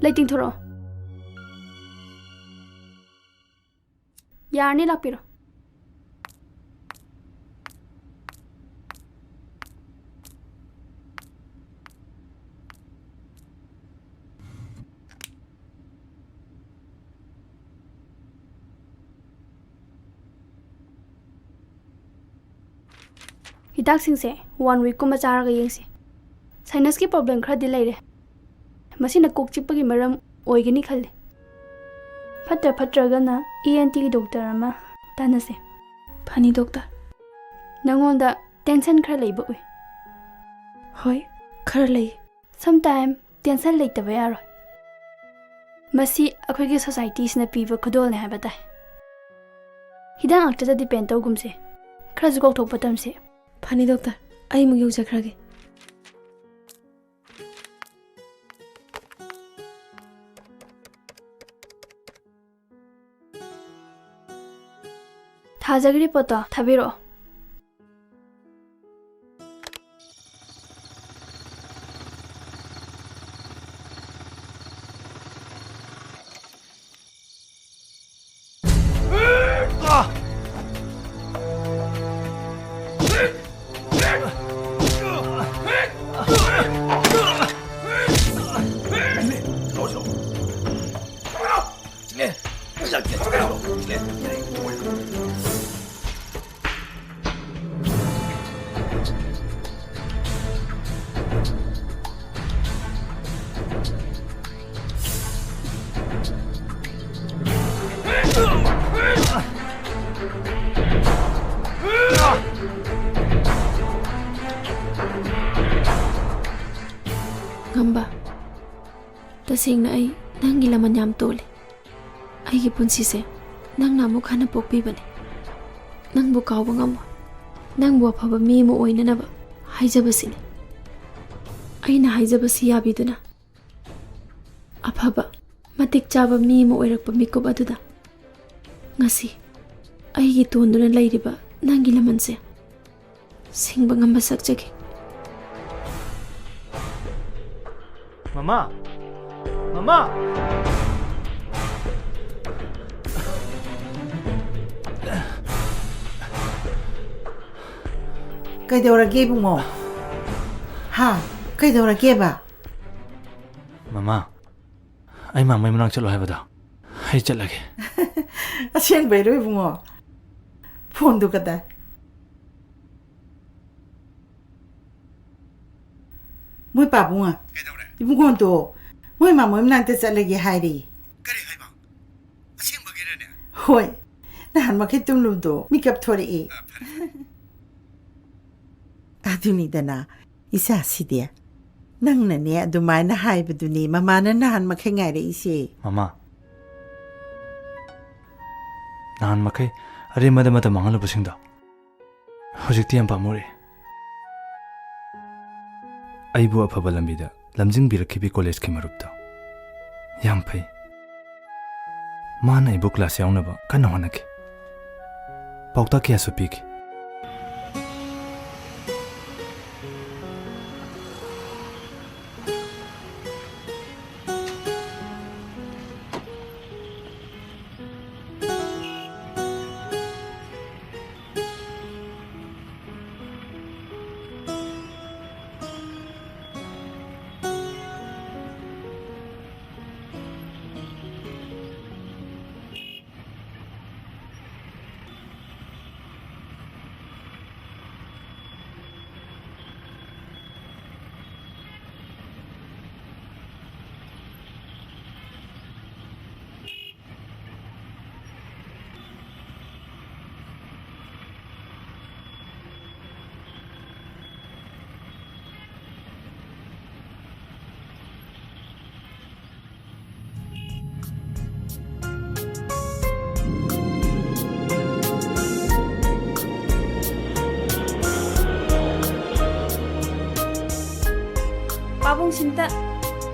ꯂꯩ, ꯇꯤꯡꯊꯣꯔꯛꯑꯣ꯫ ꯌꯥꯔꯅꯤ, ꯂꯥꯛꯄꯤꯔꯣ꯫ ꯍꯤꯗꯥꯛꯁꯤꯡꯁꯦ ꯋꯥꯟ ꯋꯤꯛꯀꯨꯝꯕ ꯆꯥꯔꯒ ꯌꯦꯡꯁꯤ꯫ ꯁꯥꯏꯅꯁꯀꯤ ꯄ꯭ꯔꯣꯕ꯭ꯂꯦꯝ ꯈꯔꯗꯤ ꯂꯩꯔꯦ꯫ ꯃꯁꯤꯅ ꯀꯣꯛ ꯆꯤꯛꯄꯒꯤ ꯃꯔꯝ ꯑꯣꯏꯒꯅꯤ ꯈꯜꯂꯤ꯫ ꯐꯠꯇ꯭ꯔ ꯐꯠꯇ꯭ꯔꯒꯅ ꯏ ꯑꯦꯟ ꯇꯤꯒꯤ ꯗꯣꯛꯇꯔ ꯑꯃ ꯇꯥꯟꯅꯁꯦ꯫ ꯐꯅꯤ, ꯗꯣꯛꯇꯔ꯫ ꯅꯪꯉꯣꯟꯗ ꯇꯦꯟꯁꯟ ꯈꯔ ꯂꯩꯕ ꯎꯏ꯫ ꯍꯣꯏ, ꯈꯔ ꯂꯩ꯫ ꯁꯝꯇꯥꯏꯝ ꯇꯦꯟꯁꯟ ꯂꯩꯇꯕ ꯌꯥꯔꯣꯏ꯫ ꯃꯁꯤ ꯑꯩꯈꯣꯏꯒꯤ ꯁꯣꯁꯥꯏꯇꯤꯁꯤꯅ ꯄꯤꯕ ꯈꯨꯗꯣꯜꯅꯦ ꯍꯥꯏꯕ ꯇꯥꯏ꯫ ꯍꯤꯗꯥꯛ ꯉꯥꯛꯇꯗ ꯗꯤꯄꯦꯟ ꯇꯧꯒꯨꯝꯁꯦ꯫ ꯈꯔꯁꯨ ꯀꯥꯎꯊꯣꯛꯄ ꯇꯝꯁꯦ꯫ ꯐꯅꯤ, ꯗꯣꯛꯇꯔ꯫ ꯑꯩ ꯑꯃꯨꯛ ꯌꯧꯖꯈ꯭ꯔꯒꯦ꯫ ꯊꯥꯖꯒꯤ ꯔꯤꯄꯣꯔꯠꯇꯣ ꯊꯥꯕꯤꯔꯛꯑꯣ꯫ ꯉꯝꯕ, ꯇꯁꯦꯡꯅ ꯑꯩ ꯅꯪꯒꯤ ꯂꯃꯟ ꯌꯥꯝ ꯇꯣꯜꯂꯤ꯫ ꯑꯩꯒꯤ ꯄꯨꯟꯁꯤꯁꯦ ꯅꯪꯅ ꯑꯃꯨꯛ ꯍꯟꯅ ꯄꯣꯛꯄꯤꯕꯅꯤ꯫ ꯅꯪꯕꯨ ꯀꯥꯎꯕ ꯉꯝꯃꯣꯏ꯫ ꯅꯪꯕꯨ ꯑꯐꯕ ꯃꯤ ꯑꯃ ꯑꯣꯏꯅꯅꯕ ꯍꯥꯏꯖꯕꯁꯤꯅꯤ꯫ ꯑꯩꯅ ꯍꯥꯏꯖꯕꯁꯤ ꯌꯥꯕꯤꯗꯨꯅ ꯑꯐꯕ, ꯃꯇꯤꯛ ꯆꯥꯕ ꯃꯤ ꯑꯃ ꯑꯣꯏꯔꯛꯄ ꯃꯤꯀꯨꯞ ꯑꯗꯨꯗ ꯉꯁꯤ ꯑꯩꯒꯤ ꯇꯣꯟꯗꯨꯅ ꯂꯩꯔꯤꯕ ꯅꯪꯒꯤ ꯂꯃꯟꯁꯦ ꯁꯤꯡꯕ ꯉꯝꯕ ꯁꯛꯆꯒꯦ꯫ ꯃꯃꯥ! ꯃꯃꯥ! ꯀꯩꯗꯧꯔꯒꯦ ꯏꯕꯨꯡꯉꯣ? ꯍꯥ? ꯀꯩꯗꯧꯔꯒꯦꯕ? ꯃꯃꯥ, ꯑꯩ ꯃꯥꯝꯃꯩ ꯃꯅꯥꯛ ꯆꯠꯂꯣ ꯍꯥꯏꯕꯗꯣ, ꯑꯩ ꯆꯠꯂꯒꯦ꯫ ꯑꯁꯦꯡꯕꯩꯔꯣ ꯏꯕꯨꯡꯉꯣ? ꯐꯣꯟꯗꯨ ꯀꯗꯥꯏ? ꯃꯣꯏ ꯄꯥꯕꯨꯡꯉ? ꯀꯩꯗꯧꯔꯦ? ꯏꯕꯨꯡꯉꯣꯗꯣ ꯃꯣꯏ ꯃꯥꯃꯣꯏ ꯃꯅꯥꯛꯇ ꯆꯠꯂꯒꯦ ꯍꯥꯏꯔꯤ꯫ ꯀꯔꯤ ꯍꯥꯏꯕ? ꯑꯁꯦꯡꯕꯒꯤꯔꯅꯦ? ꯍꯣꯏ꯫ ꯅꯍꯥꯟ ꯃꯈꯩ ꯇꯨꯝꯂꯨꯕꯗꯣ ꯃꯤꯀꯞ ꯊꯣꯔꯛꯑꯦ꯫ ꯑ, ꯐꯔꯦ, ꯐꯔꯦ꯫ ꯑꯗꯨꯅꯤꯗꯅ, ꯏꯆꯥꯁꯤꯗꯤ꯫ ꯅꯪꯅꯅꯦ ꯑꯗꯨꯃꯥꯏꯅ ꯍꯥꯏꯕꯗꯨꯅꯤ ꯃꯃꯥꯅ ꯅꯍꯥꯟ ꯃꯈꯩ ꯉꯥꯏꯔꯛꯏꯁꯦ꯫ ꯃꯃꯥ, ꯅꯍꯥꯟ ꯃꯈꯩ ꯑꯔꯦꯝꯕꯗ ꯃꯇꯝ ꯃꯥꯡꯍꯜꯂꯨꯕꯁꯤꯡꯗꯣ ꯍꯧꯖꯤꯛꯇꯤ ꯌꯥꯝ ꯄꯥꯝꯃꯨꯔꯦ꯫ ꯑꯩꯕꯨ ꯑꯐꯕ ꯂꯝꯕꯤꯗ ꯂꯝꯖꯤꯡꯕꯤꯔꯛꯈꯤꯕꯤ ꯀꯣꯂꯦꯖꯀꯤ ꯃꯔꯨꯞꯇꯣ꯫ ꯌꯥꯝ ꯐꯩ꯫ ꯃꯥꯅ ꯑꯩꯕꯨ ꯀ꯭ꯂꯥꯁ ꯌꯥꯎꯅꯕ ꯀꯟꯅ ꯍꯣꯠꯅꯈꯤ꯫ ꯄꯥꯎꯇꯥꯛ ꯀꯌꯥꯁꯨ ꯄꯤꯈꯤ꯫ ꯄꯥꯕꯨꯡ, ꯁꯤꯝꯇ,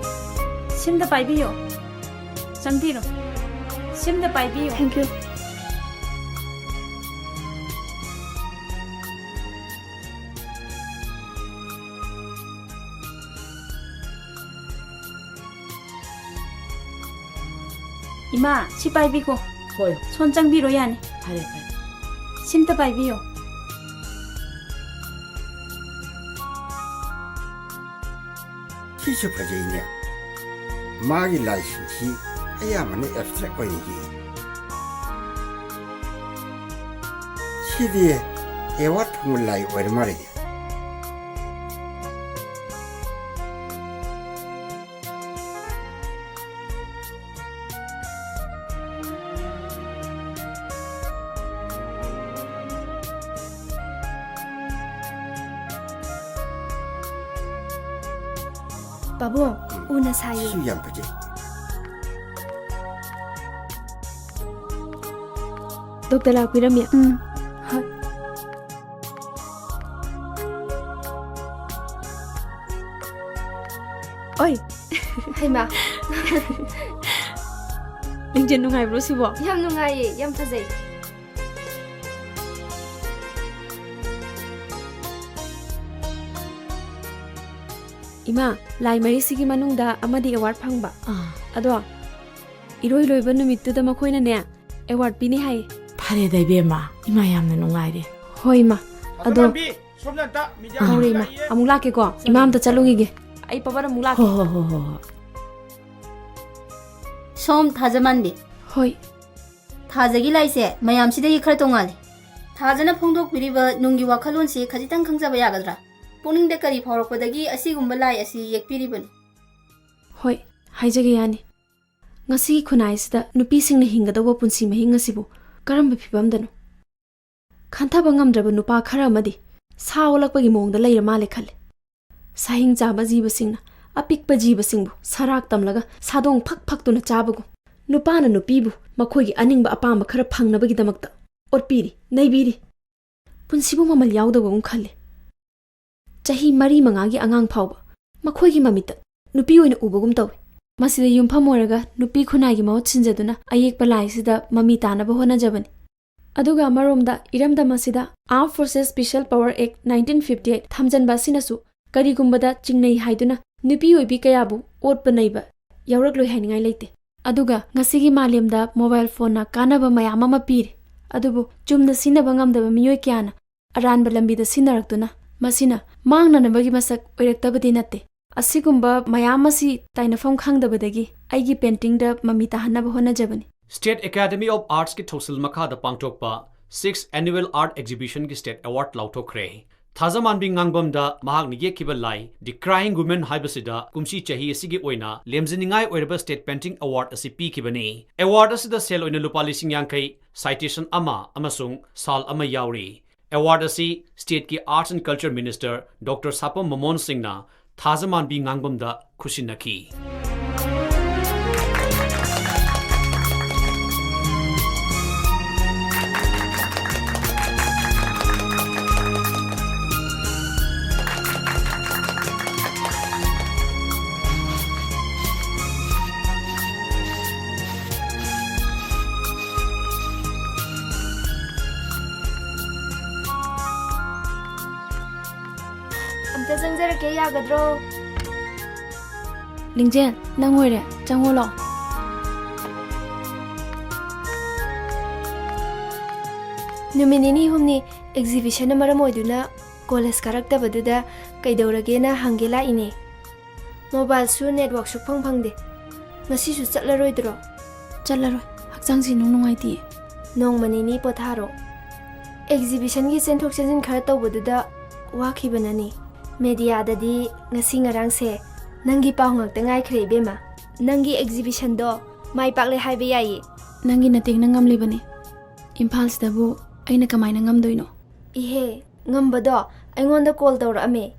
ꯁꯤꯝꯇ ꯄꯥꯏꯕꯤꯌꯣ꯫ ꯆꯪꯕꯤꯔꯣ꯫ ꯁꯤꯝꯇ ꯄꯥꯏꯕꯤꯌꯣ꯫ Thank you. ꯏꯃꯥ, ꯁꯤ ꯄꯥꯏꯕꯤꯈꯣ꯫ ꯍꯣꯏ꯫ ꯁꯣꯝ ꯆꯪꯕꯤꯔꯣ, ꯌꯥꯅꯤ꯫ ꯐꯔꯦ, ꯐꯔꯦ꯫ ꯁꯤꯝꯇ ꯄꯥꯏꯕꯤꯌꯣ꯫ ꯁꯤꯁꯨ ꯐꯖꯩꯅꯦ꯫ ꯃꯥꯒꯤ ꯂꯥꯏꯁꯤꯡꯁꯤ ꯑꯌꯥꯝꯕꯅ ꯑꯦꯕꯁꯇ꯭ꯔꯦꯛ ꯑꯣꯏꯅ ꯌꯦꯛꯏ꯫ ꯁꯤꯗꯤ ꯑꯦꯋꯥꯔꯗ ꯐꯪꯕ ꯂꯥꯏ ꯑꯣꯏꯔ ꯃꯥꯜꯂꯦ꯫ ꯄꯥꯕꯨꯡ, ꯎꯝ꯫ ꯎꯅ ꯁꯥꯏꯌꯦ꯫ ꯁꯤꯁꯨ ꯌꯥꯝ ꯐꯖꯩ꯫ ꯗꯣꯛꯇꯔ ꯂꯥꯛꯄꯤꯔꯝꯃꯤ꯫ ꯎꯝ꯫ ꯍꯣꯏ꯫ ꯑꯣꯏ꯫ ꯍꯩꯃꯥ꯫ ꯂꯤꯡꯖꯦꯜ ꯅꯨꯡꯉꯥꯏꯕ꯭ꯔꯣ ꯁꯤꯕꯣ? ꯌꯥꯝ ꯅꯨꯡꯉꯥꯏꯌꯦ, ꯌꯥꯝ ꯐꯖꯩ꯫ ꯏꯃꯥ, ꯂꯥꯏ ꯃꯔꯤꯁꯤꯒꯤ ꯃꯅꯨꯡꯗ ꯑꯃꯗꯤ ꯑꯦꯋꯥꯔꯗ ꯐꯪꯕ꯫ ꯑꯥ꯫ ꯑꯗꯣ ꯏꯔꯣꯏ ꯂꯣꯏꯕ ꯅꯨꯃꯤꯠꯇꯨꯗ ꯃꯈꯣꯏꯅꯅꯦ, ꯑꯦꯋꯥꯔꯗ ꯄꯤꯅꯤ ꯍꯥꯏꯌꯦ꯫ ꯐꯔꯦꯗ ꯏꯕꯦꯝꯃ, ꯏꯃꯥ ꯌꯥꯝꯅ ꯅꯨꯡꯉꯥꯏꯔꯦ꯫ ꯍꯣꯏ, ꯏꯃꯥ꯫ ꯑꯗꯣ ꯊꯥꯖꯃꯥꯟꯕꯤ, ꯁꯣꯝꯗ ꯑꯝꯇ ꯃꯤꯗꯤꯌꯥ ꯑꯥ꯫ ꯍꯧꯔꯦ, ꯏꯃꯥ꯫ ꯂꯥꯛꯏꯌꯦ꯫ ꯑꯃꯨꯛ ꯂꯥꯛꯀꯦꯀꯣ꯫ ꯏꯃꯥ ꯑꯝꯇ ꯆꯠꯂꯨꯈꯤꯒꯦ꯫ ꯑꯩ ꯄꯥꯕꯔ ꯑꯃꯨꯛ ꯂꯥꯛꯀꯦ꯫ ꯍꯣ, ꯍꯣ, ꯍꯣ, ꯍꯣ, ꯍꯣ꯫ ꯁꯣꯝ ꯊꯥꯖꯃꯥꯟꯕꯤ꯫ ꯍꯣꯏ꯫ ꯊꯥꯖꯒꯤ ꯂꯥꯏꯁꯦ ꯃꯌꯥꯝꯁꯤꯗꯒꯤ ꯈꯔ ꯇꯣꯡꯉꯥꯜꯂꯤ꯫ ꯊꯥꯖꯅ ꯐꯣꯡꯗꯣꯛꯄꯤꯔꯤꯕ ꯅꯨꯡꯒꯤ ꯋꯥꯈꯜꯂꯣꯟꯁꯤ ꯈꯖꯤꯛꯇꯪ ꯈꯪꯖꯕ ꯌꯥꯒꯗ꯭ꯔꯥ? ꯄꯨꯛꯅꯤꯡꯗ ꯀꯔꯤ ꯐꯥꯎꯔꯛꯄꯗꯒꯤ ꯑꯁꯤꯒꯨꯝꯕ ꯂꯥꯏ ꯑꯁꯤ ꯌꯦꯛꯄꯤꯔꯤꯕꯅꯣ? ꯍꯣꯏ, ꯍꯥꯏꯖꯒꯦ, ꯌꯥꯅꯤ꯫ ꯉꯁꯤꯒꯤ ꯈꯨꯟꯅꯥꯏꯁꯤꯗ ꯅꯨꯄꯤꯁꯤꯡꯅ ꯍꯤꯡꯒꯗꯧꯕ ꯄꯨꯟꯁꯤ ꯃꯍꯤꯡ ꯑꯁꯤꯕꯨ ꯀꯔꯝꯕ ꯐꯤꯕꯝꯗꯅꯣ? ꯈꯟꯊꯕ ꯉꯝꯗ꯭ꯔꯕ ꯅꯨꯄꯥ ꯈꯔ ꯑꯃꯗꯤ ꯁꯥ ꯑꯣꯜꯂꯛꯄꯒꯤ ꯃꯑꯣꯡꯗ ꯂꯩꯔ ꯃꯥꯜꯂꯦ ꯈꯜꯂꯦ꯫ ꯁꯥꯍꯤꯡ ꯆꯥꯕ ꯖꯤꯕꯁꯤꯡꯅ ꯑꯄꯤꯛꯄ ꯖꯤꯕꯁꯤꯡꯕꯨ ꯁꯔꯥꯛ ꯇꯝꯂꯒ ꯁꯥꯗꯣꯡ ꯐꯛ ꯐꯛꯇꯨꯅ ꯆꯥꯕꯒꯨꯝ, ꯅꯨꯄꯥꯅ ꯅꯨꯄꯤꯕꯨ ꯃꯈꯣꯏꯒꯤ ꯑꯅꯤꯡꯕ ꯑꯄꯥꯝꯕ ꯈꯔ ꯐꯪꯅꯕꯒꯤꯗꯃꯛꯇ ꯑꯣꯠꯄꯤꯔꯤ, ꯅꯩꯕꯤꯔꯤ꯫ ꯄꯨꯟꯁꯤꯕꯨ ꯃꯃꯜ ꯌꯥꯎꯗꯕꯒꯨꯝ ꯈꯜꯂꯦ꯫ ꯆꯍꯤ ꯃꯔꯤ ꯃꯉꯥꯒꯤ ꯑꯉꯥꯡ ꯐꯥꯎꯕ ꯃꯈꯣꯏꯒꯤ ꯃꯃꯤꯠꯇ ꯅꯨꯄꯤ ꯑꯣꯏꯅ ꯎꯕꯒꯨꯝ ꯇꯧꯏ꯫ ꯃꯁꯤꯗ ꯌꯨꯝꯐꯝ ꯑꯣꯏꯔꯒ ꯅꯨꯄꯤ ꯈꯨꯟꯅꯥꯏꯒꯤ ꯃꯍꯨꯠ ꯁꯤꯟꯖꯗꯨꯅ ꯑꯌꯦꯛꯄ ꯂꯥꯏꯁꯤꯗ ꯃꯃꯤ ꯇꯥꯅꯕ ꯍꯣꯠꯅꯖꯕꯅꯤ꯫ ꯑꯗꯨꯒ ꯑꯃꯔꯣꯝꯗ ꯏꯔꯝꯗꯝ ꯑꯁꯤꯗ Armed Forces Special Power Act nineteen fifty eight ꯊꯝꯖꯤꯟꯕ ꯑꯁꯤꯅꯁꯨ ꯀꯔꯤꯒꯨꯝꯕꯗ ꯆꯤꯡꯅꯩ ꯍꯥꯏꯗꯨꯅ ꯅꯨꯄꯤ ꯑꯣꯏꯕꯤ ꯀꯌꯥꯕꯨ ꯑꯣꯠꯄ ꯅꯩꯕ ꯌꯥꯎꯔꯛꯂꯣꯏ ꯍꯥꯏꯅꯤꯡꯉꯥꯏ ꯂꯩꯇꯦ꯫ ꯑꯗꯨꯒ ꯉꯁꯤꯒꯤ ꯃꯥꯂꯦꯝꯗ ꯃꯣꯕꯥꯏꯜ ꯐꯣꯟꯅ ꯀꯥꯟꯅꯕ ꯃꯌꯥꯝ ꯑꯃ ꯄꯤꯔꯤ꯫ ꯑꯗꯨꯕꯨ ꯆꯨꯝꯅ ꯁꯤꯖꯤꯟꯅꯕ ꯉꯝꯗꯕ ꯃꯤꯑꯣꯏ ꯀꯌꯥꯅ ꯑꯔꯥꯟꯕ ꯂꯝꯕꯤꯗ ꯁꯤꯖꯤꯟꯅꯔꯛꯇꯨꯅ ꯃꯁꯤꯅ ꯃꯥꯡꯅꯅꯕꯒꯤ ꯃꯁꯛ ꯑꯣꯏꯔꯛꯇꯕꯗꯤ ꯅꯠꯇꯦ꯫ ꯑꯁꯤꯒꯨꯝꯕ ꯃꯌꯥꯝ ꯑꯁꯤ ꯇꯥꯏꯅꯐꯝ ꯈꯪꯗꯕꯗꯒꯤ ꯑꯩꯒꯤ ꯄꯦꯟꯇꯤꯡꯗ ꯃꯃꯤ ꯇꯥꯍꯟꯅꯕ ꯍꯣꯠꯅꯖꯕꯅꯤ꯫ State Academy of Artsꯀꯤ ꯊꯧꯁꯤꯜ ꯃꯈꯥꯗ ꯄꯥꯡꯊꯣꯛꯄ Sixth Annual Art Exhibitionꯒꯤ State Award ꯂꯥꯎꯊꯣꯛꯈ꯭ꯔꯦ꯫ ꯊꯥꯖꯃꯥꯟꯕꯤ ꯉꯥꯡꯕꯝꯗ ꯃꯍꯥꯛꯅ ꯌꯦꯛꯈꯤꯕ ꯂꯥꯏ The Crying Woman ꯍꯥꯏꯕꯁꯤꯗ ꯀꯨꯝꯁꯤ ꯆꯍꯤ ꯑꯁꯤꯒꯤ ꯑꯣꯏꯅ ꯂꯦꯝꯖꯅꯤꯡꯉꯥꯏ ꯑꯣꯏꯔꯕ State Painting Award ꯑꯁꯤ ꯄꯤꯈꯤꯕꯅꯤ꯫ Award ꯑꯁꯤꯗ ꯁꯦꯜ ꯑꯣꯏꯅ ꯂꯨꯄꯥ ꯂꯤꯁꯤꯡ ꯌꯥꯡꯈꯩ, citation ꯑꯃ ꯑꯃꯁꯨꯡ ꯁꯥꯜ ꯑꯃ ꯌꯥꯎꯔꯤ꯫ Award ꯑꯁꯤ stateꯀꯤ Arts and Culture Minister Doctor ꯁꯥꯄꯝ ꯃꯃꯣꯟ ꯁꯤꯡꯅ ꯊꯥꯖꯃꯥꯟꯕꯤ ꯉꯥꯡꯕꯝꯗ ꯈꯨꯠꯁꯤꯟꯅꯈꯤ꯫ ꯑꯝꯇ ꯆꯪꯖꯔꯛꯀꯦ, ꯌꯥꯒꯗ꯭ꯔꯣ? ꯂꯤꯡꯖꯦꯜ, ꯅꯪ ꯑꯣꯏꯔꯦ, ꯆꯪꯉꯣ ꯂꯥꯛꯑꯣ꯫ ꯅꯨꯃꯤꯠ ꯅꯤꯅꯤ ꯍꯨꯝꯅꯤ exhibitionꯅ ꯃꯔꯝ ꯑꯣꯏꯗꯨꯅ college ꯀꯥꯔꯛꯇꯕꯗꯨꯗ ꯀꯩꯗꯧꯔꯒꯦꯅ ꯍꯪꯒꯦ ꯂꯥꯛꯏꯅꯦ꯫ Mobileꯁꯨ network ꯁꯨꯛꯐꯪ ꯐꯪꯗꯦ꯫ ꯉꯁꯤꯁꯨ ꯆꯠꯂꯔꯣꯏꯗ꯭ꯔꯣ? ꯆꯠꯂꯔꯣꯏ, ꯍꯛꯆꯥꯡꯁꯤ ꯅꯨꯡ ꯅꯨꯡꯉꯥꯏꯇꯦ꯫ ꯅꯣꯡꯃ ꯅꯤꯅꯤ ꯄꯣꯊꯥꯔꯣ꯫ Exhibitionꯒꯤ ꯆꯦꯟꯊꯣꯛ ꯆꯦꯟꯁꯤꯟ ꯈꯔ ꯇꯧꯕꯗꯨꯗ ꯋꯥꯈꯤꯕꯅꯅꯤ꯫ Mediaꯗꯗꯤ ꯉꯁꯤ ꯉꯔꯥꯡꯁꯦ ꯅꯪꯒꯤ ꯄꯥꯎ ꯉꯥꯛꯇ ꯉꯥꯏꯈ꯭ꯔꯦ ꯏꯕꯦꯝꯃ꯫ ꯅꯪꯒꯤ exhibitionꯗꯣ ꯃꯥꯏ ꯄꯥꯛꯂꯦ ꯍꯥꯏꯕ ꯌꯥꯏꯌꯦ꯫ ꯅꯪꯒꯤ ꯅꯇꯦꯡꯅ ꯉꯝꯂꯤꯕꯅꯤ꯫ ꯏꯝꯐꯥꯜꯁꯤꯗꯕꯨ ꯑꯩꯅ ꯀꯃꯥꯏꯅ ꯉꯝꯗꯣꯏꯅꯣ? ꯏꯍꯦ, ꯉꯝꯕꯗꯣ ꯑꯩꯉꯣꯟꯗ call ꯇꯧꯔꯛꯑꯝꯃꯦ꯫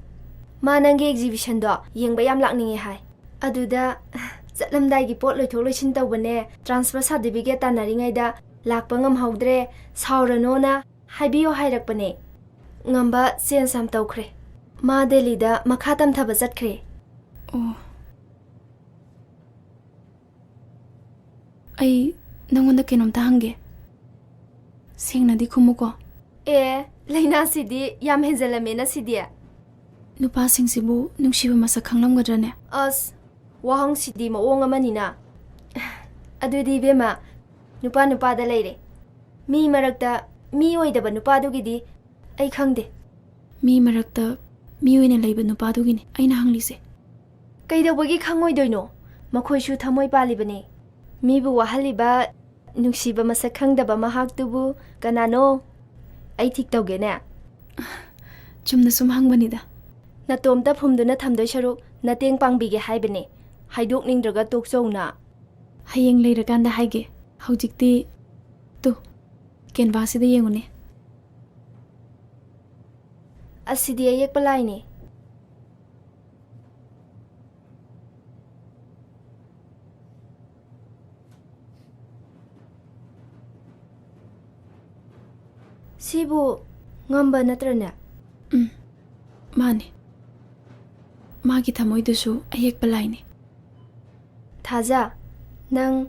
ꯃꯥ ꯅꯪꯒꯤ exhibitionꯗꯣ ꯌꯦꯡꯕ ꯌꯥꯝ ꯂꯥꯛꯅꯤꯡꯉꯦ ꯍꯥꯏ꯫ ꯑꯗꯨꯗ ꯆꯠꯂꯝꯗꯥꯏꯒꯤ ꯄꯣꯠ ꯂꯣꯏꯊꯣꯛ ꯂꯣꯏꯁꯤꯟ ꯇꯧꯕꯅꯦ, transfer certificate ꯇꯥꯟꯅꯔꯤꯉꯩꯗ ꯂꯥꯛꯄ ꯉꯝꯍꯧꯗ꯭ꯔꯦ, ꯁꯥꯎꯔꯅꯣꯅ ꯍꯥꯏꯕꯤꯌꯣ ꯍꯥꯏꯔꯛꯄꯅꯦ꯫ ꯉꯝꯕ change ꯌꯥꯝ ꯇꯧꯈ꯭ꯔꯦ꯫ ꯃꯥ ꯗꯦꯜꯂꯤꯗ ꯃꯈꯥ ꯇꯝꯊꯕ ꯆꯠꯈ꯭ꯔꯦ꯫ ꯑꯣ꯫ ꯑꯩ ꯅꯪꯉꯣꯟꯗ ꯀꯩꯅꯣꯝꯇ ꯍꯪꯒꯦ꯫ ꯁꯦꯡꯅꯗꯤ ꯈꯨꯝꯃꯨꯀꯣ꯫ ꯑꯦ, ꯂꯥꯏꯅꯥꯁꯤꯗꯤ ꯌꯥꯝ ꯍꯦꯟꯖꯜꯂꯝꯃꯦꯅ ꯁꯤꯗꯤ꯫ ꯅꯨꯄꯥꯁꯤꯡꯁꯤꯕꯨ ꯅꯨꯡꯁꯤꯕ ꯃꯁꯛ ꯈꯪꯂꯝꯒꯗ꯭ꯔꯅꯦ? ꯑꯁ, ꯋꯥꯍꯪꯁꯤꯗꯤ ꯃꯑꯣꯡ ꯑꯃꯅꯤꯅ꯫ ꯑꯗꯨꯗꯤ ꯏꯕꯦꯝꯃ, ꯅꯨꯄꯥ ꯅꯨꯄꯥꯗ ꯂꯩꯔꯦ꯫ ꯃꯤ ꯃꯔꯛꯇ ꯃꯤ ꯑꯣꯏꯗꯕ ꯅꯨꯄꯥꯗꯨꯒꯤꯗꯤ ꯑꯩ ꯈꯪꯗꯦ꯫ ꯃꯤ ꯃꯔꯛꯇ ꯃꯤ ꯑꯣꯏꯅ ꯂꯩꯕ ꯅꯨꯄꯥꯗꯨꯒꯤꯅꯤ ꯑꯩꯅ ꯍꯪꯂꯤꯁꯦ꯫ ꯀꯩꯗꯧꯕꯒꯤ ꯈꯪꯉꯣꯏꯗꯣꯏꯅꯣ? ꯃꯈꯣꯏꯁꯨ ꯊꯃꯣꯏ ꯄꯥꯜꯂꯤꯕꯅꯦ꯫ ꯃꯤꯕꯨ ꯋꯥꯍꯜꯂꯤꯕ ꯅꯨꯡꯁꯤꯕ ꯃꯁꯛ ꯈꯪꯗꯕ ꯃꯍꯥꯛꯇꯨꯕꯨ ꯀꯅꯥꯅꯣ? ꯑꯩ ꯊꯤꯛ ꯇꯧꯒꯦꯅꯦ꯫ ꯆꯨꯝꯅ ꯁꯨꯝ ꯍꯪꯕꯅꯤꯗ꯫ ꯅꯇꯣꯝꯇ ꯐꯨꯝꯗꯨꯅ ꯊꯝꯗꯣꯏ ꯁꯔꯨꯛ ꯅꯇꯦꯡ ꯄꯥꯡꯕꯤꯒꯦ ꯍꯥꯏꯕꯅꯦ꯫ ꯍꯥꯏꯗꯣꯛꯅꯤꯡꯗ꯭ꯔꯒ ꯇꯣꯛꯆꯧꯅ꯫ ꯍꯌꯦꯡ ꯂꯩꯔꯀꯥꯟꯗ ꯍꯥꯏꯒꯦ꯫ ꯍꯧꯖꯤꯛꯇꯤ ꯇꯨ, ꯀꯦꯟꯚꯥꯁꯁꯤꯗ ꯌꯦꯡꯉꯨꯅꯦ꯫ ꯑꯁꯤꯗꯤ ꯑꯌꯦꯛꯄ ꯂꯥꯏꯅꯦ꯫ ꯁꯤꯕꯨ ꯉꯝꯕ ꯅꯠꯇ꯭ꯔꯅꯦ? ꯎꯝ, ꯃꯥꯅꯦ꯫ ꯃꯥꯒꯤ ꯊꯃꯣꯏꯗꯨꯁꯨ ꯑꯌꯦꯛꯄ ꯂꯥꯏꯅꯦ꯫ ꯊꯥꯖ, ꯅꯪ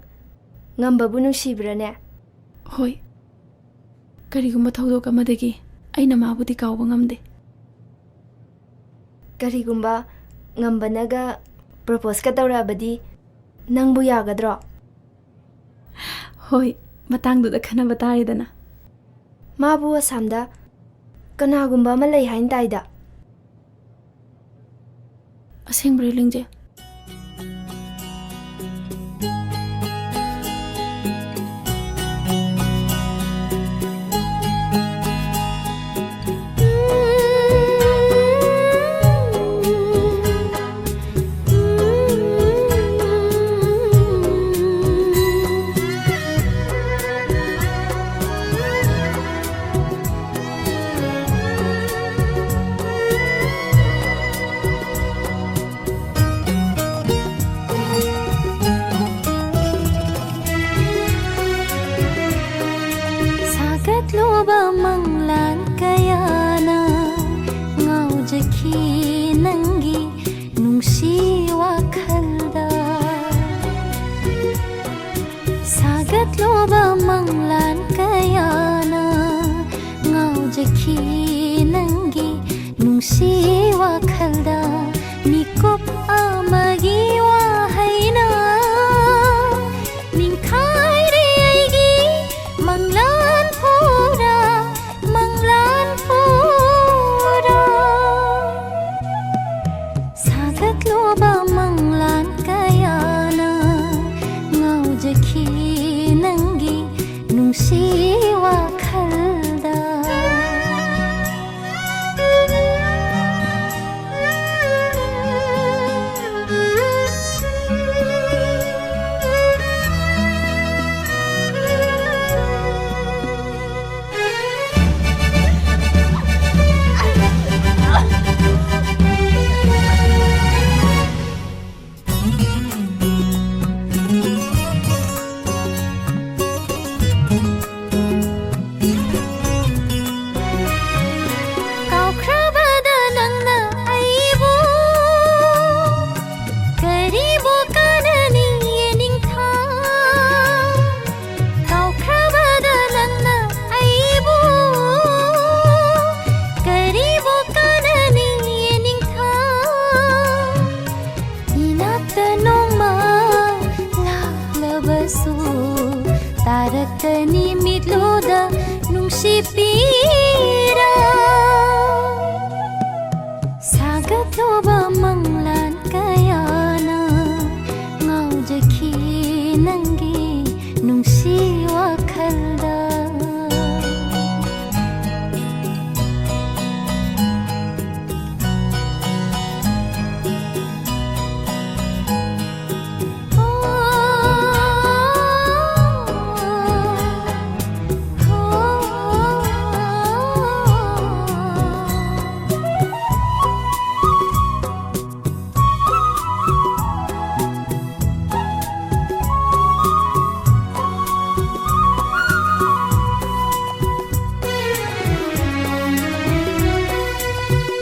ꯉꯝꯕꯕꯨ ꯅꯨꯡꯁꯤꯕ꯭ꯔꯅꯦ? ꯍꯣꯏ꯫ ꯀꯔꯤꯒꯨꯝꯕ ꯊꯧꯗꯣꯛ ꯑꯃꯗꯒꯤ ꯑꯩꯅ ꯃꯥꯕꯨꯗꯤ ꯀꯥꯎꯕ ꯉꯝꯗꯦ꯫ ꯀꯔꯤꯒꯨꯝꯕ ꯉꯝꯕꯅꯒ ꯄ꯭ꯔꯣꯄꯣꯁꯀ ꯇꯧꯔꯛꯑꯕꯗꯤ ꯅꯪꯕꯨ ꯌꯥꯒꯗ꯭ꯔꯣ? ꯍꯣꯏ, ꯃꯇꯥꯡꯗꯨꯗ ꯈꯟꯅꯕ ꯇꯥꯔꯦꯗꯅ꯫ ꯃꯥꯕꯨ ꯑꯁꯥꯝꯗ ꯀꯅꯥꯒꯨꯝꯕ ꯑꯃ ꯂꯩ ꯍꯥꯏꯅ ꯇꯥꯏꯗ꯫ ꯑꯁꯦꯡꯕ꯭ꯔꯣ, ꯂꯤꯡꯖꯦꯜ? ꯁꯥꯒꯠꯂꯨꯕ ꯃꯪꯂꯥꯟ ꯀꯌꯥꯅ ꯉꯥꯎꯖꯈꯤ ꯅꯪꯒꯤ ꯅꯨꯡꯁꯤ ꯋꯥꯈꯜꯗ꯫ ꯁꯥꯒꯠꯂꯨꯕ ꯃꯪꯂꯥꯟ ꯀꯌꯥꯅ ꯉꯥꯎꯖꯈꯤ ꯅꯪꯒꯤ ꯅꯨꯡꯁꯤ ꯋꯥꯈꯜꯗ꯫ ꯃꯤꯀꯨꯞ ꯑꯃꯒꯤ ꯋꯥꯍꯩꯅ ꯁꯤꯄꯤꯔꯥ꯫ ꯁꯥꯒꯠꯂꯨꯕ ꯃꯪꯂꯥꯟ ꯀꯌꯥꯅ ꯉꯥꯎꯖꯈꯤ ꯅꯪꯒꯤ ꯅꯨꯡꯁꯤ ꯋꯥꯈꯜꯗ꯫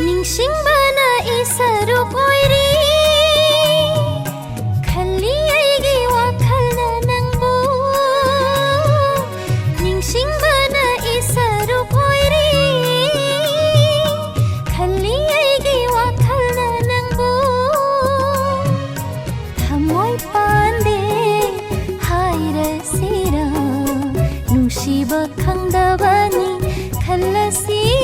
ꯅꯤꯡꯁꯤꯡꯕꯅ ꯏꯁꯔꯨꯛ ꯑꯣꯏꯔꯤ, ꯈꯜꯂꯤ ꯑꯩꯒꯤ ꯋꯥꯈꯜꯅ ꯅꯪꯕꯨ꯫ ꯅꯤꯡꯁꯤꯡꯕꯅ ꯏꯁꯔꯨꯛ ꯑꯣꯏꯔꯤ, ꯈꯜꯂꯤ ꯑꯩꯒꯤ ꯋꯥꯈꯜꯅ ꯅꯪꯕꯨ꯫ ꯊꯃꯣꯏ ꯄꯥꯟꯗꯦ ꯍꯥꯏꯔꯁꯤꯔ, ꯅꯨꯡꯁꯤꯕ ꯈꯪꯗꯕꯅꯤ ꯈꯜꯂꯁꯤꯔ꯫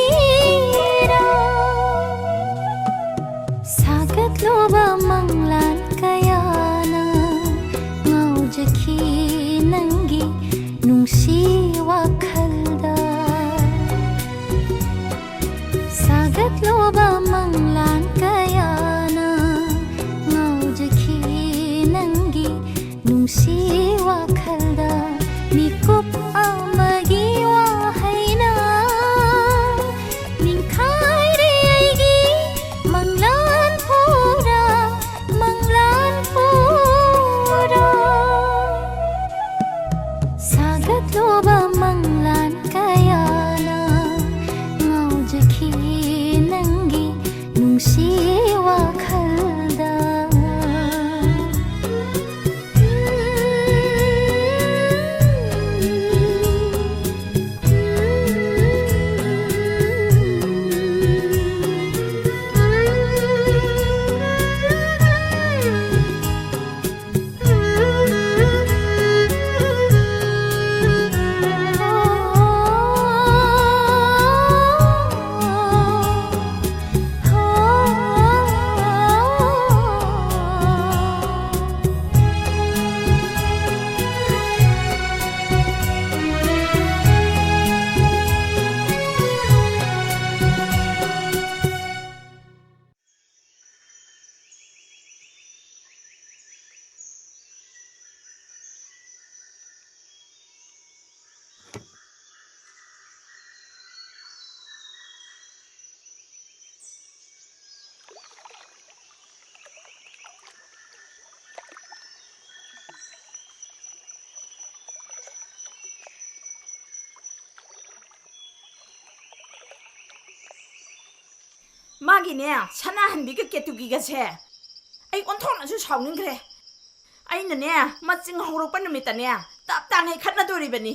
ꯁꯥꯒꯠꯂꯨꯕ ꯃꯪꯂꯥꯟ ꯀꯌꯥꯅ ꯉꯥꯎꯖꯈꯤ ꯅꯪꯒꯤ ꯅꯨꯡꯁꯤ ꯋꯥꯈꯜꯗ꯫ ꯁꯥꯒꯠꯂꯨꯕ ꯃꯪꯂꯥꯟ ꯀꯌꯥꯅ ꯉꯥꯎꯖꯈꯤ ꯅꯪꯒꯤ ꯅꯨꯡꯁꯤ ꯋꯥꯈꯜꯗ꯫ ꯃꯤꯀꯨꯞ ꯑꯃꯒꯤ ꯋꯥꯍꯩꯅ ꯅꯤꯡꯈꯥꯏꯔꯦ ꯑꯩꯒꯤ ꯃꯪꯂꯥꯟ ꯄꯨꯔꯥ, ꯃꯪꯂꯥꯟ ꯄꯨꯔꯥ꯫ ꯁꯥꯒꯠꯂꯨꯕ ꯃꯪꯂꯥꯟ ꯀꯌꯥꯅ ꯉꯥꯎꯖꯈꯤ ꯅꯪꯒꯤ ꯅꯨꯡꯁꯤ ꯋꯥꯈꯜꯗ꯫ ꯃꯥꯒꯤꯅꯦ, ꯁꯅꯥꯍꯟꯕꯤꯒ ꯀꯦꯇꯨꯀꯤꯒꯁꯦ ꯑꯩ ꯑꯣꯟꯊꯣꯛꯅꯁꯨ ꯁꯥꯎꯅꯤꯡꯈ꯭ꯔꯦ꯫ ꯑꯩꯅꯅꯦ, ꯃꯆꯤꯡ ꯍꯧꯔꯛꯄ ꯅꯨꯃꯤꯠꯇꯅꯦ, ꯇꯞ ꯇꯥꯡꯉꯩ ꯈꯠꯅꯗꯣꯔꯤꯕꯅꯤ꯫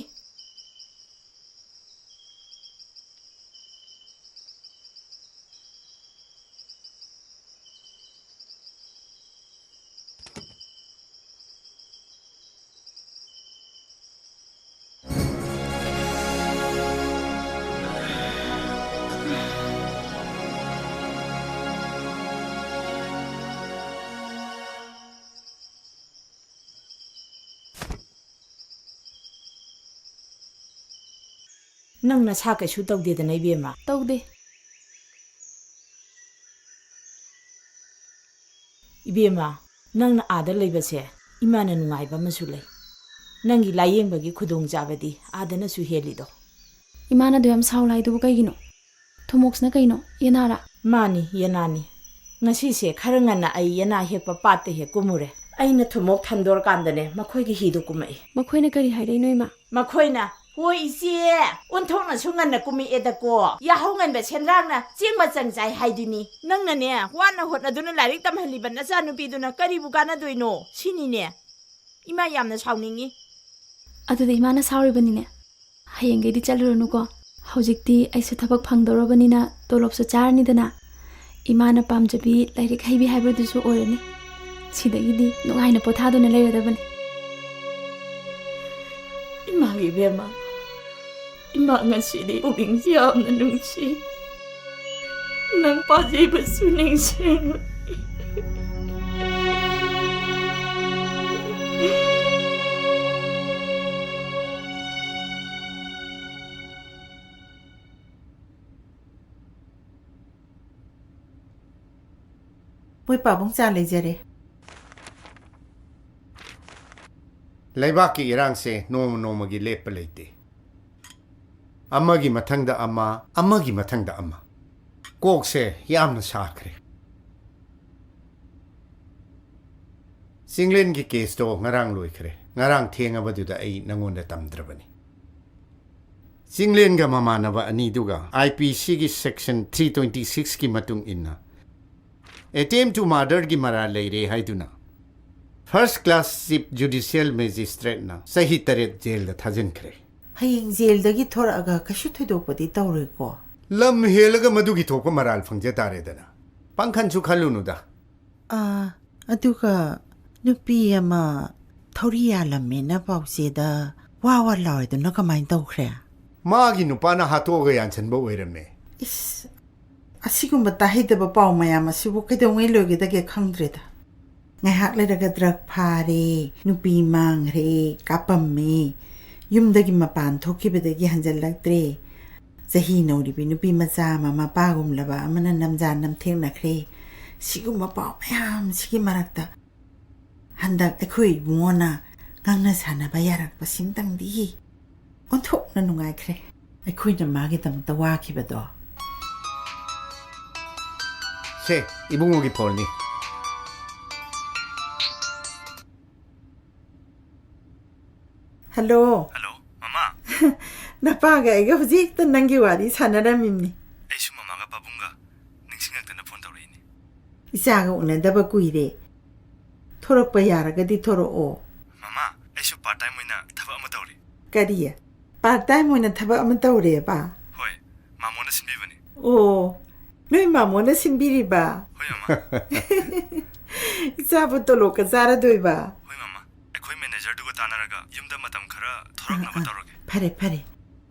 ꯅꯪ ꯅꯁꯥ ꯀꯩꯁꯨ ꯇꯧꯗꯦꯗꯅ, ꯏꯕꯦꯝꯃ? ꯇꯧꯗꯦ꯫ ꯏꯕꯦꯝꯃ, ꯅꯪꯅ ꯑꯥꯗ ꯂꯩꯕꯁꯦ ꯏꯃꯥꯅ ꯅꯨꯡꯉꯥꯏꯕ ꯑꯃꯁꯨ ꯂꯩ꯫ ꯅꯪꯒꯤ ꯂꯥꯌꯦꯡꯕꯒꯤ ꯈꯨꯗꯣꯡꯆꯥꯕꯗꯤ ꯑꯥꯗꯅꯁꯨ ꯍꯦꯜꯂꯤꯗꯣ꯫ ꯏꯃꯥꯅ ꯑꯗꯨ ꯌꯥꯝ ꯁꯥꯎ ꯂꯥꯏꯗꯨꯕꯨ ꯀꯩꯒꯤꯅꯣ? ꯊꯨꯝꯃꯣꯛꯁꯤꯅ ꯀꯩꯅꯣ? ꯌꯦꯅꯥꯔꯥ? ꯃꯥꯅꯤ, ꯌꯦꯅꯥꯅꯤ꯫ ꯉꯁꯤꯁꯦ ꯈꯔ ꯉꯟꯅ ꯑꯩ ꯌꯦꯅꯥ ꯍꯦꯛꯄ ꯄꯥꯠꯇ ꯍꯦꯛ ꯀꯨꯝꯃꯨꯔꯦ꯫ ꯑꯩꯅ ꯊꯨꯝꯃꯣꯛ ꯊꯟꯗꯣꯔꯀꯥꯟꯗꯅꯦ, ꯃꯈꯣꯏꯒꯤ ꯍꯤꯗꯨ ꯀꯨꯝꯃꯛꯏ꯫ ꯃꯈꯣꯏꯅ ꯀꯔꯤ ꯍꯥꯏꯔꯛꯏꯅꯣ, ꯏꯃꯥ? ꯃꯈꯣꯏꯅ, "ꯍꯣꯏ ꯏꯆꯦ, ꯑꯣꯟꯊꯣꯛꯅꯁꯨ ꯉꯟꯅ ꯀꯨꯝꯃꯛꯑꯦꯗꯀꯣ꯫ ꯌꯥꯍꯧ ꯉꯟꯕ ꯁꯦꯟꯗ꯭ꯔꯥꯡꯅ ꯆꯦꯡ ꯃꯆꯪ ꯆꯥꯏ" ꯍꯥꯏꯗꯨꯅꯤ꯫ ꯅꯪꯅꯅꯦ, ꯋꯥꯅ ꯍꯣꯠꯅꯗꯨꯅ ꯂꯥꯏꯔꯤꯛ ꯇꯝꯍꯜꯂꯤꯕ ꯅꯆꯥꯅꯨꯄꯤꯗꯨꯅ ꯀꯔꯤꯕꯨ ꯀꯥꯟꯅꯗꯣꯏꯅꯣ? ꯁꯤꯅꯤꯅꯦ꯫ ꯏꯃꯥ ꯌꯥꯝꯅ ꯁꯥꯎꯅꯤꯡꯉꯤ꯫ ꯑꯗꯨꯗꯤ ꯏꯃꯥꯅ ꯁꯥꯎꯔꯤꯕꯅꯤꯅꯦ꯫ ꯍꯌꯦꯡꯗꯩꯗꯤ ꯆꯠꯂꯨꯔꯅꯨꯀꯣ꯫ ꯍꯧꯖꯤꯛꯇꯤ ꯑꯩꯁꯨ ꯊꯕꯛ ꯐꯪꯗꯧꯔꯕꯅꯤꯅ ꯇꯣꯂꯣꯞꯁꯨ ꯆꯥꯔꯅꯤꯗꯅ꯫ ꯏꯃꯥꯅ ꯄꯥꯝꯖꯕꯤ ꯂꯥꯏꯔꯤꯛ ꯍꯩꯕꯤ ꯍꯥꯏꯕꯗꯨꯁꯨ ꯑꯣꯏꯔꯅꯤ꯫ ꯁꯤꯗꯒꯤꯗꯤ ꯅꯨꯡꯉꯥꯏꯅ ꯄꯣꯊꯥꯗꯨꯅ ꯂꯩꯔꯗꯕꯅꯤ꯫ ꯏꯃꯥꯒꯤ ꯏꯕꯦꯝꯃ, ꯏꯃꯥ ꯉꯁꯤꯗꯤ ꯄꯨꯛꯅꯤꯡꯁꯤ ꯌꯥꯝꯅ ꯅꯨꯡꯁꯤ꯫ ꯅꯪ ꯄꯥꯖꯩꯕꯁꯨ ꯅꯤꯡꯁꯤꯡꯂꯨꯏ꯫ ꯃꯣꯏ ꯄꯥꯕꯨꯡ ꯆꯥ ꯂꯩꯖꯔꯦ꯫ ꯂꯩꯕꯥꯛꯀꯤ ꯏꯔꯥꯡꯁꯦ ꯅꯣꯡꯃ ꯅꯣꯡꯃꯒꯤ ꯂꯦꯞꯄ ꯂꯩꯇꯦ꯫ ꯑꯃꯒꯤ ꯃꯊꯪꯗ ꯑꯃ, ꯑꯃꯒꯤ ꯃꯊꯪꯗ ꯑꯃ꯫ ꯀꯣꯛꯁꯦ ꯌꯥꯝꯅ ꯁꯥꯈ꯭ꯔꯦ꯫ ꯆꯤꯡꯂꯦꯟꯒꯤ ꯀꯦꯁꯇꯣ ꯉꯔꯥꯡ ꯂꯣꯏꯈ꯭ꯔꯦ꯫ ꯉꯔꯥꯡ ꯊꯦꯡꯉꯕꯗꯨꯗ ꯑꯩ ꯅꯉꯣꯟꯗ ꯇꯝꯗ꯭ꯔꯕꯅꯤ꯫ ꯆꯤꯡꯂꯦꯟꯒ ꯃꯃꯥꯟꯅꯕ ꯑꯅꯤꯗꯨꯒ IPCꯒꯤ section three twenty sixꯀꯤ ꯃꯇꯨꯡ ꯏꯟꯅ attempt to murderꯒꯤ ꯃꯔꯥꯜ ꯂꯩꯔꯦ ꯍꯥꯏꯗꯨꯅ first class chief judicial magistrateꯅ ꯆꯍꯤ ꯇꯔꯦꯠ ꯖꯦꯜꯗ ꯊꯥꯖꯤꯟꯈ꯭ꯔꯦ꯫ ꯍꯌꯦꯡ ꯖꯦꯜꯗꯒꯤ ꯊꯣꯔꯛꯑꯒ ꯀꯩꯁꯨ ꯊꯣꯏꯗꯣꯛꯄꯗꯤ ꯇꯧꯔꯣꯏꯀꯣ? ꯂꯝ ꯍꯦꯜꯂꯒ ꯃꯗꯨꯒꯤ ꯊꯣꯛꯄ ꯃꯔꯥꯜ ꯐꯪꯖ ꯇꯥꯔꯦꯗꯅ꯫ ꯄꯥꯡꯈꯟꯁꯨ ꯈꯜꯂꯨꯅꯨꯗ꯫ ꯑꯥ, ꯑꯗꯨꯒ ꯅꯨꯄꯤ ꯑꯃ ꯊꯧꯔꯤ ꯌꯥꯜꯂꯝꯃꯦꯅ ꯄꯥꯎꯆꯦꯗ ꯋꯥ ꯋꯥ ꯂꯥꯎꯔꯤꯗꯨꯅ ꯀꯃꯥꯏꯅ ꯇꯧꯈ꯭ꯔꯦ? ꯃꯥꯒꯤ ꯅꯨꯄꯥꯅ ꯍꯥꯠꯇꯣꯛꯑꯒ ꯌꯥꯟꯁꯤꯟꯕ ꯑꯣꯏꯔꯝꯃꯦ꯫ ꯏꯁ, ꯑꯁꯤꯒꯨꯝꯕ ꯇꯥꯍꯩꯗꯕ ꯄꯥꯎ ꯃꯌꯥꯝ ꯑꯁꯤꯕꯨ ꯀꯩꯗꯧꯉꯩ ꯂꯣꯏꯒꯗꯒꯦ ꯈꯪꯗ꯭ꯔꯦꯗ꯫ ꯉꯥꯏꯍꯥꯛ ꯂꯩꯔꯒ ꯗ꯭ꯔꯒ ꯐꯥꯔꯦ, ꯅꯨꯄꯤ ꯃꯥꯡꯈ꯭ꯔꯦ, ꯀꯥꯞꯄꯝꯃꯦ, ꯌꯨꯝꯗꯒꯤ ꯃꯄꯥꯟ ꯊꯣꯛꯈꯤꯕꯗꯒꯤ ꯍꯟꯖꯜꯂꯛꯇ꯭ꯔꯦ꯫ ꯆꯍꯤ ꯅꯧꯔꯤꯕꯤ ꯅꯨꯄꯤ ꯃꯆꯥ ꯑꯃ ꯃꯄꯥꯒꯨꯝꯂꯕ ꯑꯃꯅ ꯅꯝꯖꯥ ꯅꯝꯊꯦꯡꯅꯈ꯭ꯔꯦ꯫ ꯁꯤꯒꯨꯝꯕ ꯄꯥꯎ ꯃꯌꯥꯝꯁꯤꯒꯤ ꯃꯔꯛꯇ ꯍꯟꯗꯛ ꯑꯩꯈꯣꯏ ꯏꯕꯨꯡꯉꯣꯅ ꯉꯥꯡꯅ ꯁꯥꯟꯅꯕ ꯌꯥꯔꯛꯄꯁꯤꯃꯇꯪꯗꯤ ꯑꯣꯟꯊꯣꯛꯅ ꯅꯨꯡꯉꯥꯏꯈ꯭ꯔꯦ꯫ ꯑꯩꯈꯣꯏꯅ ꯃꯥꯒꯤꯗꯃꯛꯇ ꯋꯥꯈꯤꯕꯗꯣ꯫ ꯁꯦ, ꯏꯕꯨꯡꯉꯣꯒꯤ ꯐꯣꯟꯅꯤ꯫ ꯍꯜꯂꯣ꯫ ꯍꯜꯂꯣ, ꯃꯃꯥ꯫ ꯅꯄꯥꯒ ꯑꯩꯒ ꯍꯧꯖꯤꯛꯇ ꯅꯪꯒꯤ ꯋꯥꯔꯤ ꯁꯥꯟꯅꯔꯝꯃꯤꯅꯤ꯫ ꯑꯩꯁꯨ ꯃꯃꯥꯒ ꯄꯥꯕꯨꯡꯒ ꯅꯤꯡꯁꯤꯡꯉꯛꯇꯅ ꯐꯣꯟ ꯇꯧꯔꯛꯏꯅꯤ꯫ ꯏꯆꯥꯒ ꯎꯅꯗꯕ ꯀꯨꯏꯔꯦ꯫ ꯊꯣꯔꯛꯄ ꯌꯥꯔꯒꯗꯤ ꯊꯣꯔꯛꯑꯣ꯫ ꯃꯃꯥ, ꯑꯩꯁꯨ part time ꯑꯣꯏꯅ ꯊꯕꯛ ꯑꯃ ꯇꯧꯔꯤ꯫ ꯀꯔꯤ? Part time ꯑꯣꯏꯅ ꯊꯕꯛ ꯑꯃ ꯇꯧꯔꯦꯕ? ꯍꯣꯏ, ꯃꯥꯃꯣꯅ ꯁꯤꯟꯕꯤꯕꯅꯤ꯫ ꯑꯣ, ꯅꯣꯏ ꯃꯥꯃꯣꯅ ꯁꯤꯟꯕꯤꯔꯤꯕ? ꯍꯣꯏ, ꯃꯃꯥ꯫ ꯏꯆꯥꯕꯨ ꯇꯣꯂꯣꯞꯀ ꯆꯥꯔꯗꯣꯏꯕ? ꯍꯣꯏ, ꯃꯃꯥ꯫ ꯑꯩꯈꯣꯏ manager ꯗꯨꯒ ꯇꯥꯟꯅꯔꯒ ꯌꯨꯝꯗ ꯃꯇꯝ ꯈꯔ ꯊꯣꯔꯛꯅꯕ ꯇꯧꯔꯒꯦ꯫ ꯐꯔꯦ, ꯐꯔꯦ꯫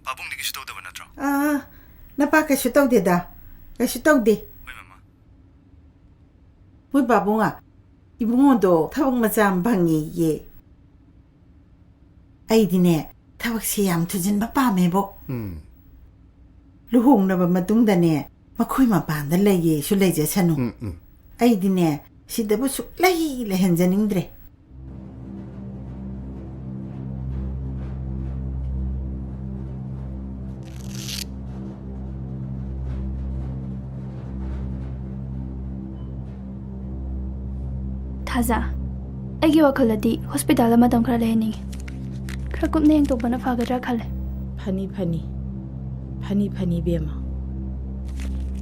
ꯄꯥꯕꯨꯡꯗꯤ ꯀꯩꯁꯨ ꯇꯧꯗꯕ ꯅꯠꯇ꯭ꯔꯣ? ꯑꯥ, ꯅꯄꯥ ꯀꯩꯁꯨ ꯇꯧꯗꯦꯗ꯫ ꯀꯩꯁꯨ ꯇꯧꯗꯦ꯫ ꯍꯣꯏ, ꯃꯃꯥ꯫ ꯃꯣꯏ ꯄꯥꯕꯨꯡ, ꯏꯕꯨꯡꯉꯣꯗꯣ ꯊꯕꯛ ꯃꯆꯥ ꯑꯃ ꯐꯪꯉꯦꯌꯦ꯫ ꯑꯩꯗꯤꯅꯦ, ꯊꯕꯛꯁꯦ ꯌꯥꯝ ꯊꯨꯖꯤꯟꯕ ꯄꯥꯝꯃꯦꯕꯣ꯫ ꯎꯝ꯫ ꯂꯨꯍꯣꯡꯂꯕ ꯃꯇꯨꯡꯗꯅꯦ, ꯃꯈꯣꯏ ꯃꯄꯥꯟꯗ ꯂꯩꯒꯦꯁꯨ ꯂꯩꯖꯁꯅꯨ꯫ ꯎꯝ, ꯎꯝ꯫ ꯑꯩꯗꯤꯅꯦ, ꯁꯤꯗꯕꯨ ꯁꯨꯛꯂꯩ ꯂꯩꯍꯟꯖꯅꯤꯡꯗ꯭ꯔꯦ꯫ ꯊꯥꯖ, ꯑꯩꯒꯤ ꯋꯥꯈꯜꯗꯗꯤ hospital ꯗ ꯃꯇꯝ ꯈꯔ ꯂꯩꯍꯟꯅꯤꯡꯉꯤ꯫ ꯈꯔ ꯀꯨꯞꯅ ꯌꯦꯡꯊꯣꯛꯄꯅ ꯐꯒꯗ꯭ꯔꯥ ꯈꯜꯂꯦ꯫ ꯐꯅꯤ, ꯐꯅꯤ꯫ ꯐꯅꯤ, ꯐꯅꯤ, ꯏꯕꯦꯝꯃ꯫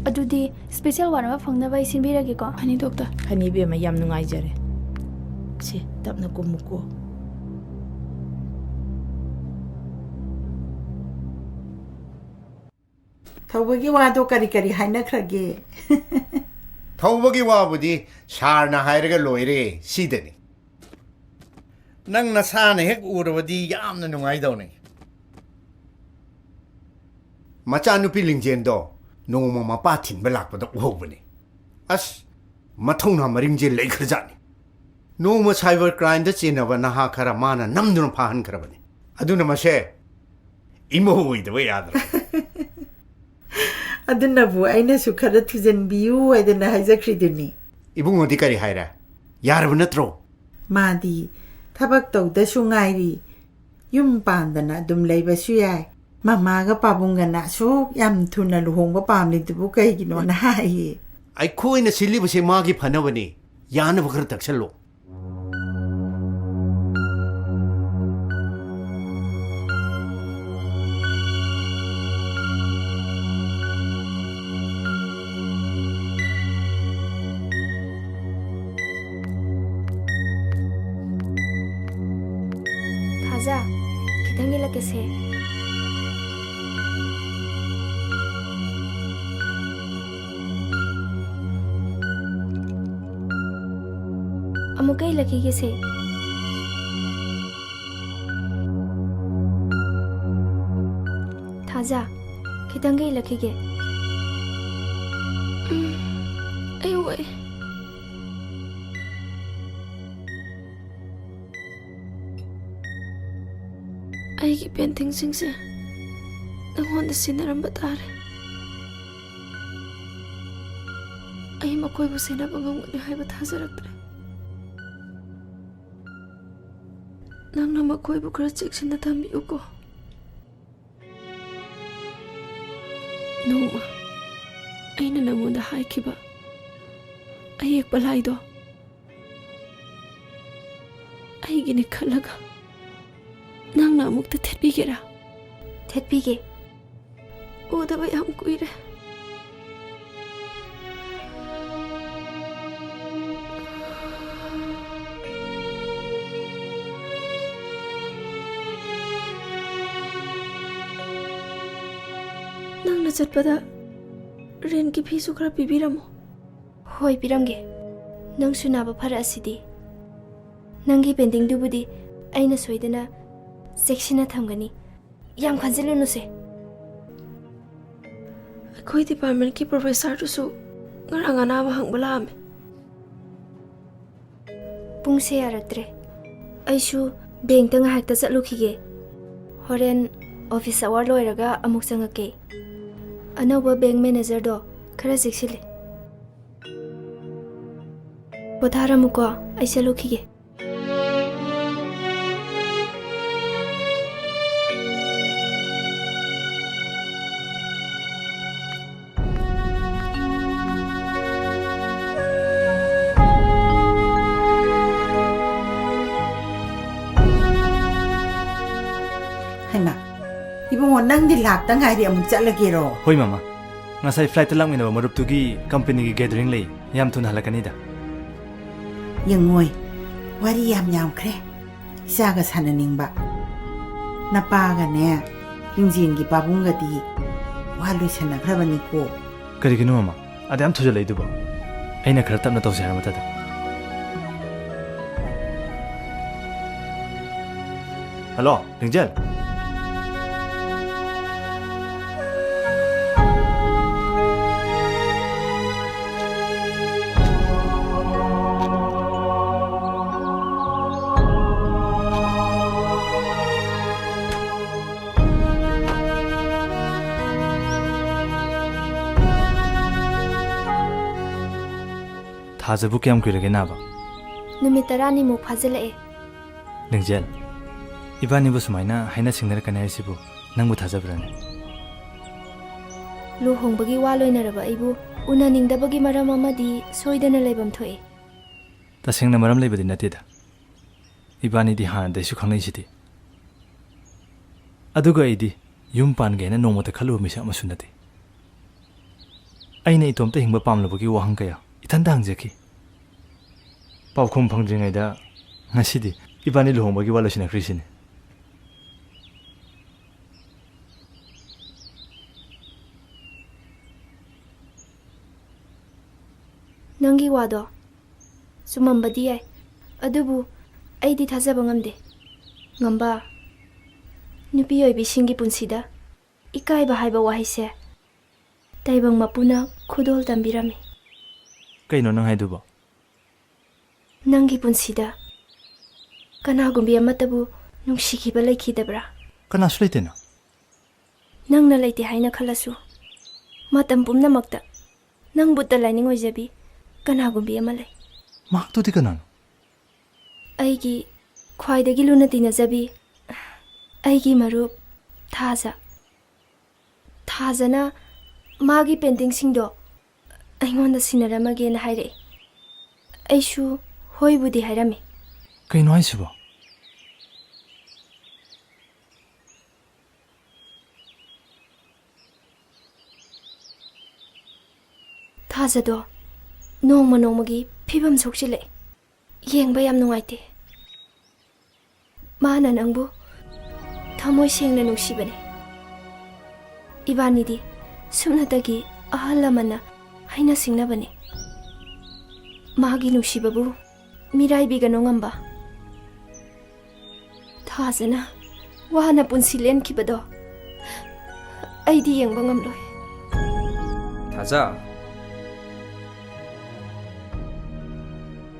ꯑꯗꯨꯗꯤ special ward ꯑꯃ ꯐꯪꯅꯕ ꯑꯩ ꯁꯤꯟꯕꯤꯔꯒꯦꯀꯣ꯫ ꯐꯅꯤ, doctor꯫ ꯐꯅꯤ, ꯏꯕꯦꯝꯃ, ꯌꯥꯝ ꯅꯨꯡꯉꯥꯏꯖꯔꯦ꯫ ꯁꯦ, ꯇꯞꯅ ꯀꯨꯝꯃꯨꯀꯣ꯫ ꯊꯧꯕꯒꯤ ꯋꯥꯗꯣ ꯀꯔꯤ ꯀꯔꯤ ꯍꯥꯏꯅꯈ꯭ꯔꯒꯦ? ꯊꯧꯕꯒꯤ ꯋꯥꯕꯨꯗꯤ ꯁꯥꯔꯅ ꯍꯥꯏꯔꯒ ꯂꯣꯏꯔꯦ, ꯁꯤꯗꯅꯤ꯫ ꯅꯪ ꯅꯁꯥꯅ ꯍꯦꯛ ꯎꯔꯕꯗꯤ ꯌꯥꯝꯅ ꯅꯨꯡꯉꯥꯏꯗꯧꯅꯤ꯫ ꯃꯆꯥꯅꯨꯄꯤ ꯂꯤꯡꯖꯦꯟꯗꯣ ꯅꯣꯡꯃ ꯃꯄꯥ ꯊꯤꯟꯕ ꯂꯥꯛꯄꯗ ꯎꯍꯧꯕꯅꯤ꯫ ꯑꯁ, ꯃꯊꯧꯅꯥ ꯃꯔꯤꯡꯖꯦꯜ ꯂꯩꯈ꯭ꯔꯖꯥꯠꯅꯤ꯫ ꯅꯣꯡꯃ cyber crimeꯗ ꯆꯦꯟꯅꯕ ꯅꯍꯥ ꯈꯔ ꯃꯥꯅ ꯅꯝꯗꯨꯅ ꯐꯥꯍꯟꯈ꯭ꯔꯕꯅꯤ꯫ ꯑꯗꯨꯅ ꯃꯁꯦ ꯏꯃꯧ ꯑꯣꯏꯗꯕ ꯌꯥꯗ꯭ꯔꯕꯅꯤ꯫ ꯑꯗꯨꯅꯕꯨ ꯑꯩꯅꯁꯨ ꯈꯔ ꯊꯨꯖꯟꯕꯤꯌꯨ ꯍꯥꯏꯗꯅ ꯍꯥꯏꯖꯈ꯭ꯔꯤꯗꯨꯅꯤ꯫ ꯏꯕꯨꯡꯉꯣꯗꯤ ꯀꯔꯤ ꯍꯥꯏꯔꯦ? ꯌꯥꯔꯕ ꯅꯠꯇ꯭ꯔꯣ? ꯃꯥꯗꯤ ꯊꯕꯛ ꯇꯧꯗꯁꯨ ꯉꯥꯏꯔꯤ, ꯌꯨꯝ ꯄꯥꯟꯗꯅ ꯑꯗꯨꯝ ꯂꯩꯕꯁꯨ ꯌꯥꯏ꯫ ꯃꯃꯥꯒ ꯄꯥꯕꯨꯡꯒꯅ ꯑꯁꯨꯛ ꯌꯥꯝ ꯊꯨꯅ ꯂꯨꯍꯣꯡꯕ ꯄꯥꯝꯂꯤꯗꯨꯕꯨ ꯀꯩꯒꯤꯅꯣꯅ ꯍꯥꯏꯌꯦ꯫ ꯑꯩꯈꯣꯏꯅ ꯁꯤꯜꯂꯤꯕꯁꯦ ꯃꯥꯒꯤ ꯐꯅꯕꯅꯤ꯫ ꯌꯥꯅꯕ ꯈꯔ ꯇꯛꯁꯜꯂꯣ꯫ ꯊꯥꯖ, ꯈꯤꯇꯪ ꯏꯜꯂꯛꯀꯦꯁꯦ꯫ ꯑꯃꯨꯛꯀ ꯏꯜꯂꯛꯈꯤꯒꯦꯁꯦ꯫ ꯊꯥꯖ, ꯈꯤꯇꯪꯒ ꯏꯜꯂꯛꯈꯤꯒꯦ꯫ ꯎꯝ, ꯑꯩ ꯋꯥꯏ꯫ ꯑꯩꯒꯤ paintingꯁꯤꯡꯁꯦ ꯅꯪꯉꯣꯟꯗ ꯁꯤꯟꯅꯔꯝꯕ ꯇꯥꯔꯦ꯫ ꯑꯩ ꯃꯈꯣꯏꯕꯨ ꯁꯦꯟꯅꯕ ꯉꯝꯒꯅꯤ ꯍꯥꯏꯕ ꯊꯥꯖꯔꯛꯇ꯭ꯔꯦ꯫ ꯅꯪꯅ ꯃꯈꯣꯏꯕꯨ ꯈꯔ ꯆꯦꯛꯁꯤꯟꯅ ꯊꯝꯕꯤꯌꯨꯀꯣ꯫ ꯅꯣꯡꯃ ꯑꯩꯅ ꯅꯪꯉꯣꯟꯗ ꯍꯥꯏꯈꯤꯕ ꯑꯌꯦꯛꯄ ꯂꯥꯏꯗꯣ ꯑꯩꯒꯤꯅꯤ ꯈꯜꯂꯒ ꯅꯪꯅ ꯑꯃꯨꯛꯇ ꯊꯦꯠꯄꯤꯒꯦꯔꯥ? ꯊꯦꯠꯄꯤꯒꯦ꯫ ꯎꯗꯕ ꯌꯥꯝ ꯀꯨꯏꯔꯦ꯫ ꯅꯪꯅ ꯆꯠꯄꯗ ꯔꯦꯟꯠꯀꯤ ꯐꯤꯁꯨ ꯈꯔ ꯄꯤꯕꯤꯔꯝꯃꯣ꯫ ꯍꯣꯏ, ꯄꯤꯔꯝꯒꯦ꯫ ꯅꯪꯁꯨ ꯅꯥꯕ ꯐꯔꯛꯑꯁꯤꯗꯤ꯫ ꯅꯪꯒꯤ pendingꯗꯨꯕꯨꯗꯤ ꯑꯩꯅ ꯁꯣꯏꯗꯅ ꯆꯦꯛꯁꯤꯟꯅ ꯊꯝꯒꯅꯤ꯫ ꯌꯥꯝ ꯈꯟꯖꯤꯜꯂꯨꯅꯨꯁꯦ꯫ ꯑꯩꯈꯣꯏ departmentꯀꯤ professorꯗꯨꯁꯨ ꯉꯔꯥꯡ ꯑꯅꯥꯕ ꯍꯪꯕ ꯂꯥꯛꯑꯝꯃꯦ꯫ ꯄꯨꯡꯁꯦ ꯌꯥꯔꯛꯇ꯭ꯔꯦ꯫ ꯑꯩꯁꯨ bankꯇ ꯉꯥꯏꯍꯥꯛꯇ ꯆꯠꯂꯨꯈꯤꯒꯦ꯫ ꯍꯣꯔꯦꯟ office hour ꯂꯣꯏꯔꯒ ꯑꯃꯨꯛ ꯆꯪꯉꯛꯀꯦ꯫ ꯑꯅꯧꯕ bank managerꯗꯣ ꯈꯔ ꯆꯦꯛꯁꯤꯜꯂꯦ꯫ ꯄꯣꯊꯥꯔꯝꯃꯨꯀꯣ, ꯑꯩ ꯆꯠꯂꯨꯈꯤꯒꯦ꯫ ꯍꯩꯃꯥ, ꯏꯕꯨꯡꯉꯣ, ꯅꯪꯗꯤ ꯂꯥꯛꯇ ꯉꯥꯏꯔꯤ, ꯑꯃꯨꯛ ꯆꯠꯂꯒꯦꯔꯣ? ꯍꯣꯏ, ꯃꯃꯥ꯫ ꯉꯁꯥꯏ flightꯇ ꯂꯥꯛꯃꯤꯟꯅꯕ ꯃꯔꯨꯞꯇꯨꯒꯤ companyꯒꯤ gathering ꯂꯩ꯫ ꯌꯥꯝ ꯊꯨꯅ ꯍꯜꯂꯛꯀꯅꯤꯗ꯫ ꯌꯦꯡꯉꯣꯏ, ꯋꯥꯔꯤ ꯌꯥꯝ ꯌꯥꯝꯈ꯭ꯔꯦ꯫ ꯏꯆꯥꯒ ꯁꯥꯟꯅꯅꯤꯡꯕ꯫ ꯅꯄꯥꯒꯅꯦ, ꯂꯤꯡꯖꯦꯜꯒꯤ ꯄꯥꯕꯨꯡꯒꯗꯤ ꯋꯥ ꯂꯣꯏꯁꯟꯅꯈ꯭ꯔꯕꯅꯤꯀꯣ꯫ ꯀꯔꯤꯒꯤꯅꯣ, ꯃꯃꯥ? ꯑꯗ ꯌꯥꯝ ꯊꯨꯖꯜꯂꯛꯏꯗꯨꯕꯣ? ꯑꯩꯅ ꯈꯔ ꯇꯞꯅ ꯇꯧꯁꯦ ꯍꯥꯏꯔ ꯃꯇꯗ꯫ ꯍꯜꯂꯣ, ꯂꯤꯡꯖꯦꯜ꯫ ꯊꯥꯖꯕꯨ ꯀꯌꯥꯝ ꯀꯨꯏꯔꯒꯦ ꯅꯥꯕ? ꯅꯨꯃꯤꯠ ꯇꯔꯥꯅꯤꯃꯨꯛ ꯐꯥꯖꯤꯜꯂꯛꯑꯦ꯫ ꯂꯤꯡꯖꯦꯜ, ꯏꯕꯥꯅꯤꯕꯨ ꯁꯨꯃꯥꯏꯅ ꯍꯥꯏꯅ ꯁꯤꯡꯅꯔꯛꯀꯅꯤ ꯍꯥꯏꯁꯤꯕꯨ ꯅꯪꯕꯨ ꯊꯥꯖꯕ꯭ꯔꯥꯅꯦ? ꯂꯨꯍꯣꯡꯕꯒꯤ ꯋꯥ ꯂꯣꯏꯅꯔꯕ ꯑꯩꯕꯨ ꯎꯅꯅꯤꯡꯗꯕꯒꯤ ꯃꯔꯝ ꯑꯃꯗꯤ ꯁꯣꯏꯗꯅ ꯂꯩꯐꯝ ꯊꯣꯛꯏ꯫ ꯇꯁꯦꯡꯅ ꯃꯔꯝ ꯂꯩꯕꯗꯤ ꯅꯠꯇꯦꯗ꯫ ꯏꯕꯥꯅꯤꯗꯤ ꯍꯥꯟꯅꯗꯩꯁꯨ ꯈꯪꯅꯩꯁꯤꯗꯤ꯫ ꯑꯗꯨꯒ ꯑꯩꯗꯤ ꯌꯨꯝ ꯄꯥꯟꯒꯦ ꯍꯥꯏꯅ ꯅꯣꯡꯃꯇ ꯈꯜꯂꯨꯕ ꯃꯤꯁꯛ ꯑꯃꯁꯨ ꯅꯠꯇꯦ꯫ ꯑꯩꯅ ꯏꯇꯣꯝꯇ ꯍꯤꯡꯕ ꯄꯥꯝꯂꯨꯕꯒꯤ ꯋꯥꯍꯪ ꯀꯌꯥ ꯏꯊꯟꯇ ꯍꯪꯖꯈꯤ꯫ ꯄꯥꯎꯈꯨꯝ ꯐꯪꯗ꯭ꯔꯤꯉꯩꯗ ꯉꯁꯤꯗꯤ ꯏꯕꯥꯅꯤ ꯂꯨꯍꯣꯡꯕꯒꯤ ꯋꯥ ꯂꯣꯏꯁꯤꯟꯅꯈ꯭ꯔꯤꯁꯤꯅꯤ꯫ ꯅꯪꯒꯤ ꯋꯥꯗꯣ ꯆꯨꯝꯃꯝꯕꯗꯤ ꯌꯥꯏ, ꯑꯗꯨꯕꯨ ꯑꯩꯗꯤ ꯊꯥꯖꯕ ꯉꯝꯗꯦ꯫ ꯉꯝꯕ, ꯅꯨꯄꯤ ꯑꯣꯏꯕꯤꯁꯤꯡꯒꯤ ꯄꯨꯟꯁꯤꯗ ꯏꯀꯥꯏꯕ ꯍꯥꯏꯕ ꯋꯥꯍꯩꯁꯦ ꯇꯥꯏꯕꯪ ꯃꯄꯨꯅ ꯈꯨꯗꯣꯜ ꯇꯝꯕꯤꯔꯝꯃꯤ꯫ ꯀꯩꯅꯣ ꯅꯪ ꯍꯥꯏꯗꯨꯕꯣ? ꯅꯪꯒꯤ ꯄꯨꯟꯁꯤꯗ ꯀꯅꯥꯒꯨꯝꯕꯤ ꯑꯃꯠꯇꯕꯨ ꯅꯨꯡꯁꯤꯈꯤꯕ ꯂꯩꯈꯤꯗꯕ꯭ꯔꯥ? ꯀꯅꯥꯁꯨ ꯂꯩꯇꯦꯅ꯫ ꯅꯪꯅ ꯂꯩꯇꯦ ꯍꯥꯏꯅ ꯈꯜꯂꯁꯨ, ꯃꯇꯝ ꯄꯨꯝꯅꯃꯛꯇ ꯅꯪꯕꯨꯇ ꯂꯥꯏꯅꯤꯡ ꯑꯣꯏꯖꯕꯤ ꯀꯅꯥꯒꯨꯝꯕꯤ ꯑꯃ ꯂꯩ꯫ ꯃꯍꯥꯛꯇꯨꯗꯤ ꯀꯅꯥꯅꯣ? ꯑꯩꯒꯤ ꯈ꯭ꯋꯥꯏꯗꯒꯤ ꯂꯨꯅ ꯇꯤꯟꯅꯖꯕꯤ, ꯑꯩꯒꯤ ꯃꯔꯨꯞ ꯊꯥꯖ꯫ ꯊꯥꯖꯅ ꯃꯥꯒꯤ ꯄꯦꯟꯇꯤꯡꯁꯤꯡꯗꯣ ꯑꯩꯉꯣꯟꯗ ꯁꯤꯟꯅꯔꯝꯃꯒꯦꯅ ꯍꯥꯏꯔꯛꯏ꯫ ꯑꯩꯁꯨ ꯍꯣꯏꯕꯨꯗꯤ ꯍꯥꯏꯔꯝꯃꯤ꯫ ꯀꯩꯅꯣ ꯍꯥꯏꯁꯤꯕꯣ? ꯊꯥꯖꯗꯣ ꯅꯣꯡꯃ ꯅꯣꯡꯃꯒꯤ ꯐꯤꯕꯝ ꯁꯣꯛꯆꯤꯜꯂꯛꯑꯦ꯫ ꯌꯦꯡꯕ ꯌꯥꯝ ꯅꯨꯡꯉꯥꯏꯇꯦ꯫ ꯃꯥꯅ ꯅꯪꯕꯨ ꯊꯃꯣꯏ ꯁꯦꯡꯅ ꯅꯨꯡꯁꯤꯕꯅꯦ꯫ ꯏꯕꯥꯅꯤꯗꯤ ꯁꯨꯞꯅꯇꯒꯤ ꯑꯍꯜ ꯂꯃꯟꯅ ꯍꯩꯅ ꯁꯤꯡꯅꯕꯅꯦ꯫ ꯃꯥꯒꯤ ꯅꯨꯡꯁꯤꯕꯕꯨ ꯃꯤꯔꯥꯏꯕꯤꯒꯅꯨ, ꯉꯝꯕ꯫ ꯊꯥꯖꯅ ꯋꯥꯅ ꯄꯨꯟꯁꯤ ꯂꯦꯟꯈꯤꯕꯗꯣ ꯑꯩꯗꯤ ꯌꯦꯡꯕ ꯉꯝꯂꯣꯏ꯫ ꯊꯥꯖ,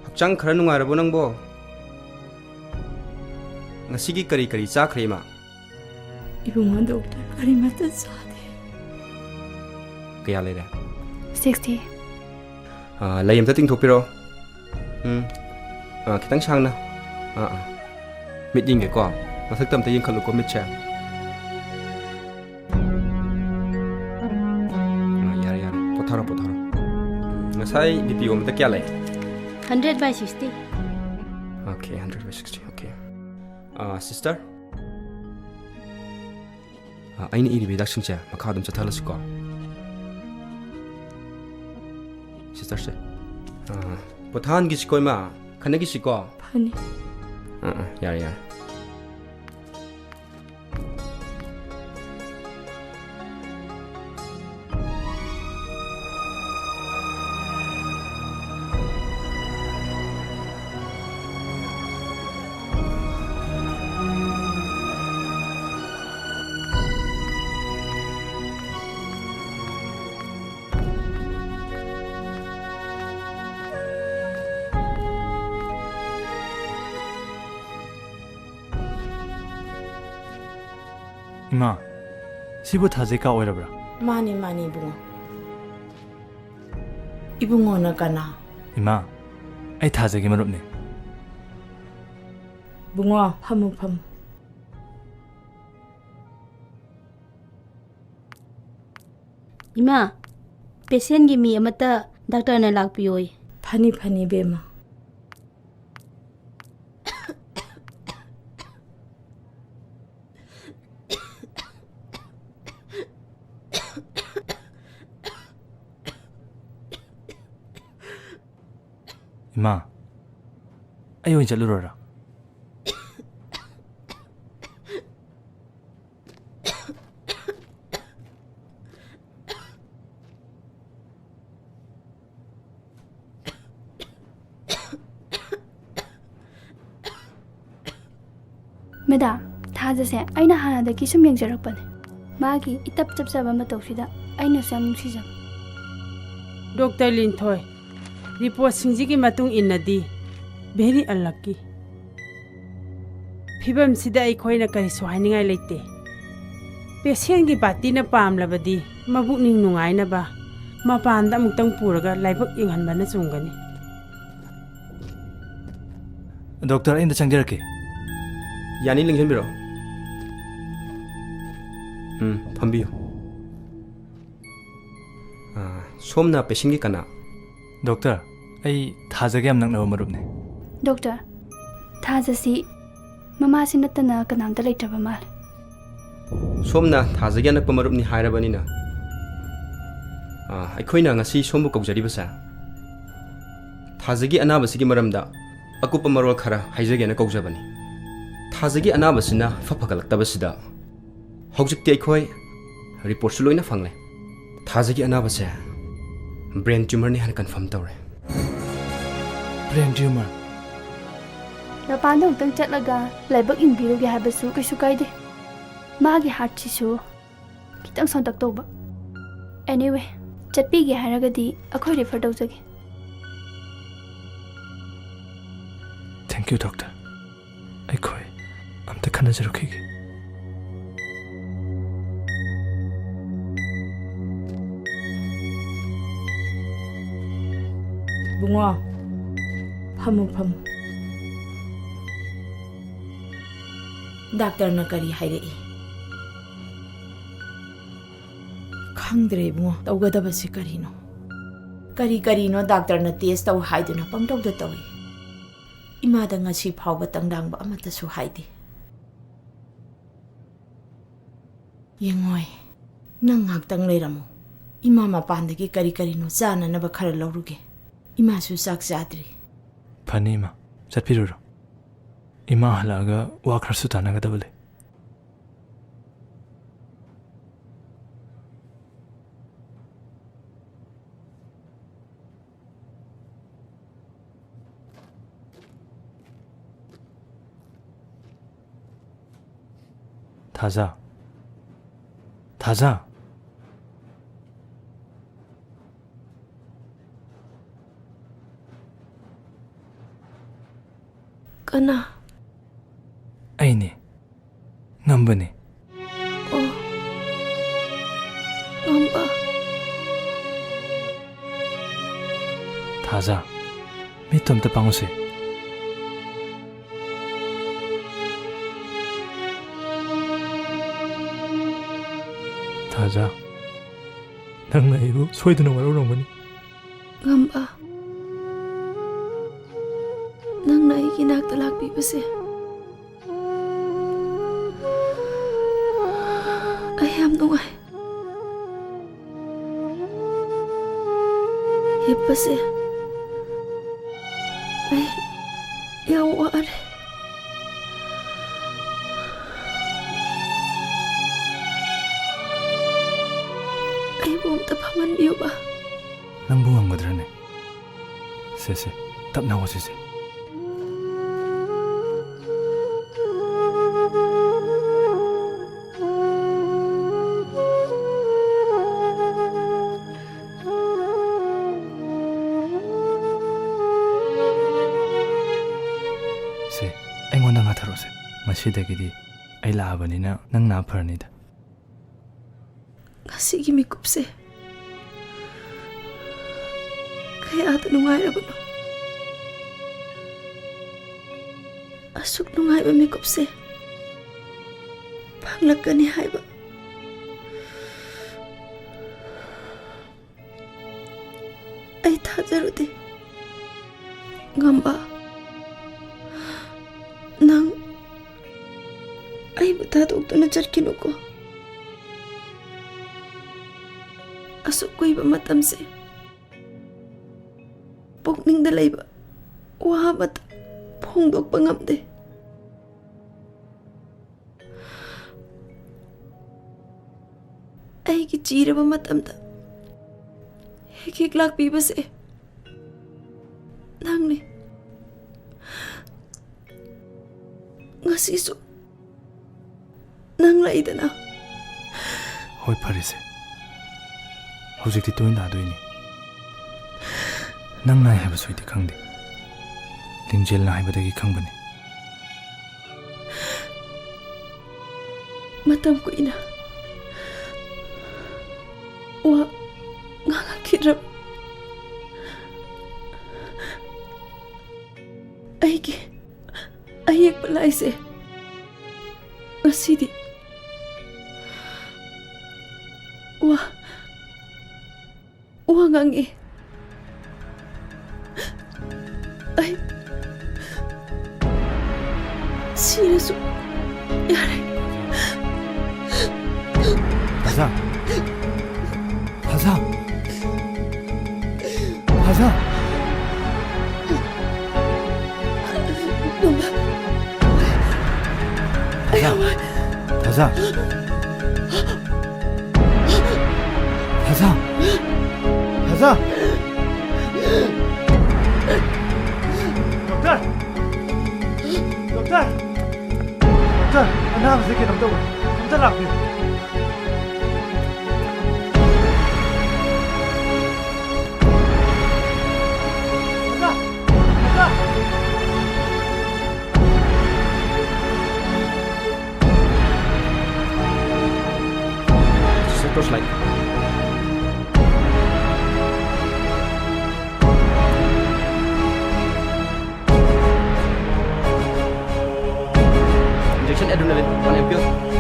ꯍꯛꯆꯥꯡ ꯈꯔ ꯅꯨꯡꯉꯥꯏꯔꯕꯣ ꯅꯪꯕꯣ? ꯉꯁꯤꯒꯤ ꯀꯔꯤ ꯀꯔꯤ ꯆꯥꯈ꯭ꯔꯦ, ꯏꯃꯥ? ꯏꯕꯨꯡꯉꯣ, ꯗꯣꯛꯇꯔ, ꯀꯔꯤꯃꯠꯇ ꯆꯥꯗꯦ꯫ ꯀꯌꯥ ꯂꯩꯔꯦ? ꯁꯤꯛꯁꯇꯤ꯫ ꯑꯥ, ꯂꯩ ꯑꯝꯇ ꯇꯤꯡꯊꯣꯛꯄꯤꯔꯣ꯫ ꯎꯝ꯫ ꯑꯥ, ꯈꯤꯇꯪ ꯁꯥꯡꯅ꯫ ꯑꯥ, ꯑꯥ꯫ ꯃꯤꯠ ꯌꯦꯡꯒꯦꯀꯣ꯫ ꯃꯊꯛꯇ ꯑꯝꯇ ꯌꯦꯡꯈꯠꯂꯨꯀꯣ, ꯃꯤꯠꯁꯦ꯫ ꯑꯥ, ꯌꯥꯔꯦ, ꯌꯥꯔꯦ꯫ ꯄꯣꯊꯥꯔꯣ, ꯄꯣꯊꯥꯔꯣ꯫ ꯎꯝ, ꯉꯁꯥꯏ ꯕꯤ ꯄꯤ ꯑꯣꯟꯕꯗ ꯀꯌꯥ ꯂꯩ? Hundred by sixty. Okay, hundred by sixty, okay. Ah, sister? ꯑ, ꯑꯩꯅ ꯏꯔꯤꯕ ꯍꯤꯗꯥꯛꯁꯤꯡꯁꯦ ꯃꯈꯥ ꯑꯗꯨꯝ ꯆꯠꯊꯍꯜꯂꯁꯤꯀꯣ꯫ ꯁꯤꯁꯇꯔꯁꯦ, ꯑ, ꯄꯣꯊꯥꯍꯟꯈꯤꯁꯤꯀꯣ ꯏꯃꯥ, ꯈꯟꯅꯈꯤꯁꯤꯀꯣ꯫ ꯐꯅꯤ꯫ ꯑ, ꯑ, ꯌꯥꯔꯦ, ꯌꯥꯔꯦ꯫ ꯏꯃꯥ, ꯁꯤꯕꯨ ꯊꯥꯖꯩꯀꯥ ꯑꯣꯏꯔꯕ꯭ꯔꯥ? ꯃꯥꯅꯤ, ꯃꯥꯅꯤ, ꯏꯕꯨꯡꯉꯣ꯫ ꯏꯕꯨꯡꯉꯣꯅ ꯀꯅꯥ? ꯏꯃꯥ, ꯑꯩ ꯊꯥꯖꯒꯤ ꯃꯔꯨꯞꯅꯤ꯫ ꯕꯨꯡꯉꯣ, ꯐꯝꯃꯨ, ꯐꯝꯃꯨ꯫ ꯏꯃꯥ, ꯄꯦꯁꯦꯟꯒꯤ ꯃꯤ ꯑꯃꯠꯇ ꯗꯥꯛꯇꯔꯅ ꯂꯥꯛꯄꯤꯌꯣꯌꯦ꯫ ꯐꯅꯤ, ꯐꯅꯤ, ꯏꯕꯦꯝꯃ꯫ ꯏꯃꯥ, ꯑꯩ ꯑꯣꯏꯅ ꯆꯠꯂꯨꯔꯣꯔꯥ? ꯃꯦꯗꯥꯝ, ꯊꯥꯖꯁꯦ ꯑꯩꯅ ꯍꯥꯟꯅꯗꯒꯤ ꯁꯨꯝ ꯌꯦꯡꯖꯔꯛꯄꯅꯦ꯫ ꯃꯥꯒꯤ ꯏꯇꯞ ꯇꯞꯆꯕ ꯃꯇꯧꯁꯤꯗ ꯑꯩꯅꯁꯨ ꯌꯥꯝ ꯅꯨꯡꯁꯤꯖꯕ꯫ ꯗꯣꯛꯇꯔ ꯂꯤꯟꯊꯣꯏ, ꯔꯤꯄꯣꯔꯠꯁꯤꯡꯁꯤꯒꯤ ꯃꯇꯨꯡ ꯏꯟꯅꯗꯤ very unlucky꯫ ꯐꯤꯕꯝꯁꯤꯗ ꯑꯩꯈꯣꯏꯅ ꯀꯔꯤꯁꯨ ꯍꯥꯏꯅꯤꯡꯉꯥꯏ ꯂꯩꯇꯦ꯫ ꯄꯦꯁꯦꯟꯒꯤ ꯄꯥꯔꯇꯤꯅ ꯄꯥꯝꯂꯕꯗꯤ ꯃꯕꯨꯛꯅꯤꯡ ꯅꯨꯡꯉꯥꯏꯅꯕ ꯃꯄꯥꯟꯗ ꯑꯃꯨꯛꯇꯪ ꯄꯨꯔꯒ ꯂꯥꯏꯕꯛ ꯌꯦꯡꯍꯟꯕꯅ ꯆꯨꯝꯒꯅꯤ꯫ ꯗꯣꯛꯇꯔ, ꯑꯩ ꯑꯝꯇ ꯆꯪꯖꯔꯛꯀꯦ꯫ ꯌꯥꯅꯤ, ꯂꯦꯡꯁꯤꯟꯕꯤꯔꯣ꯫ ꯎꯝ, ꯐꯝꯕꯤꯌꯨ꯫ ꯑꯥ, ꯁꯣꯝꯅ ꯄꯦꯁꯦꯟꯒꯤ ꯀꯅꯥ? ꯗꯣꯛꯇꯔ, ꯑꯩ ꯊꯥꯖꯒ ꯌꯥꯝ ꯅꯛꯅꯕ ꯃꯔꯨꯞꯅꯦ꯫ ꯗꯣꯛꯇꯔ, ꯊꯥꯖꯁꯤ ꯃꯃꯥꯁꯤ ꯅꯠꯇꯅ ꯀꯅꯥꯝꯇ ꯂꯩꯇ꯭ꯔꯕ ꯃꯥꯜꯂꯦ꯫ ꯁꯣꯝꯅ ꯊꯥꯖꯒꯤ ꯑꯅꯛꯄ ꯃꯔꯨꯞꯅꯤ ꯍꯥꯏꯔꯕꯅꯤꯅ, ꯑ, ꯑꯩꯈꯣꯏꯅ ꯉꯁꯤ ꯁꯣꯝꯕꯨ ꯀꯧꯖꯔꯤꯕꯁꯦ ꯊꯥꯖꯒꯤ ꯑꯅꯥꯕꯁꯤꯒꯤ ꯃꯔꯝꯗ ꯑꯀꯨꯞꯄ ꯃꯔꯣꯜ ꯈꯔ ꯍꯥꯏꯖꯒꯦꯅ ꯀꯧꯖꯕꯅꯤ꯫ ꯊꯥꯖꯒꯤ ꯑꯅꯥꯕꯁꯤꯅ ꯐ ꯐꯒꯠꯂꯛꯇꯕꯁꯤꯗ ꯍꯧꯖꯤꯛꯇꯤ ꯑꯩꯈꯣꯏ ꯔꯤꯄꯣꯔꯠꯁꯨ ꯂꯣꯏꯅ ꯐꯪꯂꯦ꯫ ꯊꯥꯖꯒꯤ ꯑꯅꯥꯕꯁꯦ ꯕ꯭ꯔꯦꯟ ꯇ꯭ꯌꯨꯃꯔꯅꯤ ꯍꯥꯏꯅ ꯀꯟꯐꯥꯔꯝ ꯇꯧꯔꯦ꯫ Brain tumour? ꯃꯄꯥꯟꯗ ꯑꯃꯨꯛꯇꯪ ꯆꯠꯂꯒ ꯂꯥꯏꯕꯛ ꯌꯦꯡꯕꯤꯔꯨꯒꯦ ꯍꯥꯏꯕꯁꯨ ꯀꯩꯁꯨ ꯀꯥꯏꯗꯦ꯫ ꯃꯥꯒꯤ ꯍꯥꯔꯠꯁꯤꯁꯨ ꯈꯤꯇꯪ ꯁꯣꯟꯇꯛ ꯇꯧꯕ꯫ Anyway, ꯆꯠꯄꯤꯒꯦ ꯍꯥꯏꯔꯒꯗꯤ ꯑꯩꯈꯣꯏ ꯔꯤꯐꯔ ꯇꯧꯖꯒꯦ꯫ Thank you, doctor. ꯑꯩꯈꯣꯏ ꯑꯝꯇ ꯈꯟꯅꯖꯔꯨꯈꯤꯒꯦ꯫ ꯏꯕꯨꯡꯉꯣ, ꯐꯝꯃꯨ, ꯐꯝꯃꯨ꯫ ꯗꯥꯛꯇꯔꯅ ꯀꯔꯤ ꯍꯥꯏꯔꯛꯏ? ꯈꯪꯗ꯭ꯔꯦ ꯏꯕꯨꯡꯉꯣ, ꯇꯧꯒꯗꯕꯁꯤ ꯀꯔꯤꯅꯣ? ꯀꯔꯤ ꯀꯔꯤꯅꯣ ꯗꯥꯛꯇꯔꯅ ꯇꯦꯁ ꯇꯧ ꯍꯥꯏꯗꯨꯅ ꯄꯪꯇꯧꯗ ꯇꯧꯏ꯫ ꯏꯃꯥꯗ ꯉꯁꯤ ꯐꯥꯎꯕ ꯇꯪꯗꯥꯡꯕ ꯑꯃꯠꯇꯁꯨ ꯍꯥꯏꯗꯦ꯫ ꯌꯦꯡꯉꯣꯏ, ꯅꯪ ꯉꯥꯛꯇꯪ ꯂꯩꯔꯝꯃꯨ꯫ ꯏꯃꯥ ꯃꯄꯥꯟꯗꯒꯤ ꯀꯔꯤ ꯀꯔꯤꯅꯣ ꯆꯥꯅꯅꯕ ꯈꯔ ꯂꯧꯔꯨꯒꯦ꯫ ꯏꯃꯥꯁꯨ ꯆꯥꯛ ꯆꯥꯗ꯭ꯔꯤ꯫ ꯐꯅꯤ, ꯏꯃꯥ꯫ ꯆꯠꯄꯤꯔꯨꯔꯣ꯫ ꯏꯃꯥ ꯍꯜꯂꯛꯑꯒ ꯋꯥ ꯈꯔꯁꯨ ꯇꯥꯟꯅꯒꯗꯕ ꯂꯩ꯫ ꯊꯥꯖ꯫ ꯊꯥꯖ꯫ ꯀꯅꯥ? ꯑꯩꯅꯦ꯫ ꯉꯝꯕꯅꯦ꯫ ꯑꯣ, ꯉꯝꯕ꯫ ꯊꯥꯖ, ꯃꯤꯠꯇꯣ ꯑꯝꯇ ꯄꯥꯡꯉꯨꯁꯦ꯫ ꯊꯥꯖ, ꯅꯪꯅ ꯑꯩꯕꯨ ꯁꯣꯏꯗꯅ ꯋꯥꯔꯧꯔꯝꯒꯅꯤ꯫ ꯉꯝꯕ, ꯅꯪꯅ ꯑꯩꯒꯤ ꯅꯥꯛꯇ ꯂꯥꯛꯄꯤꯕꯁꯦ ꯅꯨꯡꯉꯥꯏ꯫ ꯍꯤꯞꯄꯁꯦ꯫ ꯑꯩ ꯌꯥꯝ ꯋꯥꯔꯦ꯫ ꯑꯩꯕꯨ ꯑꯝꯇ ꯐꯝꯍꯟꯕꯤꯌꯨꯕ꯫ ꯅꯪꯕꯨ ꯉꯝꯒꯗ꯭ꯔꯅꯦ? ꯁꯦ, ꯁꯦ, ꯇꯞꯅ ꯍꯧꯒꯠꯁꯤꯁꯦ꯫ ꯁꯦ, ꯑꯩꯉꯣꯟꯗ ꯉꯥꯊꯔꯣꯁꯦ꯫ ꯉꯁꯤꯗꯒꯤꯗꯤ ꯑꯩ ꯂꯥꯛꯑꯕꯅꯤꯅ ꯅꯪ ꯅꯥ ꯐꯔꯅꯤꯗ꯫ ꯉꯁꯤꯒꯤ ꯃꯤꯀꯨꯞꯁꯦ ꯀꯌꯥꯗ ꯅꯨꯡꯉꯥꯏꯔꯕꯅꯣ꯫ ꯑꯁꯨꯛ ꯅꯨꯡꯉꯥꯏꯕ ꯃꯤꯀꯨꯞꯁꯦ ꯐꯪꯂꯛꯀꯅꯤ ꯍꯥꯏꯕ ꯑꯩ ꯊꯥꯖꯔꯨꯗꯦ꯫ ꯉꯝꯕ, ꯅꯪ ꯑꯩꯕꯨ ꯊꯥꯗꯣꯛꯇꯨꯅ ꯆꯠꯈꯤꯅꯨꯀꯣ꯫ ꯑꯁꯨꯛ ꯀꯨꯏꯕ ꯃꯇꯝꯁꯦ ꯄꯨꯛꯅꯤꯡꯗ ꯂꯩꯕ ꯋꯥ ꯑꯃꯠꯇ ꯐꯣꯡꯗꯣꯛꯄ ꯉꯝꯗꯦ꯫ ꯑꯩꯒꯤ ꯆꯤꯔꯕ ꯃꯇꯝꯗ ꯍꯦꯛ ꯍꯦꯛ ꯂꯥꯛꯄꯤꯕꯁꯦ ꯅꯪꯅꯤ꯫ ꯉꯁꯤꯁꯨ ꯅꯪ ꯂꯩꯗꯅ꯫ ꯍꯣꯏ, ꯐꯔꯦꯁꯦ꯫ ꯍꯧꯖꯤꯛꯇꯤ ꯇꯣꯏꯅ ꯅꯥꯗꯣꯏꯅꯤ꯫ ꯅꯪ ꯅꯥꯏ ꯍꯥꯏꯕꯁꯨ ꯑꯩꯗꯤ ꯈꯪꯗꯦ꯫ ꯂꯤꯡꯖꯦꯜꯅ ꯍꯥꯏꯕꯗꯒꯤ ꯈꯪꯕꯅꯤ꯫ ꯃꯇꯝ ꯀꯨꯏꯅ ꯋꯥ ꯉꯥꯡꯉꯛꯈꯤꯗ꯭ꯔꯕ ꯑꯩꯒꯤ ꯑꯌꯦꯛꯄ ꯂꯥꯏꯁꯦ ꯉꯁꯤꯗꯤ ꯋꯥ, ꯋꯥ ꯉꯥꯡꯉꯤ꯫ ꯑꯩ ꯁꯤꯔꯁꯨ ꯌꯥꯔꯦ꯫ ꯊꯥꯖ! ꯊꯥꯖ! ꯊꯥꯖ! ꯊꯥꯖ! ꯊꯥꯖ! ꯊꯥꯖ! ꯊꯥꯖ! ꯗꯣꯛꯇꯔ! ꯗꯣꯛꯇꯔ! ꯗꯣꯛꯇꯔ, ꯑꯅꯥꯕꯁꯦ ꯀꯩꯅꯣꯝ ꯇꯧꯔꯦ꯫ ꯑꯝꯇ ꯂꯥꯛꯄꯤꯌꯨ꯫ Doctor! Doctor! Sister, torch light. Injection adrenaline, one ampoule.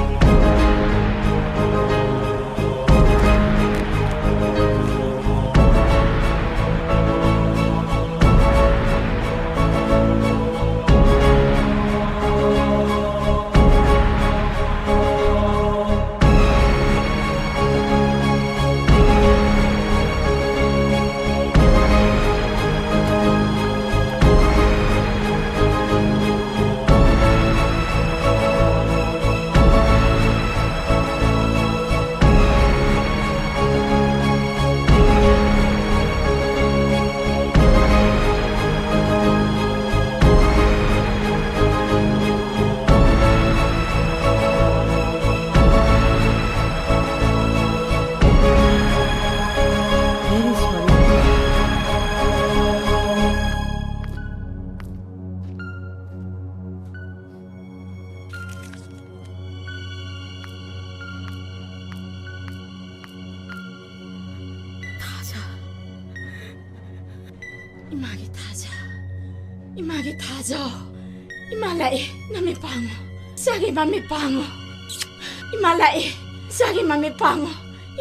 ꯊꯥꯖ꯫ ꯏꯃꯥꯒꯤ ꯊꯥꯖ꯫ ꯏꯃꯥꯒꯤ ꯊꯥꯖ꯫ ꯏꯃꯥ ꯂꯥꯛꯑꯦ, ꯅꯃꯤꯠ ꯄꯥꯡꯉꯣ꯫ ꯏꯆꯥꯒꯤ ꯃꯃꯤꯠ ꯄꯥꯡꯉꯣ꯫ ꯏꯃꯥ ꯂꯥꯛꯑꯦ, ꯏꯆꯥꯒꯤ ꯃꯃꯤꯠ ꯄꯥꯡꯉꯣ꯫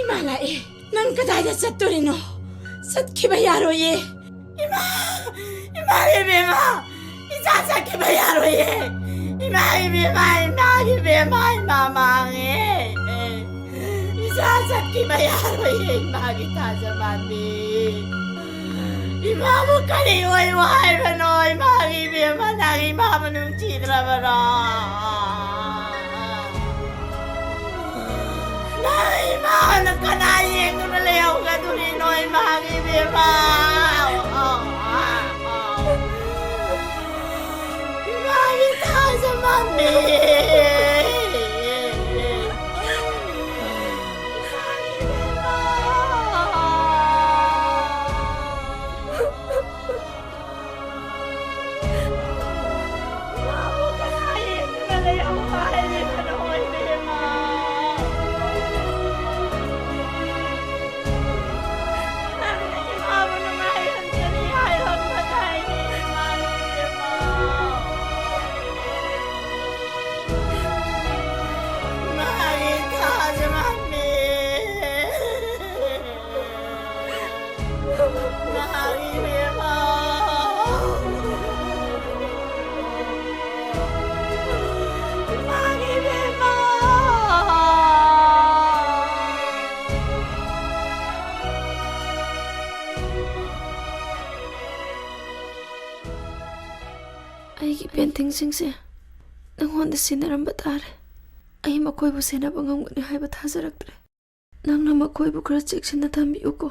ꯏꯃꯥ ꯂꯥꯛꯑꯦ꯫ ꯅꯪ ꯀꯗꯥꯏꯗ ꯆꯠꯇꯣꯔꯤꯅꯣ? ꯆꯠꯈꯤꯕ ꯌꯥꯔꯣꯏꯌꯦ꯫ ꯏꯃꯥ! ꯏꯃꯥ ꯏꯕꯦꯝꯃ! ꯏꯆꯥ ꯆꯠꯈꯤꯕ ꯌꯥꯔꯣꯏꯌꯦ! ꯏꯃꯥ ꯏꯕꯦꯝꯃ! ꯏꯃꯥ ꯏꯕꯦꯝꯃ! ꯏꯃꯥ ꯃꯥꯡꯉꯦ! ꯏꯆꯥ ꯆꯠꯈꯤꯕ ꯌꯥꯔꯣꯏꯌꯦ, ꯏꯃꯥꯒꯤ ꯊꯥꯖꯃꯥꯟꯕꯤ꯫ ꯏꯃꯥꯕꯨ ꯀꯔꯤ ꯑꯣꯏꯌꯨ ꯍꯥꯏꯕꯅꯣ? ꯏꯃꯥꯒꯤ ꯏꯕꯦꯝꯃ, ꯅꯪ ꯏꯃꯥꯕꯨ ꯅꯨꯡꯁꯤꯗ꯭ꯔꯕꯔꯣ? ꯅꯪ ꯏꯃꯥꯅ ꯀꯅꯥ ꯌꯦꯡꯗꯨꯅ ꯂꯩꯍꯧꯒꯗꯣꯔꯤꯅꯣ, ꯏꯃꯥꯒꯤ ꯏꯕꯦꯝꯃ? ꯏꯃꯥꯒꯤ ꯊꯥꯖꯃꯥꯟꯕꯤ꯫ ꯑꯩꯒꯤ ꯄꯦꯟꯇꯤꯡꯁꯤꯡꯁꯦ ꯅꯪꯉꯣꯟꯗ ꯁꯤꯟꯅꯔꯝꯕ ꯇꯥꯔꯦ꯫ ꯑꯩ ꯃꯈꯣꯏꯕꯨ ꯁꯦꯟꯅꯕ ꯉꯝꯒꯅꯤ ꯍꯥꯏꯕ ꯊꯥꯖꯔꯛꯇ꯭ꯔꯦ꯫ ꯅꯪꯅ ꯃꯈꯣꯏꯕꯨ ꯈꯔ ꯆꯦꯛꯁꯤꯟꯅ ꯊꯝꯕꯤꯌꯨꯀꯣ꯫